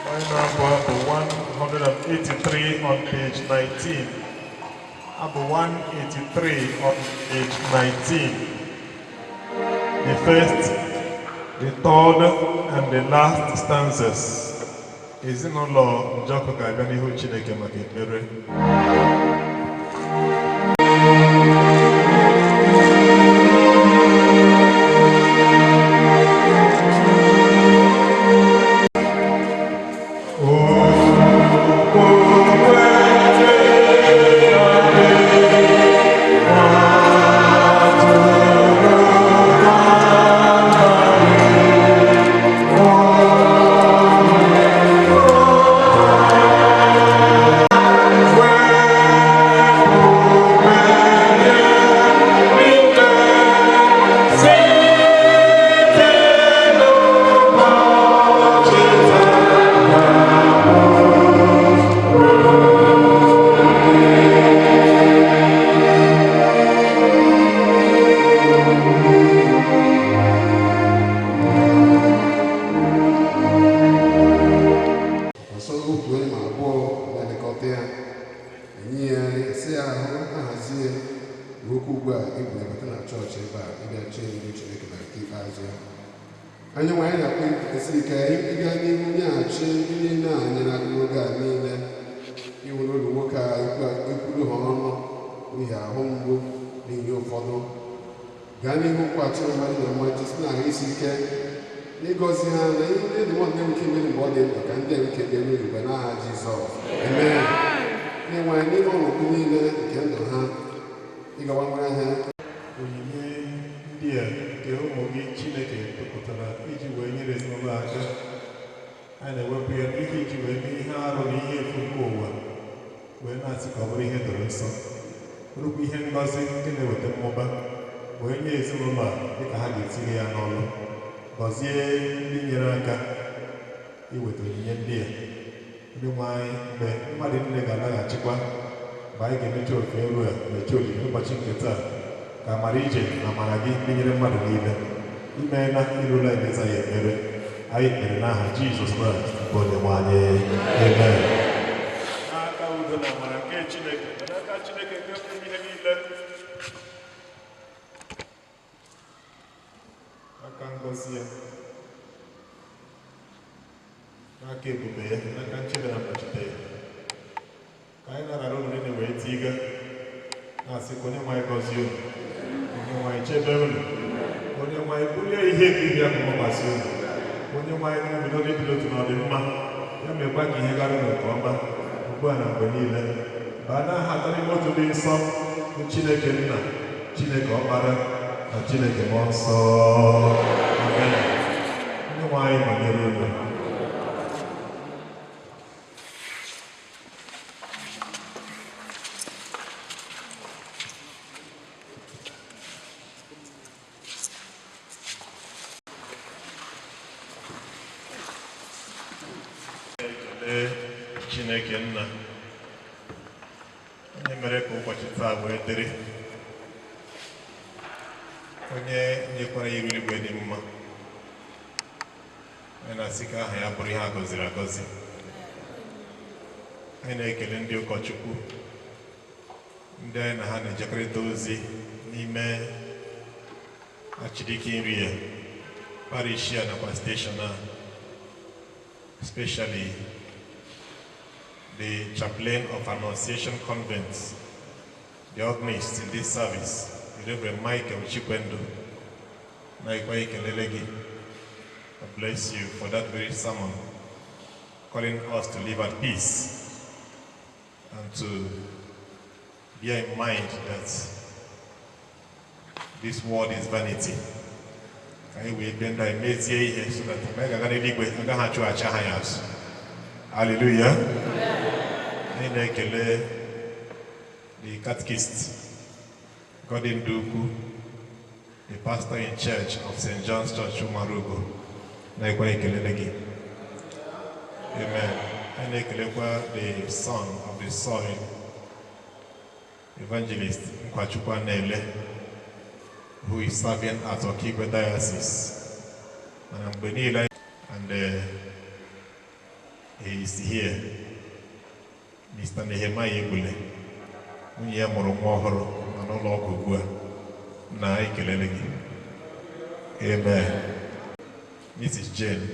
Onye na-abụ abụ 183 on page 19. Abụ 183 on page 19. The first, the third, and the last stanzas. Ezinụlọ Njọkụ ga-abịa n'ihu Chineke maka ekpere. Ọsọ otu onye ma abụọ na-elekọta ya, enye ya nri, esi ya ahụ, ahazie ya ruokwa ugbu a ebulabata na chọọchị ebe a ịbịa chee n'ihu Chineke na nke ikpeazụ ya. Anyị nwe anyị na-akpọ esi ike ịga n'ihu nyeghachi ndị niile a nyere aka n'oge a niile iwu n'ụlọ nwoke a ekwuru ha ọnụ n'ihi ahụ mgbu na ihe ụfọdụ. Gaa n'ihu nkwaghachi mmadụ na mmaji site na ahụ isi ike n'ịgọzi ha na ihe ndị dị nwanne nwoke mere mgbe ọ dị ndụ, ka ndị a nwoke bịa n'igwe n'aha Jizọs, amen. N'inwe n'ime ọnọdụ niile nke ndụ ha, ịgawa nwere ha Onyinye ndị a nke ụmụ gị Chineke tụpụtara iji wee nyere ezinụlọ aka, anyị na-ewepụ ya n'ihe iji wee mee ihe arụ na ihe efu nke ụwa, wee na-asị ka ọ bụrụ ihe doro nsọ, bụrụkwa ihe ngọzi nke na-eweta mmụba wee nye ezinụlọ a dịka ha ga-etinye ya n'ọlụ. Gọzie ndị nyere aka iweta onyinye ndị a. Ndị nwe anyị, mgbe mmadụ niile ga-alaghachikwa, mgbe anyị ga-emechi ofe nru a, mechie olili ụbọchị nke taa, ka amara ije na amara gị dịnyere mmadụ niile. Imeela ịlụla emeza ya ekpere anyị kpere n'aha Jizọs Kraịst bụ Onyenwe anyị. Amen. N'aka udo na amara nke Chineke na n'aka Chineke nke pụrụ ihe niile, aka ngọzi ya, n'aka ebube ya, n'aka nchebe na mkpuchite ya, ka anyị na-arara unu niile wee tiga, na-asị ka Onyenwe anyị gọzie unu, Onyenwe anyị chebe unu, Onyenwe anyị bulie ihe nke ibi akụ mgbakwasị unu, Onyenwe anyị n'obido n'ịdị n'otu na ọdịmma ya, mekwa ka ihe gara unu nke ọma ugbu a na mgbe niile. Baa n'aha atọ n'ime otu dị nsọ bụ Chineke Nna, Chineke Ọkpara na Chineke Mmụọ Nsọ. Amen. Onyenwe anyị nọnyere unu. Ekele Chineke Nna, onye mere ka ụbọchị taa wee dịrị, onye nyekwara ya iru igwe dị mma. Anyị na-asị ka aha ya bụrụ ihe a gọziri agọzi. Anyị na-ekele ndị ụkọchukwu, ndị anyị na ha na-ejekọrịta ozi n'ime Archdeaconry ya, parish ya nakwa station a, especially the chaplain of Annunciation Convent, the organist in this service, the Reverend Michael Chikwendo. Na-ekwe ekelele gị. God bless you for that very sermon, calling us to live at peace and to bear in mind that this world is vanity. Ka anyị wee bịa ndụ anyị mezie ihe so that mgbe anyị ga-aga n'eluigwe, agaghị achụghachi aha ya azụ. Hallelujah. Anyị na-ekele the catechist, Gordon Duku, the pastor in church of St. John's Church, Umarugo. Na-ekwe ekelele gị. Amen. Anyị na-ekelekwa the son of the soil, Evangelist Nkwachukwu Anele, who is serving at Okigwe Diocese. Mana mgbe niile, and he is here, Mr. Nehemiah Egbule, nwunye ya mụrụ nwa ọhụrụ nọ n'ụlọ ọgwụ ugbu a. Na ekelele gị. Amen. Mrs. Jane,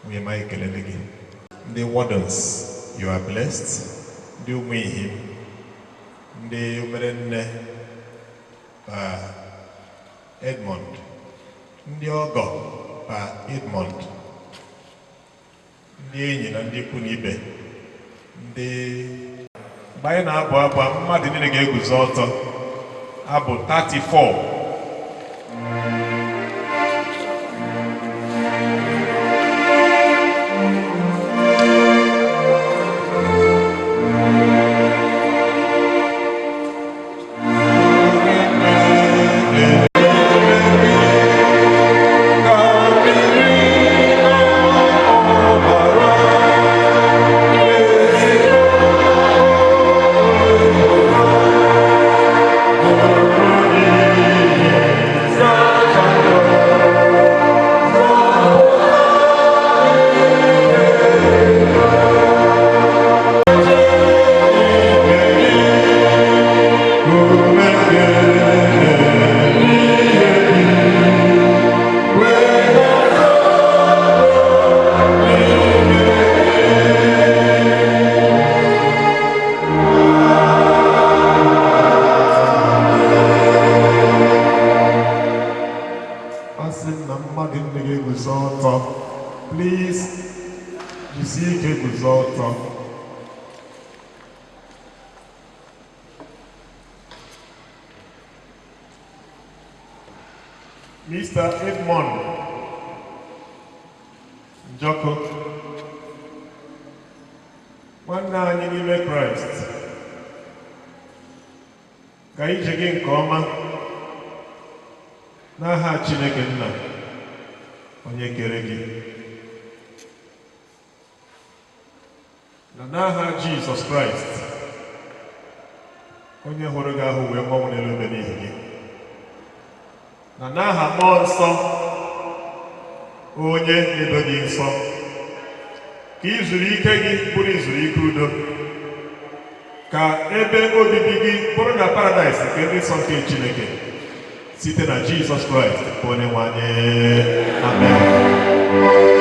nwunye m, anyị ekelele gị. Ndị wardens, you are blessed. Ndị ụmụ ihim, ndị mere nne pa Edmond, ndị ọgọ pa Edmond, ndị enyi na ndị ikwu na ibe, ndị mgbe anyị na-abụ abụ a, mmadụ niile ga-eguzo ọtọ. Abụ 34. Asị m na mmadụ niile ga-eguzo ọtọ. Please, jisie ike guzo ọtọ. Mr. Edmond Njọkụ, nwanne anyị n'ime Kraịst, ka ije gị nke ọma n'aha Chineke Nna, onye kere gị, na n'aha Jizọs Kraịst, onye hụrụ gị ahụ wee gbanwe n'elu obe n'ihi gị, na n'aha Mmụọ Nsọ, onye na-edo gị nsọ, ka izuru ike gị bụrụ izuru ike udo, ka ebe obibi gị bụrụ na paradaịs nke ndị nsọ nke Chineke, site na Jizọs Kraịst bụ Onyenwe anyị. Amen.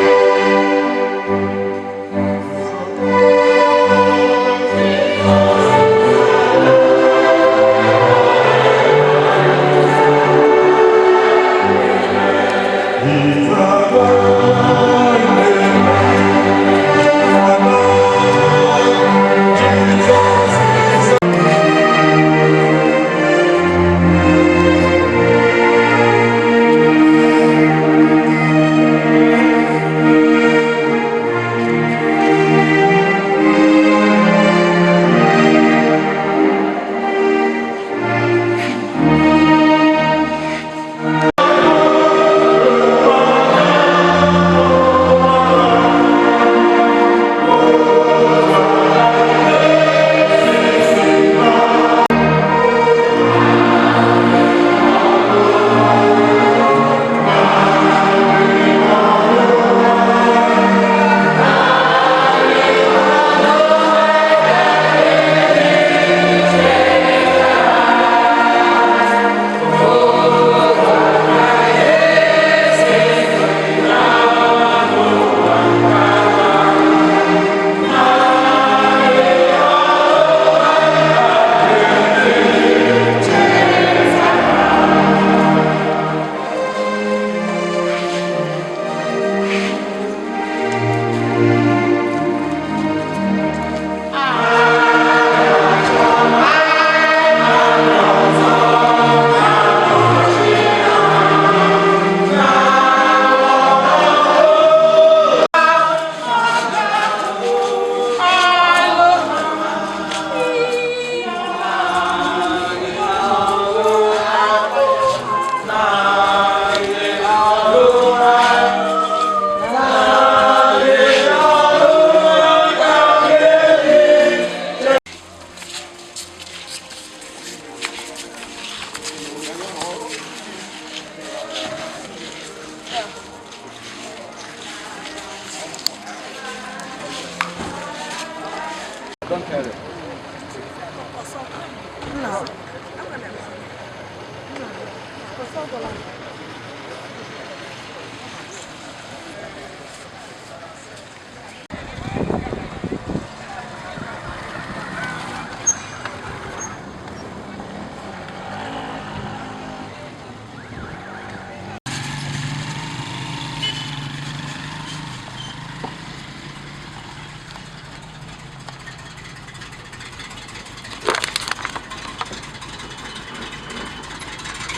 Don't tell it.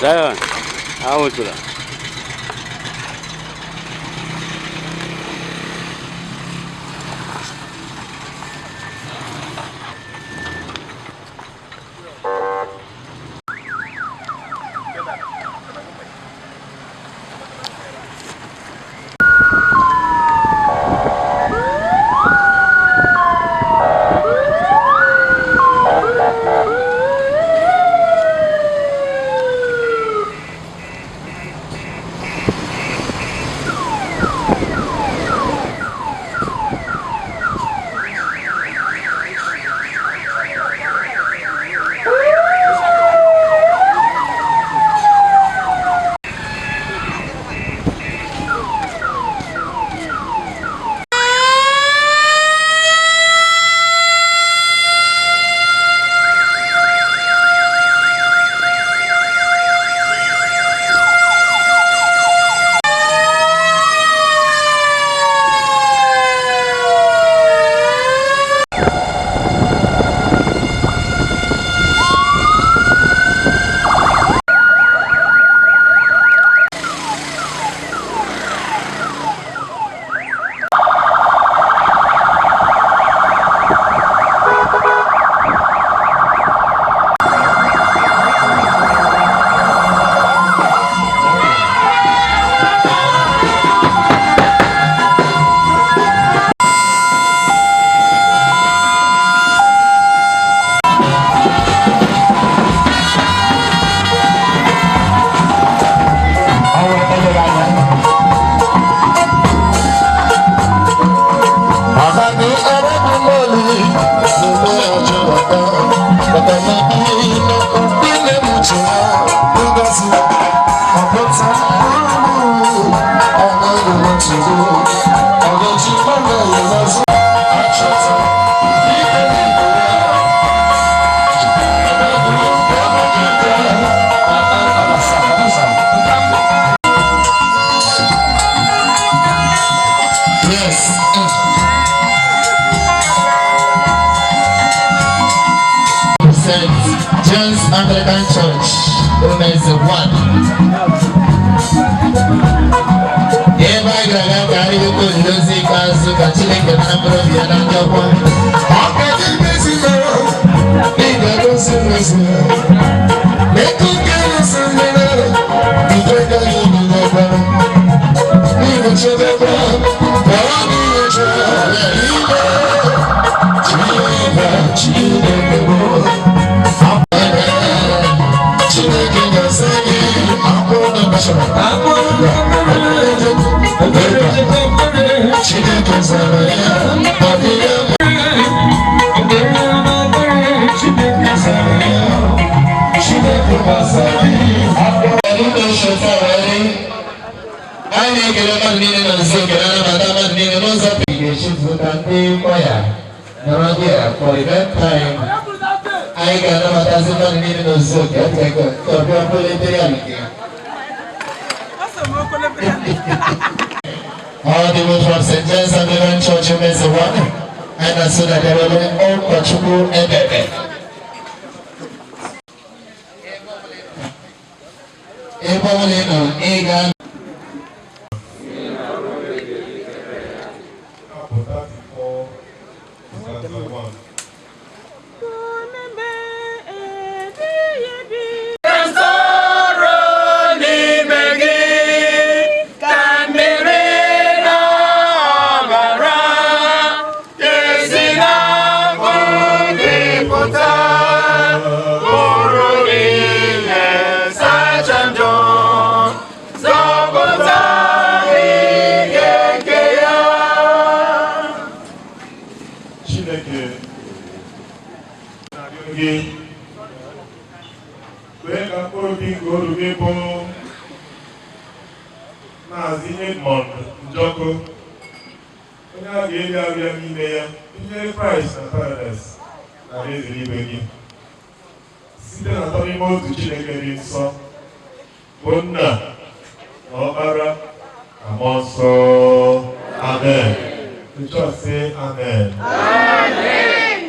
Zion, awụtụla. Yes. St. John's Anglican Church, Umeze 1. Ebe anyị gara aga ka anyị wepụ ndozi ikpeazụ ka Chineke nara mkpụrụ obi ya na ndokwa. Anyị na-ekele mmadụ niile nọ nso, ekele anabata mmadụ niile n'ụzọ ga-echefu ka ndị kwaya nọrọ dị a for event time. Anyị ga-anabatazi mmadụ niile n'ozuzu oke etego nke ọbịa kweletere ya nke. All the way from St. John's Anglican Church, Umeze 1, anyị na-asụ na debere ụkọchukwu Ebebe. Ebe ọ bụla ị nọ, ị ga Nsọrọ n'ime gị ka mmiri na ọbara esi na gị pụta, bụrụ ihe sacha njọ, zọpụta ihe nke ya. Chineke na-arịọ gị, kwee ka mkpụrụ obi nke oru gị bụ Maazị Edmond Njọkụ, onye a ga-eli arụ ya n'ime ya tinyere Kraịst na Paradaịs na alaeze eluigwe gị, site na atọ n'ime otu Chineke dị nsọ, bụ Nna na Ọkpara na Mmụọ Nsọ. Amen. The church say amen. Amen.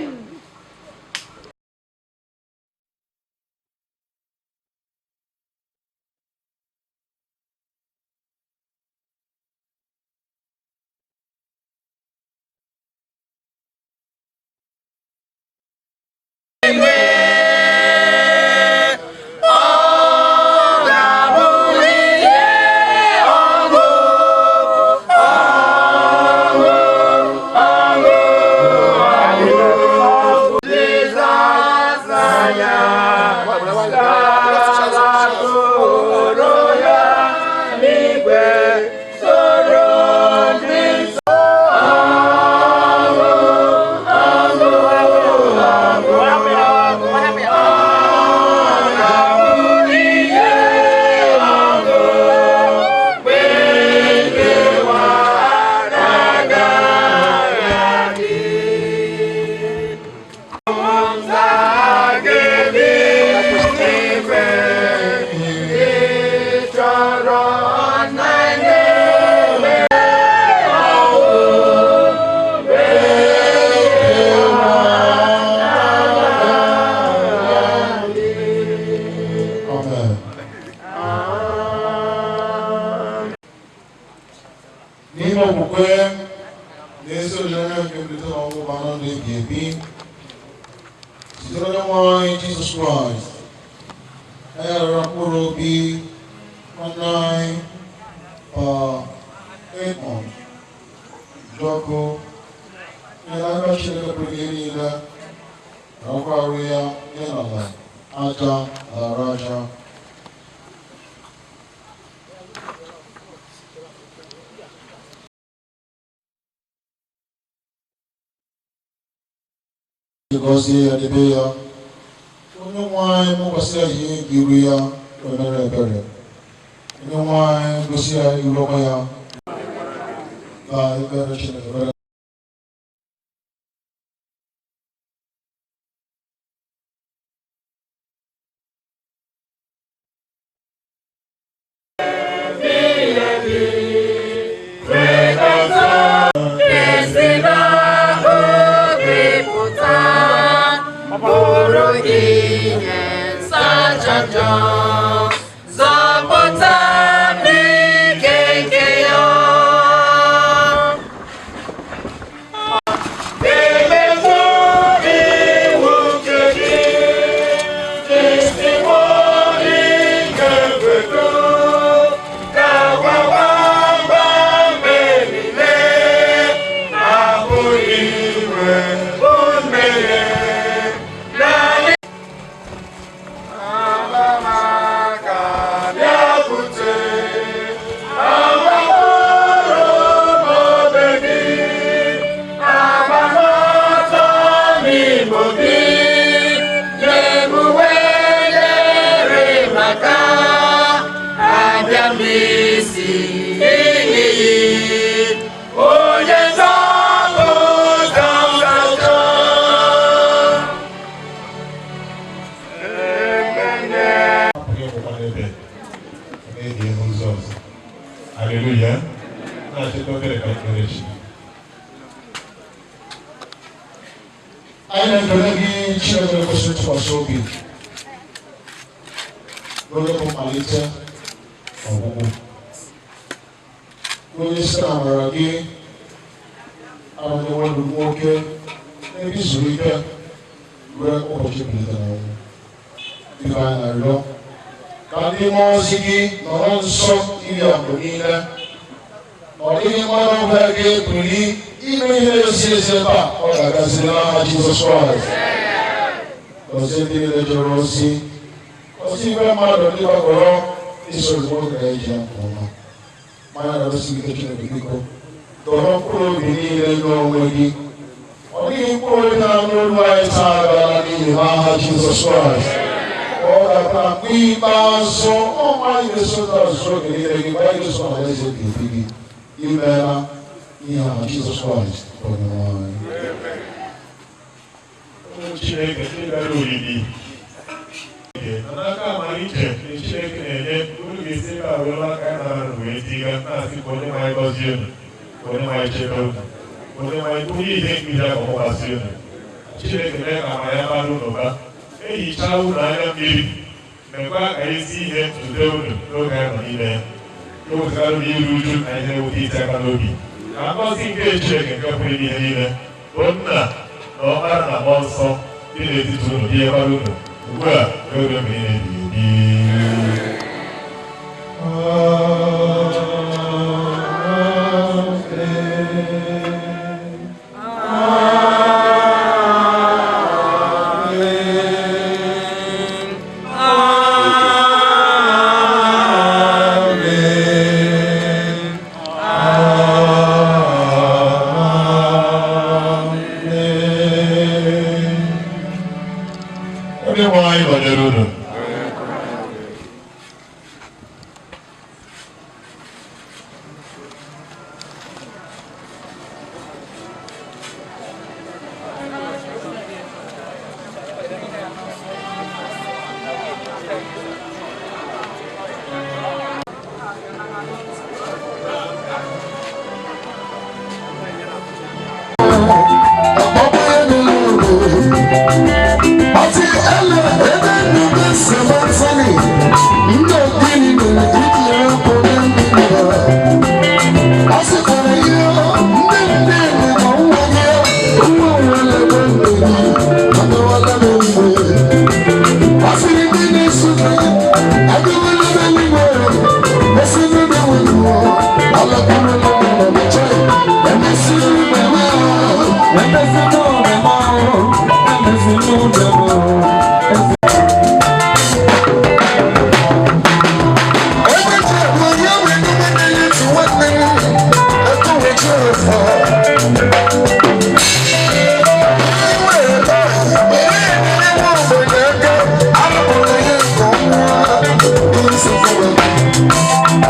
N'ime okwukwe na ezi olileanya nke mbilite n'ọnwụ bụ anụ ndụ ebi ebi sitere onye nwe anyị Jizọs Kraịst, anyị rịọrọ mkpụrụ obi nwanne anyị Pa Edmond Njọkụ nyere aka Chineke pụrụ ihe niile, rakwa arụ ya nye n'ala aja lara aja. Gọzie ya, debe ya, onye nwe anyị mụkwasị ya ihe nke iru ya, wee mere ebere. Onye nwe anyị gosi ya iru ọma ya na ekpere Chineke mere. Zọpụta m n'ike nke ya. Emezu iwu nke gị, ezigbo ike mbedo, ka gbagba mgbe niile, abụghị inwe mmehie. Naanị Abamaka bịakwute, agbapụrụ m obe gị, agbamọtọ n'Igbo gị, nye m uwe dịrị maka abịa m isi iyi, onye nzọpụta m ga-achọ. Apụghị ịbụkwa n'ebe na-eji n'ụzọ ọzọ. Haleluya. Na-achịkwa obere ka ekpere chi. Anyị na-ekele gị, Chineke kwesịrị ntụkwasị obi, onye bụ mmalite na ọgwụgwụ, onye site na amara gị abanye nwanne m nwoke n'ebe izuru ike ruo ụbọchị mbilite n'ọnwụ. Biko, anyị na-arịọ ka ndị mmụọ ozi gị nọrọ nso iri ya mgbe niile. Ọ dịghị mmadụ ọbụla ga-ebuli ime ihe na-ezi ezi ebe a, ọ ga-agaziri n'aha Jizọs Kraịst. Gọzie ndị niile jere ozi, gọzie igwe mmadụ ndị gbakọrọ isoro nwoke ga-eji ya nke ọma. Mmanya na-arụsi ike. Chineke, biko, dọrọ mkpụrụ obi niile n'onwe gị. Ọ dịghị mkpụrụ obi na-anụ olu anyị taa gara n'ihi n'aha Jizọs Kraịst. Ọ ga-abụ na mgbe ikpeazụ ọnwa anyị ga-eso ọzụzụ oge niile gị, mgbe anyị ga-eso na alaeze ebi gị. Imeela ihe aha Jizọs Kraịst onye nwe anyị. Ụmụ Chineke ndị bịara oriri n'aka amara iche nke Chineke na-enye, unu ga-esi ebe a wee laa aka anyị nara wee tiga na-asị ka onye nwe anyị gọzie unu, ka onye nwe anyị chebe unu, ka onye nwe anyị bunye ihe mmiri ahụ mụkwasị unu. Chineke mee ka amara ya bara unu ụba, ehichaa unu anya mmiri, mekwa ka ezi ihe zute unu n'oge anyị nọ n'ime ya, ewezugara unu iru uju na ihe mwute iti aka n'obi. Ka ngọzi nke Chineke nke pụrụ ime ihe niile, bụ Nna na Ọkpara na Mmụọ Nsọ, dị n'etiti unu, dịnyekwara unu ugbu a ruo mgbe niile ebighị ebi. Onye nwe anyị nọnyere unu. Ọtí ẹlẹ ebe nnukwu sebatani ndị ogini mere iji rapụ ndị mmiri. Ọ sịkwara ihe ndị ndị na nwa gị nwa nwere ebe ndụ gị adọwala m mgbe. Ọ sịrị ndị na-eso agụwala m eluigwe esi n'ebe nwere alakwuru m n'ọchị emesiri m enwe. Thank you.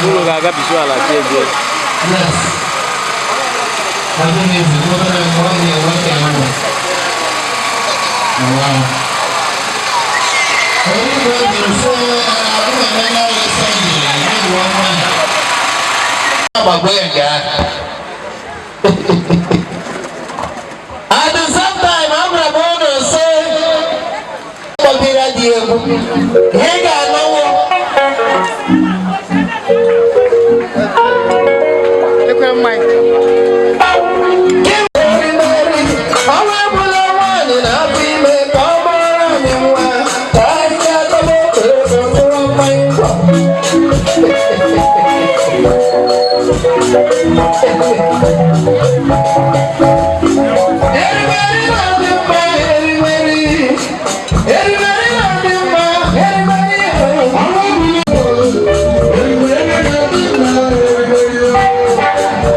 Unu ga-agabisu ala tie die. At the same time, I'm going to say, He ga-anọwo. Ọnwa egbula nwaanyị na-afọ ime ka ọ mụọrọ anyị nwa ka anyị ga-agọba okporoko ṅụrụ mmanya ngwọ. Erimeri na-adị mma, erimeri. Erimeri na-adị mma, erimeri. Ọnwa egbula erimeri na-adị mma, erimeri.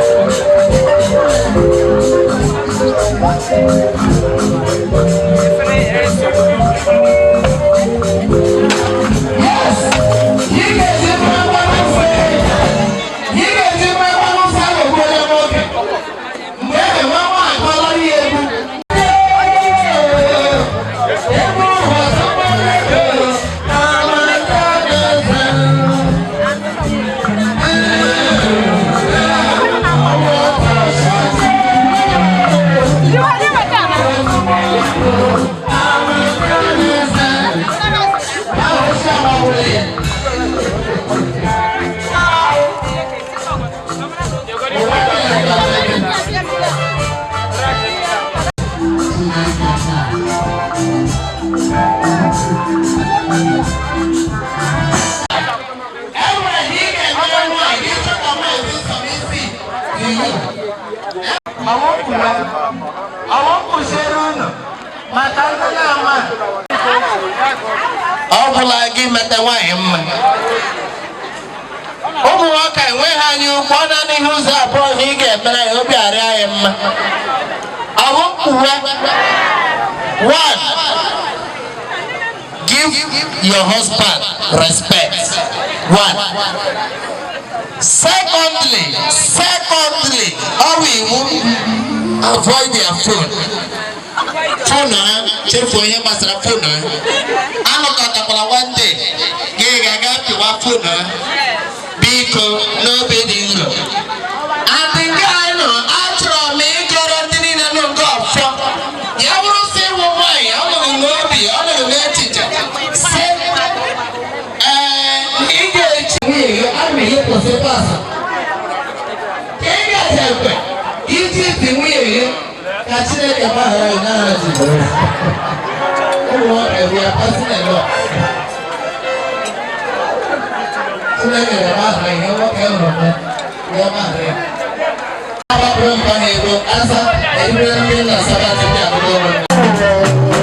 Ọ bụla gị meta nwaanyị mma, ụmụ nwoke enweghị anyị ụkwụ ọ naanị ihe ụzọ abụọ na ị ga-emere ya obi arịa anyị mma. Ọ bụ mkpughe. One, give your husband respect. One. Secondly, ọ bụ iwu, avoid their phone. Phone ha, chefuo ihe gbasara phone ha. Anọkọtakwala one day gị ga-aga pịwa phone ha. Biko, n'obi dị nro. Adị nke anyị nọ, achọrọ m ịgọrọ ndị niile nọ nke ọfọ. Ya bụrụ sị ịwụ nwaanyị, ọ nọghị n'obi, ọ nọghị n'echiche. Sị, ee, ị ga-echi nwunye gị, ana m ihe kwụsị pasọ. Ka ị ga-eji ekwe, iji ntị nwunye gị, ka Chineke gbaghara gị n'aha Jizọs. Ụmụ nwoke, we are passing a law. Chineke ga-agbaghara ihe nwoke hụrụ m, ya gbaghara ya. Agbapụrụ mba na-ego, asa, ebire mmiri na sabat ndị akụkọ ọrụ.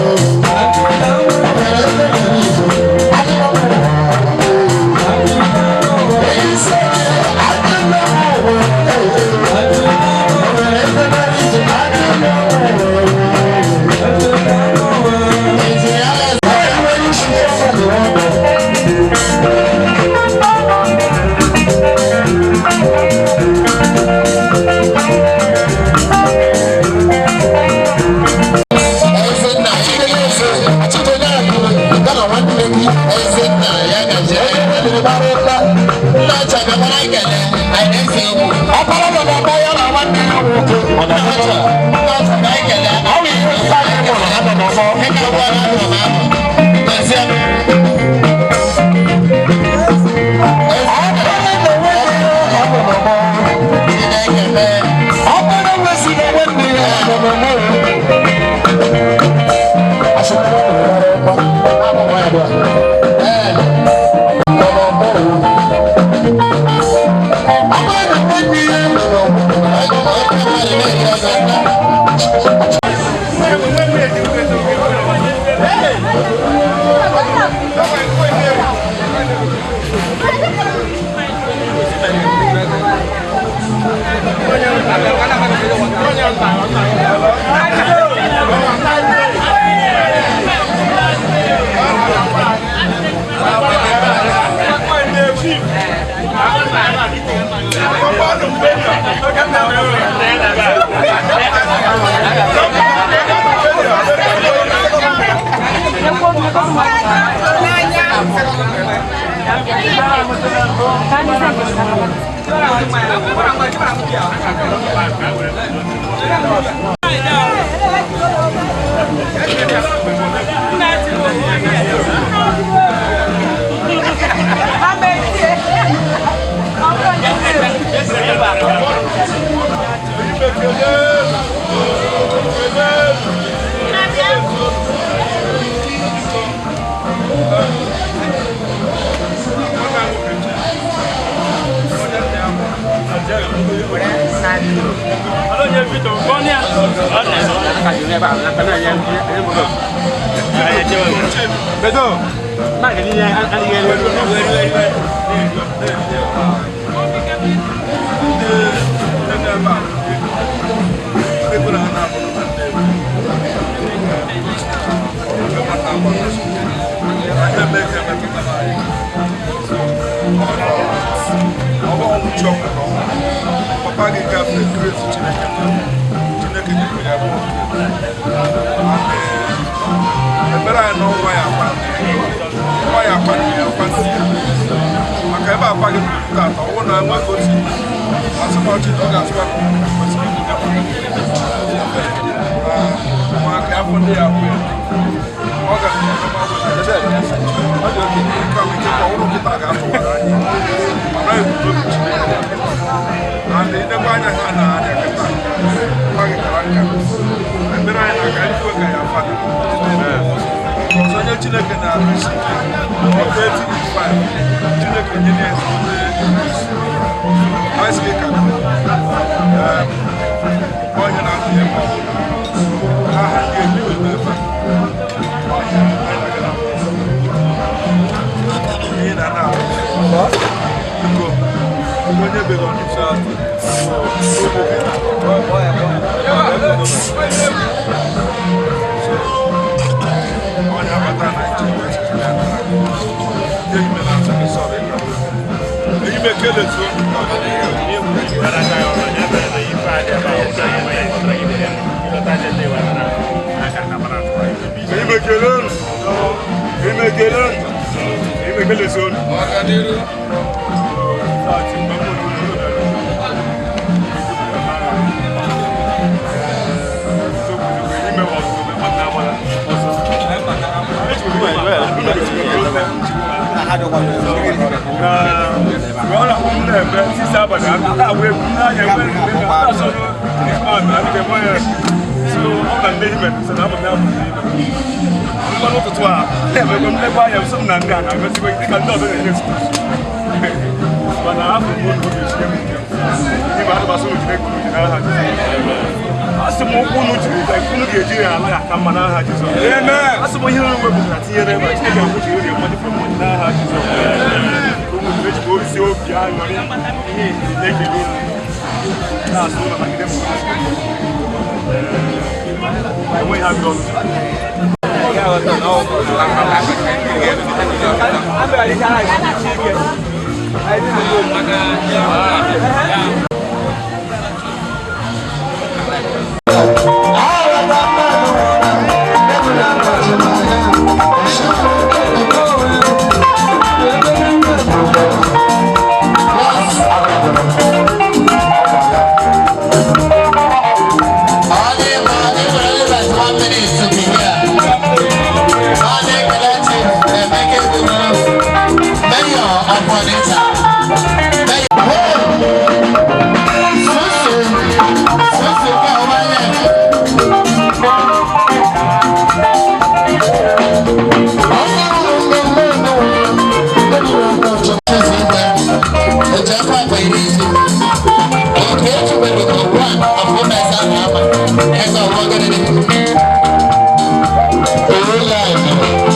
Mayor of Onitsha.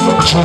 All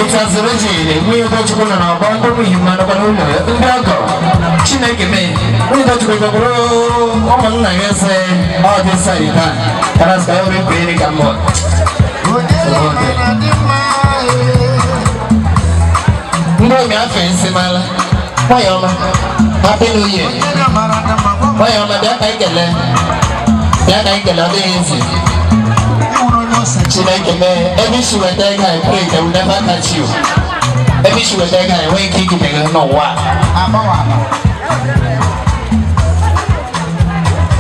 Ịtazụrụ ji nwunye ụkọchukwu nọ n'ọgbọ ndị nwunye mmanụ n'ụlọ ndị ọgọ Chineke mee nwunye ụkọchukwu gọbụrụ ụmụnna ya sị ọ dị saịdị taa kara sị ka ya were kwere ka mmụọ. Ndị omi afọ nsị mala nwayọ ọma. Happy New Year. Nwayọ ọma, bịa ka anyị kelee, bịa ka anyị kelee. Ọ dịghị ezi. Chineke mee ebe isi weta ego anyị, pray they will never catch you. Ebe isi weta ego anyị enweghị ike igide gị n'ụwa a.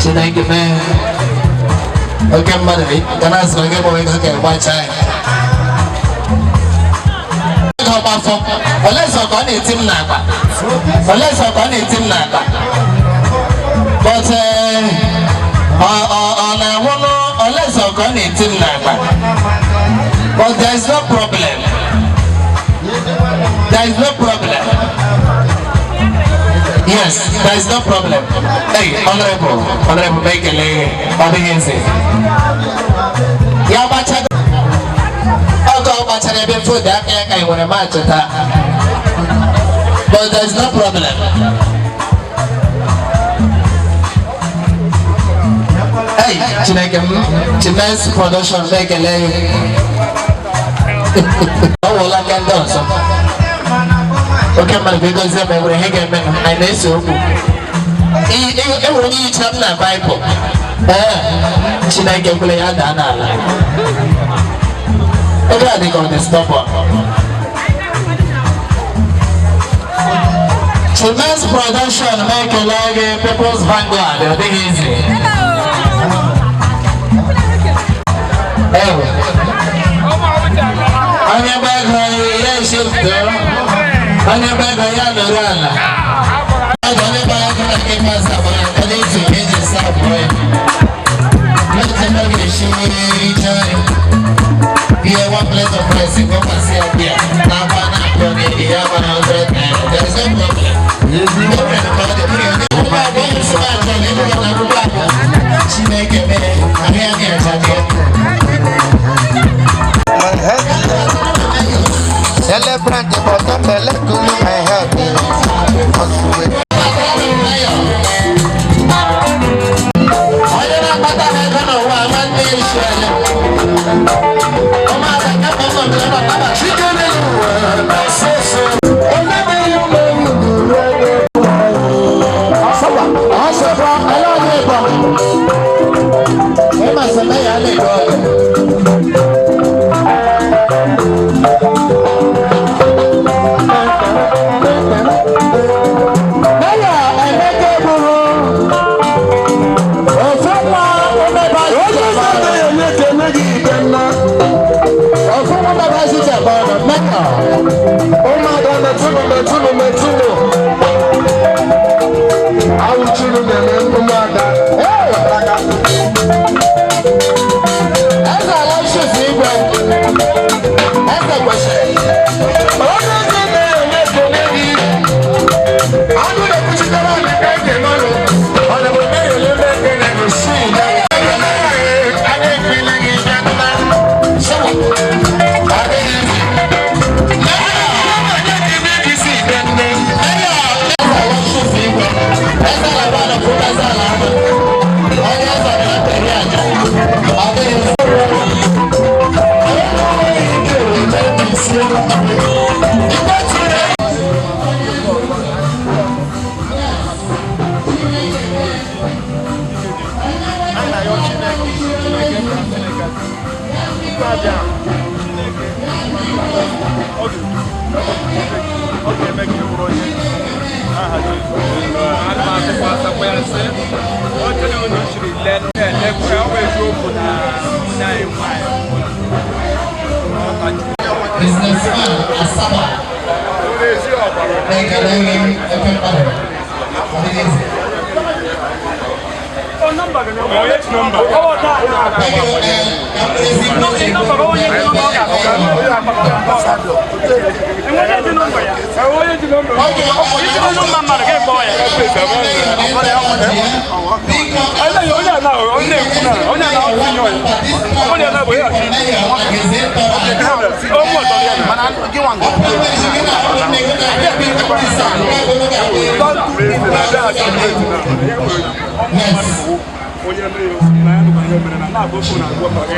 Chineke mee oke mmadụ ga na-asị na gị gbanwe ego ka ịgbacha ya. Ego ọgbafọ olesọ ka ọ na-eti m n'akpa, olesọ ka ọ na-eti m n'akpa, but ọ na-anwụnụ olesọ ka ọ na-eti m n'akpa. But there is no problem, there is no problem. Yes, there is no problem. Hey, honorable, honorable, ekele gị. Ọ dịghị eze ya gbachago ọgọ ọ gbachara ebe foto aka ya ka ị nwere match taa, but there is no problem. Hey, Chineke m, Chimes Production, na-ekele gị. Ọ wụla aka ndị ọzọ oke mmadụ bụ egozie ma enwere ihe ga-eme anyị na-ese okwu. Enwere onye yichara m na Baịbụl. Ee, Chineke kwere ya daa n'ala ebe a dị ka ọ dị stubborn. Chimes Production na-ekele gị. People's Vanguard, ọ dịghị izi. Ewe. Onye gba ego ya eshifto, onye gba ego ya nọrọ ala. Onye gba ego na nke ikpeazụ agbara nke etu ka eji esa abụọ ya. Plate ebe ọ ga-esi richa nri. Ihe one plate of rice gọkwasị ya bịa na-agba na-akpọ n'elu ya gbara 100 naira. There is no problem. Chineke mere ahụ ya ga-acha gị. Celebrant bottom belle kulu my head. Onye na-akpata ha ego n'ụwa nwanne ya isi anya. Ụmụada kama ụmụ mmiri na ọkpaba. Ọsọkwa ala ọdụ ịbọ. Ịma sị na ya na-edo ọdụ. Mayor Emeka Eburu, ofu nwa omeba ofu nwa omeba site bọọlụ Mayor. Ụmụada metụnụ metụnụ metụnụ. Awụchuru na-eme ụmụada. Eze Aloysius Igwe, eze kwesịrị. Onye eze na-enye ekele gị. Agụ na-ekwuchitere anyị ka eke n'ọnụ. Ọ na bụ Mary Olebe ekele gị si ya. Anyị ekele gị bịa nna. Sọwa, ọ dịghị izi. Mayor Eze Aloysius Igwe, eze ala na eze ala ahụ. Onye eze na-apịrị aja. Ọ dịghị izi. Anyị na-ayọ Chineke, Chineke nna, Chineke tupu abịa Chineke ọ ga-edu, ọ ga-eme ka ị bụrụ onye aha Jizọs. Ana m asịkwa asakwa ya sị oche na unu chiri lee na-elekwa ya, ọ bụ eziokwu na nwunye anyị nwaanyị Businessman Asaba na-ekele gị efe mmadụ. Ọ dịghị izi. Onye ji nọmba? Don't do it. Onye mere na ya nụkwa ihe mere na na-abụ ofu na agwọ maka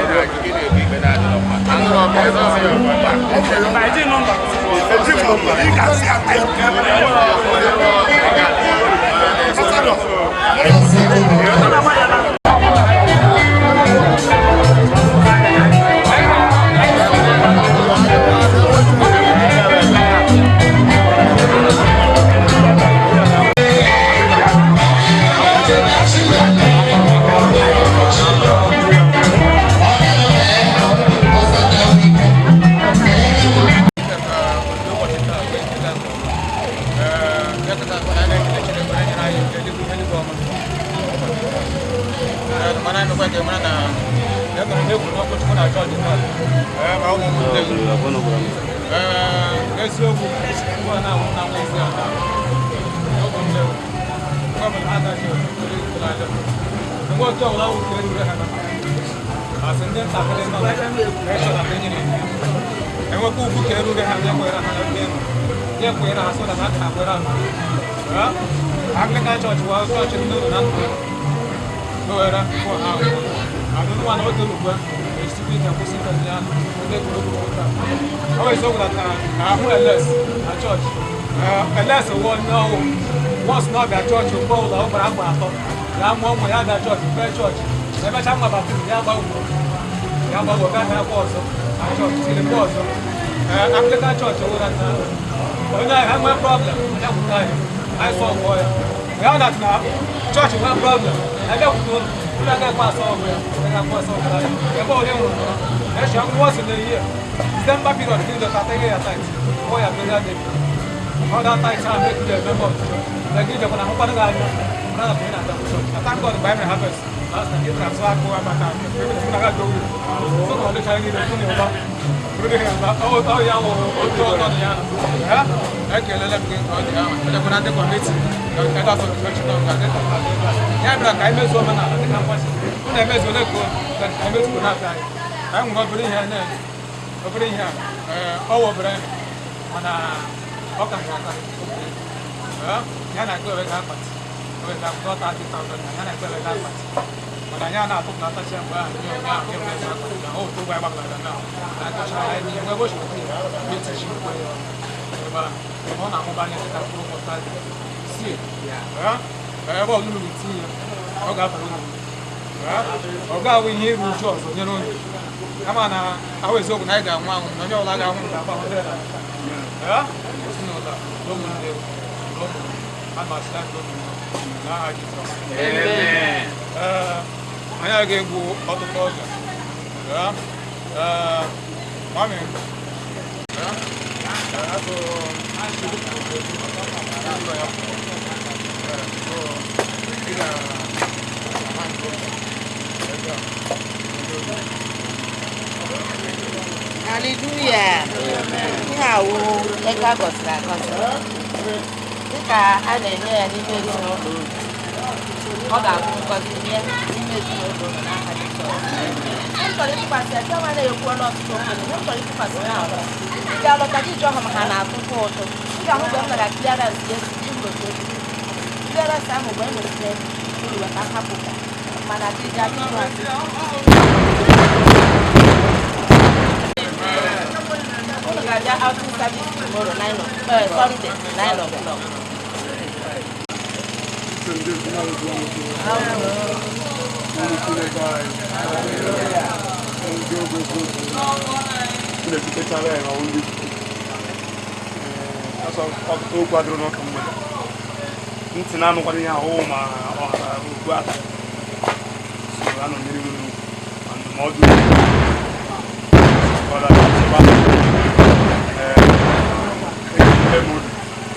Enwekwa ugwu ka erure ha na-ekwere ha na ekwere ha so na ha ka kwere ha. Anglican Church wa chọọchị ndị ụlọ na ndụ n'owere fọ ha anụnụnwa na oge ugbu a esikwa ike kwụsị ịkọzi ya ndị kwuru okwu ụka. Ọ bụ eziokwu na ahụ ls na chọọchị ls wụ onye ọwụ once na ọ bịa chọọchị mgbe ọbụla ọ gbara akwa atọ ya mụọ ụmụ ya bịa chọọchị kpee chọọchị emechaa nwa baptizim ya gbanwuo ya gbanwuo gaa bịakwa ọzọ na chọọchị tilikwa ọzọ. Anglican Church wụ na onye ahụ ha nwee problem onye gwụta anyị anyị sọlvụọ ya. Ya na na chọọchị nwee problem abịakwute ụlọ ụlọ agaghị asọlvụ ya agaghị asọlvụ ya ebe onye nwụrụ nọ na-eche nwa ọsọ na-eyi December period gị dọta tege ya tit kpọọ ya burial day ọ da tit ahụ make you a member of the church na gị jekwa na ahụkwanụ gị anya mara na onye na-abịa chọọchị na thank God mgbe anyị mere harvest last time ịtara azụ akụ abata na ga dowu so na ọ dịchara gị na ụba ọ ya wụ otu ọnọdụ ya. Ekelele m gị nke ọ dị ahụ ejekwara ndị committee elders of the church nọ nga ya bịara ka anyị mezuo omenala dịka mgbasi unu emezuo ole ka anyị mezuo na-abịa anyị anyị nwere obere ihe na obere ihe a ọ wụ obere mana ọ karịrị akarị ya na-ekpe ewega akpati ewega 30,000 ya na-ekpe ewega akpati mana anyị a na-atụpụ na atachi mgbe ahụ nye onye ahụ nye onye akpati na otu ụgbọ anyị gbakọrọ na na-atụcha ya n'ihe nwe ebe o si etichi mkpe ebe ahụ ọ na-amụbanye dịka mkpụrụ mọstad sie ebe ọ lụrụ tinye ọ ga-abara unu ọ ga-awụ ihe iru uju ọzọ nyere unu kama na ahụ eziokwu na anyị ga-anwụ anwụ na onye ọbụla ga-anwụ ga-agba ezinụlọ na ụmụnne na ụmụ a na-asịla ndị ụmụ n'aha Jizọs. Anyị agaghị egbu ọtụtụ oge. Mami, Hallelujah. Ihe a wụ ego a gọziri agọzi dịka a na-enye ya n'ime ezinụlọ unu. Ọ ga-abụ ngọzi nye n'ime ezinụlọ unu n'aha Jizọs. Ihe m chọrọ ịtụkwasị ya chiọma na-ekwu ọnụ ọtụtụ okwu. Ihe m chọrọ ịtụkwasị ya bụ ị ga-alọta gị jụọ ha ma ha na-atụkwa ụtụ. Ị ga-ahụ mgbe m nara clearance ya esi ịhụrụ otu otu clearance ahụ mgbe e nwetara uru maka hapụ ka mana gị ga gị jụọ asị. Unu ga-abịa outing service tomorrow 9 o'clock, Sunday 9 o'clock. Okwu adịrọ n'ụka mgbede ntị na-anụkwara ihe ahụ ma ọhara okwu aka so anọ nyere unu ma ndụmọdụ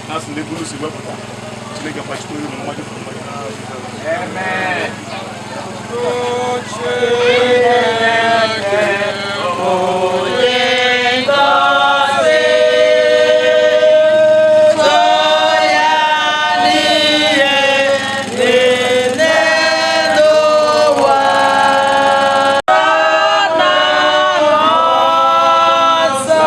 na asị ndị bulu si wepụta Chineke gbachite unu mmadụ fụrụ mmadụ. Amen. Chineke onye ngọzi too ya n'ihe niile n'ụwa. Na nsọ.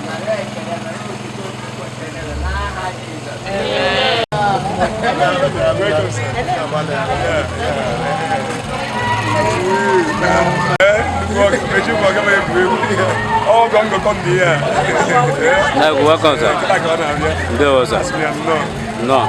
Nara ekele, nara otuto kwesịrị n'aha Jizọs. Welcome, sir. Ndewo, sir. Nnọọ.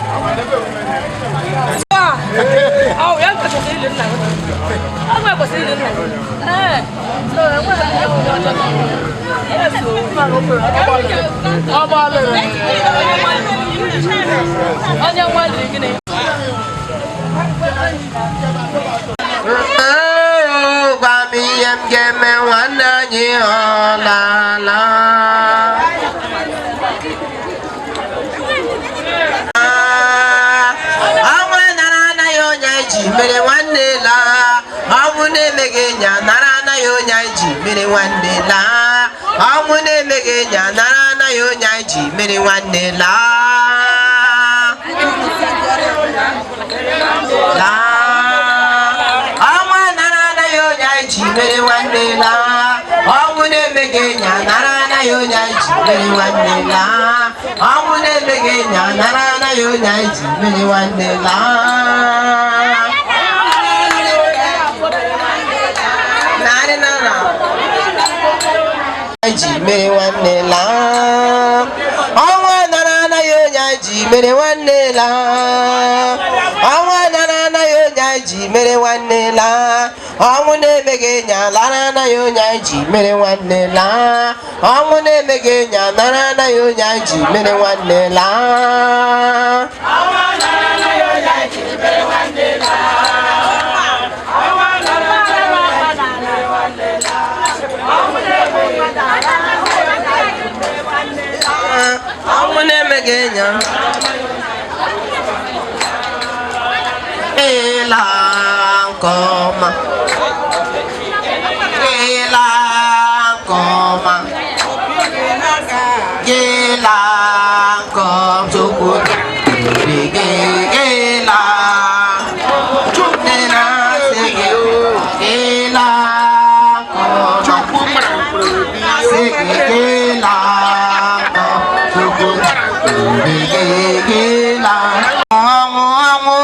Gwa m ihe m ga-eme nwanne anyị ọ lala. Ọnwụ nara anaghị onye anyị ji mere nwanne laa. Ọnwụ na-emeghị enyi nara anaghị onye anyị ji mere nwanne laa. Ọnwụ na-emeghị enyi nara anaghị onye anyị ji mere nwanne laa. Laa. Ọnwụ nara anaghị onye anyị ji mere nwanne laa. Ọnwụ na-emeghị enyi nara anaghị onye anyị ji mere nwanne laa. Ọnwụ na-emeghị enyi nara anaghị onye anyị ji mere nwanne laa. Narị naira anyị ji mere nwanne laa. Ọnwụ nara anaghị onye anyị ji mere nwanne laa. Ọnwụ nara anaghị onye anyị ji mere nwanne laa. Ọnwụ na-emeghị enyi lara anaghị onye anyị ji mere nwanne laa. Ọnwụ na-emeghị enyi nara anaghị onye anyị ji mere nwanne laa. Ọnwụ na-emeghị enyi ịla nke ọma, ịla nke ọma, ịla nke ọma, Chukwu gị ịla, nne na-asị gị ịla nke ọma, sị gị ịla nke ọma, Chukwu gị ịla. Ọnwụ ọnwụ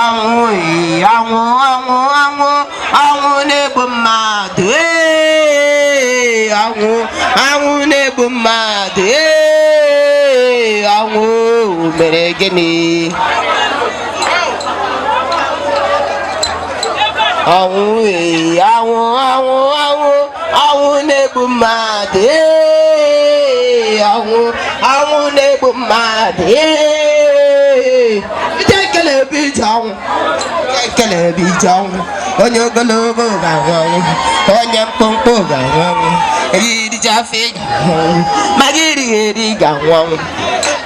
ọnwụ ee, ọnwụ ọnwụ ọnwụ ọnwụ na-egbu mmadụ ee, ọnwụ ọnwụ na-egbu mmadụ ee, ọnwụ mere gịnị? Ọnwụ ee, ọnwụ ọnwụ ọnwụ ọnwụ na-egbu mmadụ ee, ọnwụ ọnwụ na-egbu mmadụ ee. Ije ekele ebe ije ọnwụ, ije ekele ebe ije ọnwụ, onye ogologo ga-anwụ ọnwụ, onye mkpụmkpụ ga-anwụ ọnwụ, eriri afọ ị ga-anwụ ọnwụ, ma gị erighị eri ga-anwụ ọnwụ.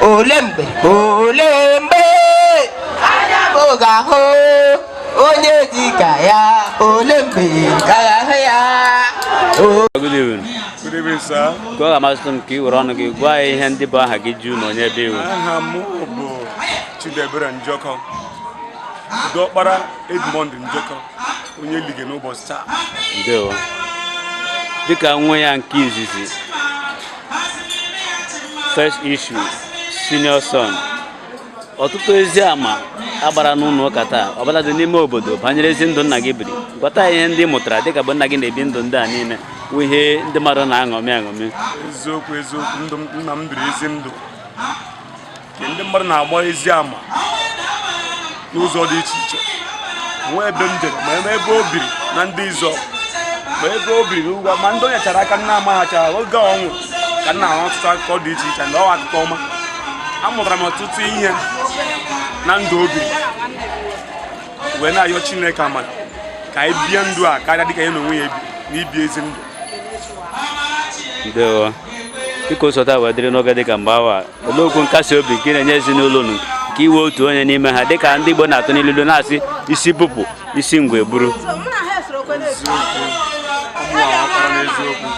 Ole mgbe, ole mgbe anya m ga-ahụ onye dị ka ya, ole mgbe ka ga-ahụ ya. Good evening. Good evening, sir. Ka ọ ga-amasị m ka ị were ọnụ gị gwa anyị ihe ndị bụ aha gị ju na onye ebe iwu. Aha m bụ Chidebere Njọkọ, diọkpara Edmond Njọkọ, onye lige n'ụbọchị taa. Ndewo. Dịka nwa ya nke izizi, first issue, senior son, ọtụtụ ezi ama agbara n'ụlọ ụka taa ọbụladị n'ime obodo banyere ezi ndụ nna gị biri. Gwata anyị ihe ndị ị mụtara dịka bụ nna gị na-ebi ndụ ndị a niile wụ ihe ndị mmadụ na-aṅomi aṅomi. Eziokwu eziokwu, ndụ nna m biri ezi ndụ nke ndị mmadụ na-agba ezi ama n'ụzọ dị iche iche. Nwee ebe m jere, ma ebe o biri na ndị Izọ, ma ebe o biri n'ugwu, ma ndị o nyechara aka nna amaghachara oge ọnwụ ka nna ahụ ọtụtụ akụkọ dị iche iche na ọwa akụkọ ọma. Amụtara m ọtụtụ ihe na ndụ o biri wee na-ayọ Chineke amara ka anyị bie ndụ a karịa dịka ya na onwe ya ebi na ibi ezi ndụ. Ndewo. Dịka osota wee dịrị n'oge dịka mgbe awa, olee okwu nkasi obi nke na-enye ezinụlọ unu nke iwe otu onye n'ime ha dịka ndị Igbo na-atụ n'ilu na-asị isi bupụ isi ngwe buru? Eziokwu, ọmụ aghọtara n'eziokwu.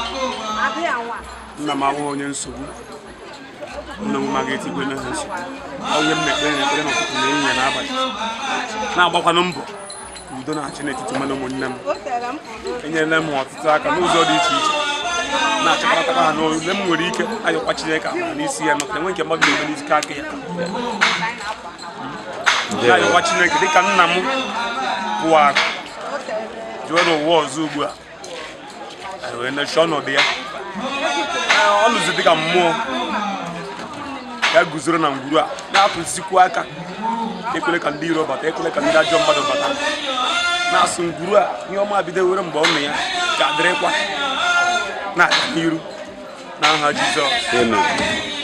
Nna m abụghị onye nsogbu, nna m amaghị etikwe na ha nsogbu. Onye m na-ekpere na ekpere n'ụtụtụ na ehihie na abalị, na-agbakwanụ mbọ Ka udo na-achị n'etiti mụ na ụmụnne m. Enyere m ha ọtụtụ aka n'ụzọ dị iche iche, na-achịkọtakwa ha n'ole m nwere ike. Ayọkwa Chineke amara n'isi ya, maka enwe nke mmadụ na-eme n'isi aka ya. Na-ayọkwa Chineke, dịka nna m pụwara jụọ n'ụwa ọzọ ugbu a, anyị wee nechi ọnọdụ ya. Ọ nụzi dịka mmụọ ya guzoro na ngwuru a, na-atụzikwu aka, ekwele ka ndị iro bata, ekwele ka ndị ajọ mmadụ bata, na-asụ ngwuru a. Ihe ọma bidowere mgbe ọ nọ ya ga-adịrịkwa na-aga n'iru n'aha Jizọs. Amen.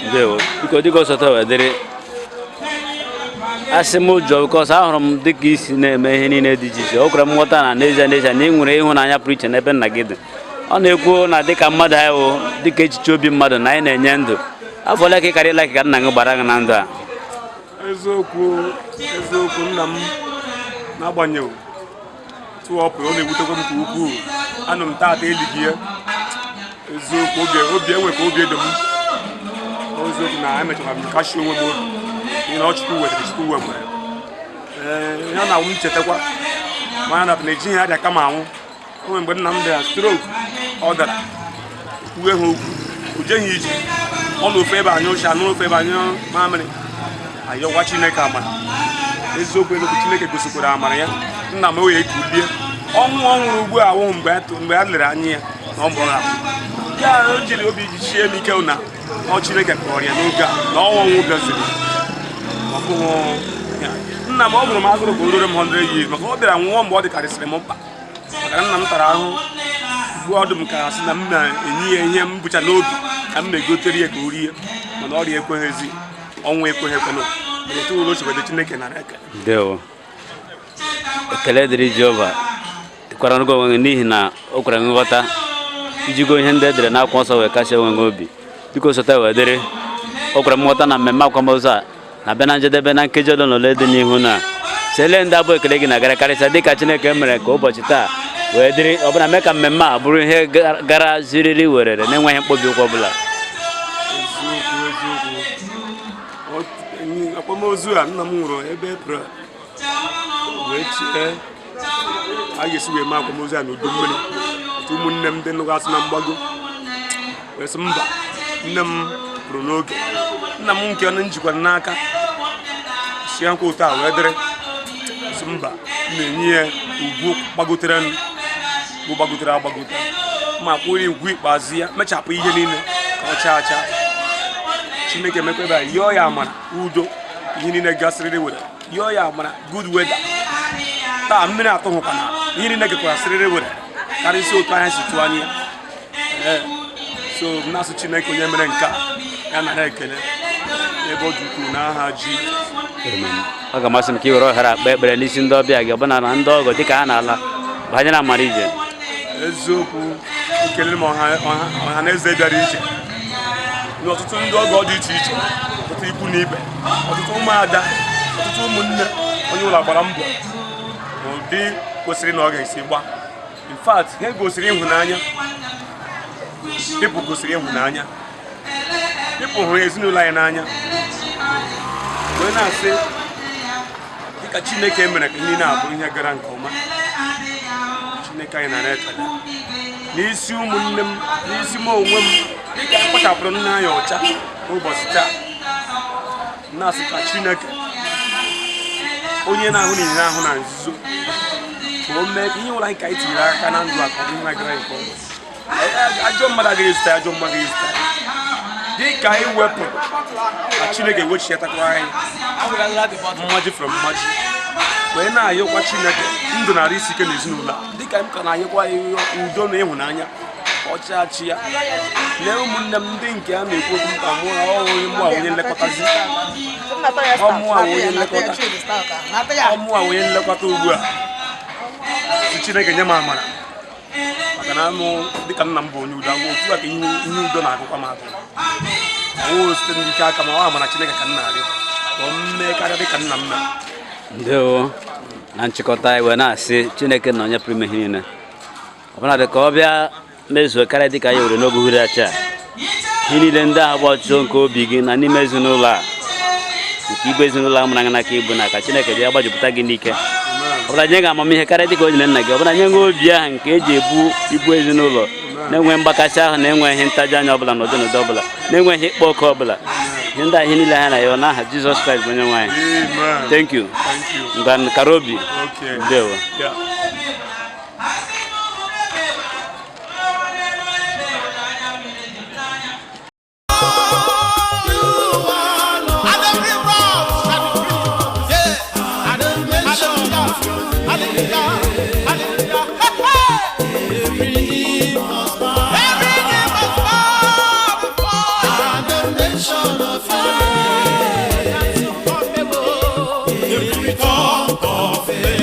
Ndewo. Biko, dịka ọsọtọ wee dịrị, asị m ụjọ because ahụrụ m dịka isi na-eme ihe niile dị iche iche, o kwere m nghọta na n'ezie n'ezie na ị nwere ịhụnanya pụrụ iche n'ebe nna gị dị. Ọ na-ekwu na dịka mmadụ anyị wụ, dịka echiche obi mmadụ na anyị na-enye ndụ, afọ ole ka ị karịla ka nna gị gbara gị na ndụ a? Eziokwu, eziokwu, nna m, n'agbanyeghị tụọ ọ pụrụ, ọ na-ewutekwa m nke ukwuu. Anụ m taata elighị ya. Eziokwu, obi obi enwe ka obi dị m. Eziokwu na emechara m kashi onwe m obi, n'ihi na ọ Chukwu wetara, Chukwu wekwara. Ee, ya na m chetakwa ma ya na ejighị arịa kama anwụ. O nwere mgbe nna m dara stroke, ọ dara kwuwe ha okwu, o jeghị ije, ọ na ofe ebe anyị ụcha anụ ofe ebe anyị mamịrị. Ayọkwa Chineke amara. Eziokwu, eziokwu, Chineke gosikwara amara ya. Nna m oye ekulie ọnwụ ọ nwụrụ ugbu a awụghị mgbe a lere anya ya na ọ mụrụ ahụ ya. O jiri obi ji chie m ike na ọ Chineke kpọrọ ya n'oge a na ọnwụ ọnwụ bịaziri, ọ bụghị ya. Nna m, ọ gụrụ m agụrụ ka o ruru m 100 years, maka ọ bịara nwụọ mgbe ọ dịkarịsịrị m mkpa, maka na nna m tara ahụhụ. Ugbu ọdụ m ka asị na m na-enye ya ihe m bụcha n'obi ka m na-egotere ya ka o rie, mana ọrịa ekweghịzi, ọnwụ ekweghị ekwenụ. Mana otu ụlọ ochekwado, Chineke nara ekele. Ndewo. Ekele dịrị Jehova, dịkwara gị onwe gị, n'ihi na o kwere nghọta ijigo ihe ndị e dere n'akwụkwọ nsọ wee kasie onwe gị obi. Dịka osote wee dịrị, o kwere m nghọta na mmemme akwamozu a na-abịa na njedebe na nkeji ole na ole dị n'ihu, na sele ndị abụ ekele gị na-agara, karịsịa dịka Chineke mere ka ụbọchị taa wee dịrị, ọbụna mee ka mmemme a bụrụ ihe gara ziriri werere na-enweghị mkpobi ụkwụ ọbụla. Eziokwu, eziokwu. Akwamozu a, nna m nwụrụ ebe April, wee chie a ga-esi wee mee akwamozu a n'udu mmiri. Otu ụmụnne m ndị nụgasị na mgbago wee sị mba, nne m pụrụ n'oge, nna m nke ọnụ njikwara n'aka si nkwa ụtọ a wee dịrị, sị mba, m na-enye ya ugwu gbagotere m, bụ gbagotere agbagote, ma kwụrụ ugwu ikpeazụ ya, mechapụ ihe niile ka ọ chaa achaa. Chineke mekwa ebe a, yọọ ya amara udo, ihe niile gasịrịrị were, yọọ ya amara good weather. Taa mmiri atụghịkwa na ihe niile gekwara sịrịrị were karịsịa otu anya si tụọ anya ya. Ee, so m na-asụ Chineke onye mere nke a, ya nara ekele n'ebe ọ dị ukwuu n'aha ji. Ọ ga-amasị m ka ị were ohere akpa ekpere n'isi ndị ọbịa gị, ọbụna na ndị ọgọ, dịka ha na-ala banyere amara ije. Eziokwu, ekele m ọha na eze bịara iche na ọtụtụ ndị ọgọ dị iche iche, ọtụtụ ikwu na ibe, ọtụtụ ụmụada, ọtụtụ ụmụnne. Onye ụlọ gbara mbọ n'ụdị kwesịrị na ọ ga-esi gba. In fact, ha gosiri ịhụnanya. People gosiri ịhụnanya. People hụrụ ezinụlọ anyị n'anya, wee na-asị dịka Chineke mere ka ihe niile abụ ihe gara nke ọma, Chineke anyị nara ekele n'isi ụmụnne m, n'isi m onwe m, dịka anyị kpachapụrụ nna anyị ọcha n'ụbọchị taa. Na-asị ka Chineke onye na-ahụ na ihe ahụ na nzuzo, ka o mee ka ihe ụlọ anyị ka anyị tinyere aka na ndụ a, ka ọ bụ ihe gara nke ọma. Ajọ mmadụ agaghị ezute, ajọ mmadụ agaghị ezute. Dị ka anyị wepụrụ, ka Chineke wechiatakwa anyị mmaji from mmaji, wee na-ayọkwa Chineke ndụ na-arụ isi ike n'ezinụlọ a, dịka m ka na-ayọkwa udo na ịhụnanya ọchịachị ya. Lee ụmụnne m ndị nke a na-ekwu okwu mkpa mụ ha, onye mụ onye nlekọtazi, ọmụ a onye nlekọta ugbu a, si Chineke nye m amara, maka na anụ dịka nna m bụ onye udo agwa, otu a ka ihe udo na-agụkwa m agụ. Ọwụ site n'ike aka, ma ọ amara Chineke ka m na-arịọ ka o mee karịa dịka nna m mere. Ndewo. Na nchịkọta, anyị wee na-asị Chineke na onye pụrụ ime ihe niile, ọbụla dị ka ọ bịa mezuo karịa dịka anyị were n'oge uhuruchi a, ihe niile ndị ahụ bụ ọchịchọ nke obi gị na n'ime ezinụlọ a, nke igwe ezinụlọ a mụrụ anya n'aka ibu na ka Chineke bịa gbajupụta gị n'ike. Ọ Ọbụla nye gị amamihe karịa dịka o nyere nna gị. Ọbụla nye gị obi ahụ nke eji ebu ibu ezinụlọ na-enwe mgbakasị ahụ, na-enweghị ntaji anya ọbụla n'ụdị n'ụdị ọbụla, na-enweghị ịkpọ oke ọbụla. Ihe ndị a, ihe niile ha na ya, n'aha Jizọs Kraịst bụ onye nwe anyị. Amen. Thank you. Thank you. Ngwa, kara obi. Okay. Ndewo. Yeah. Every tongue confess.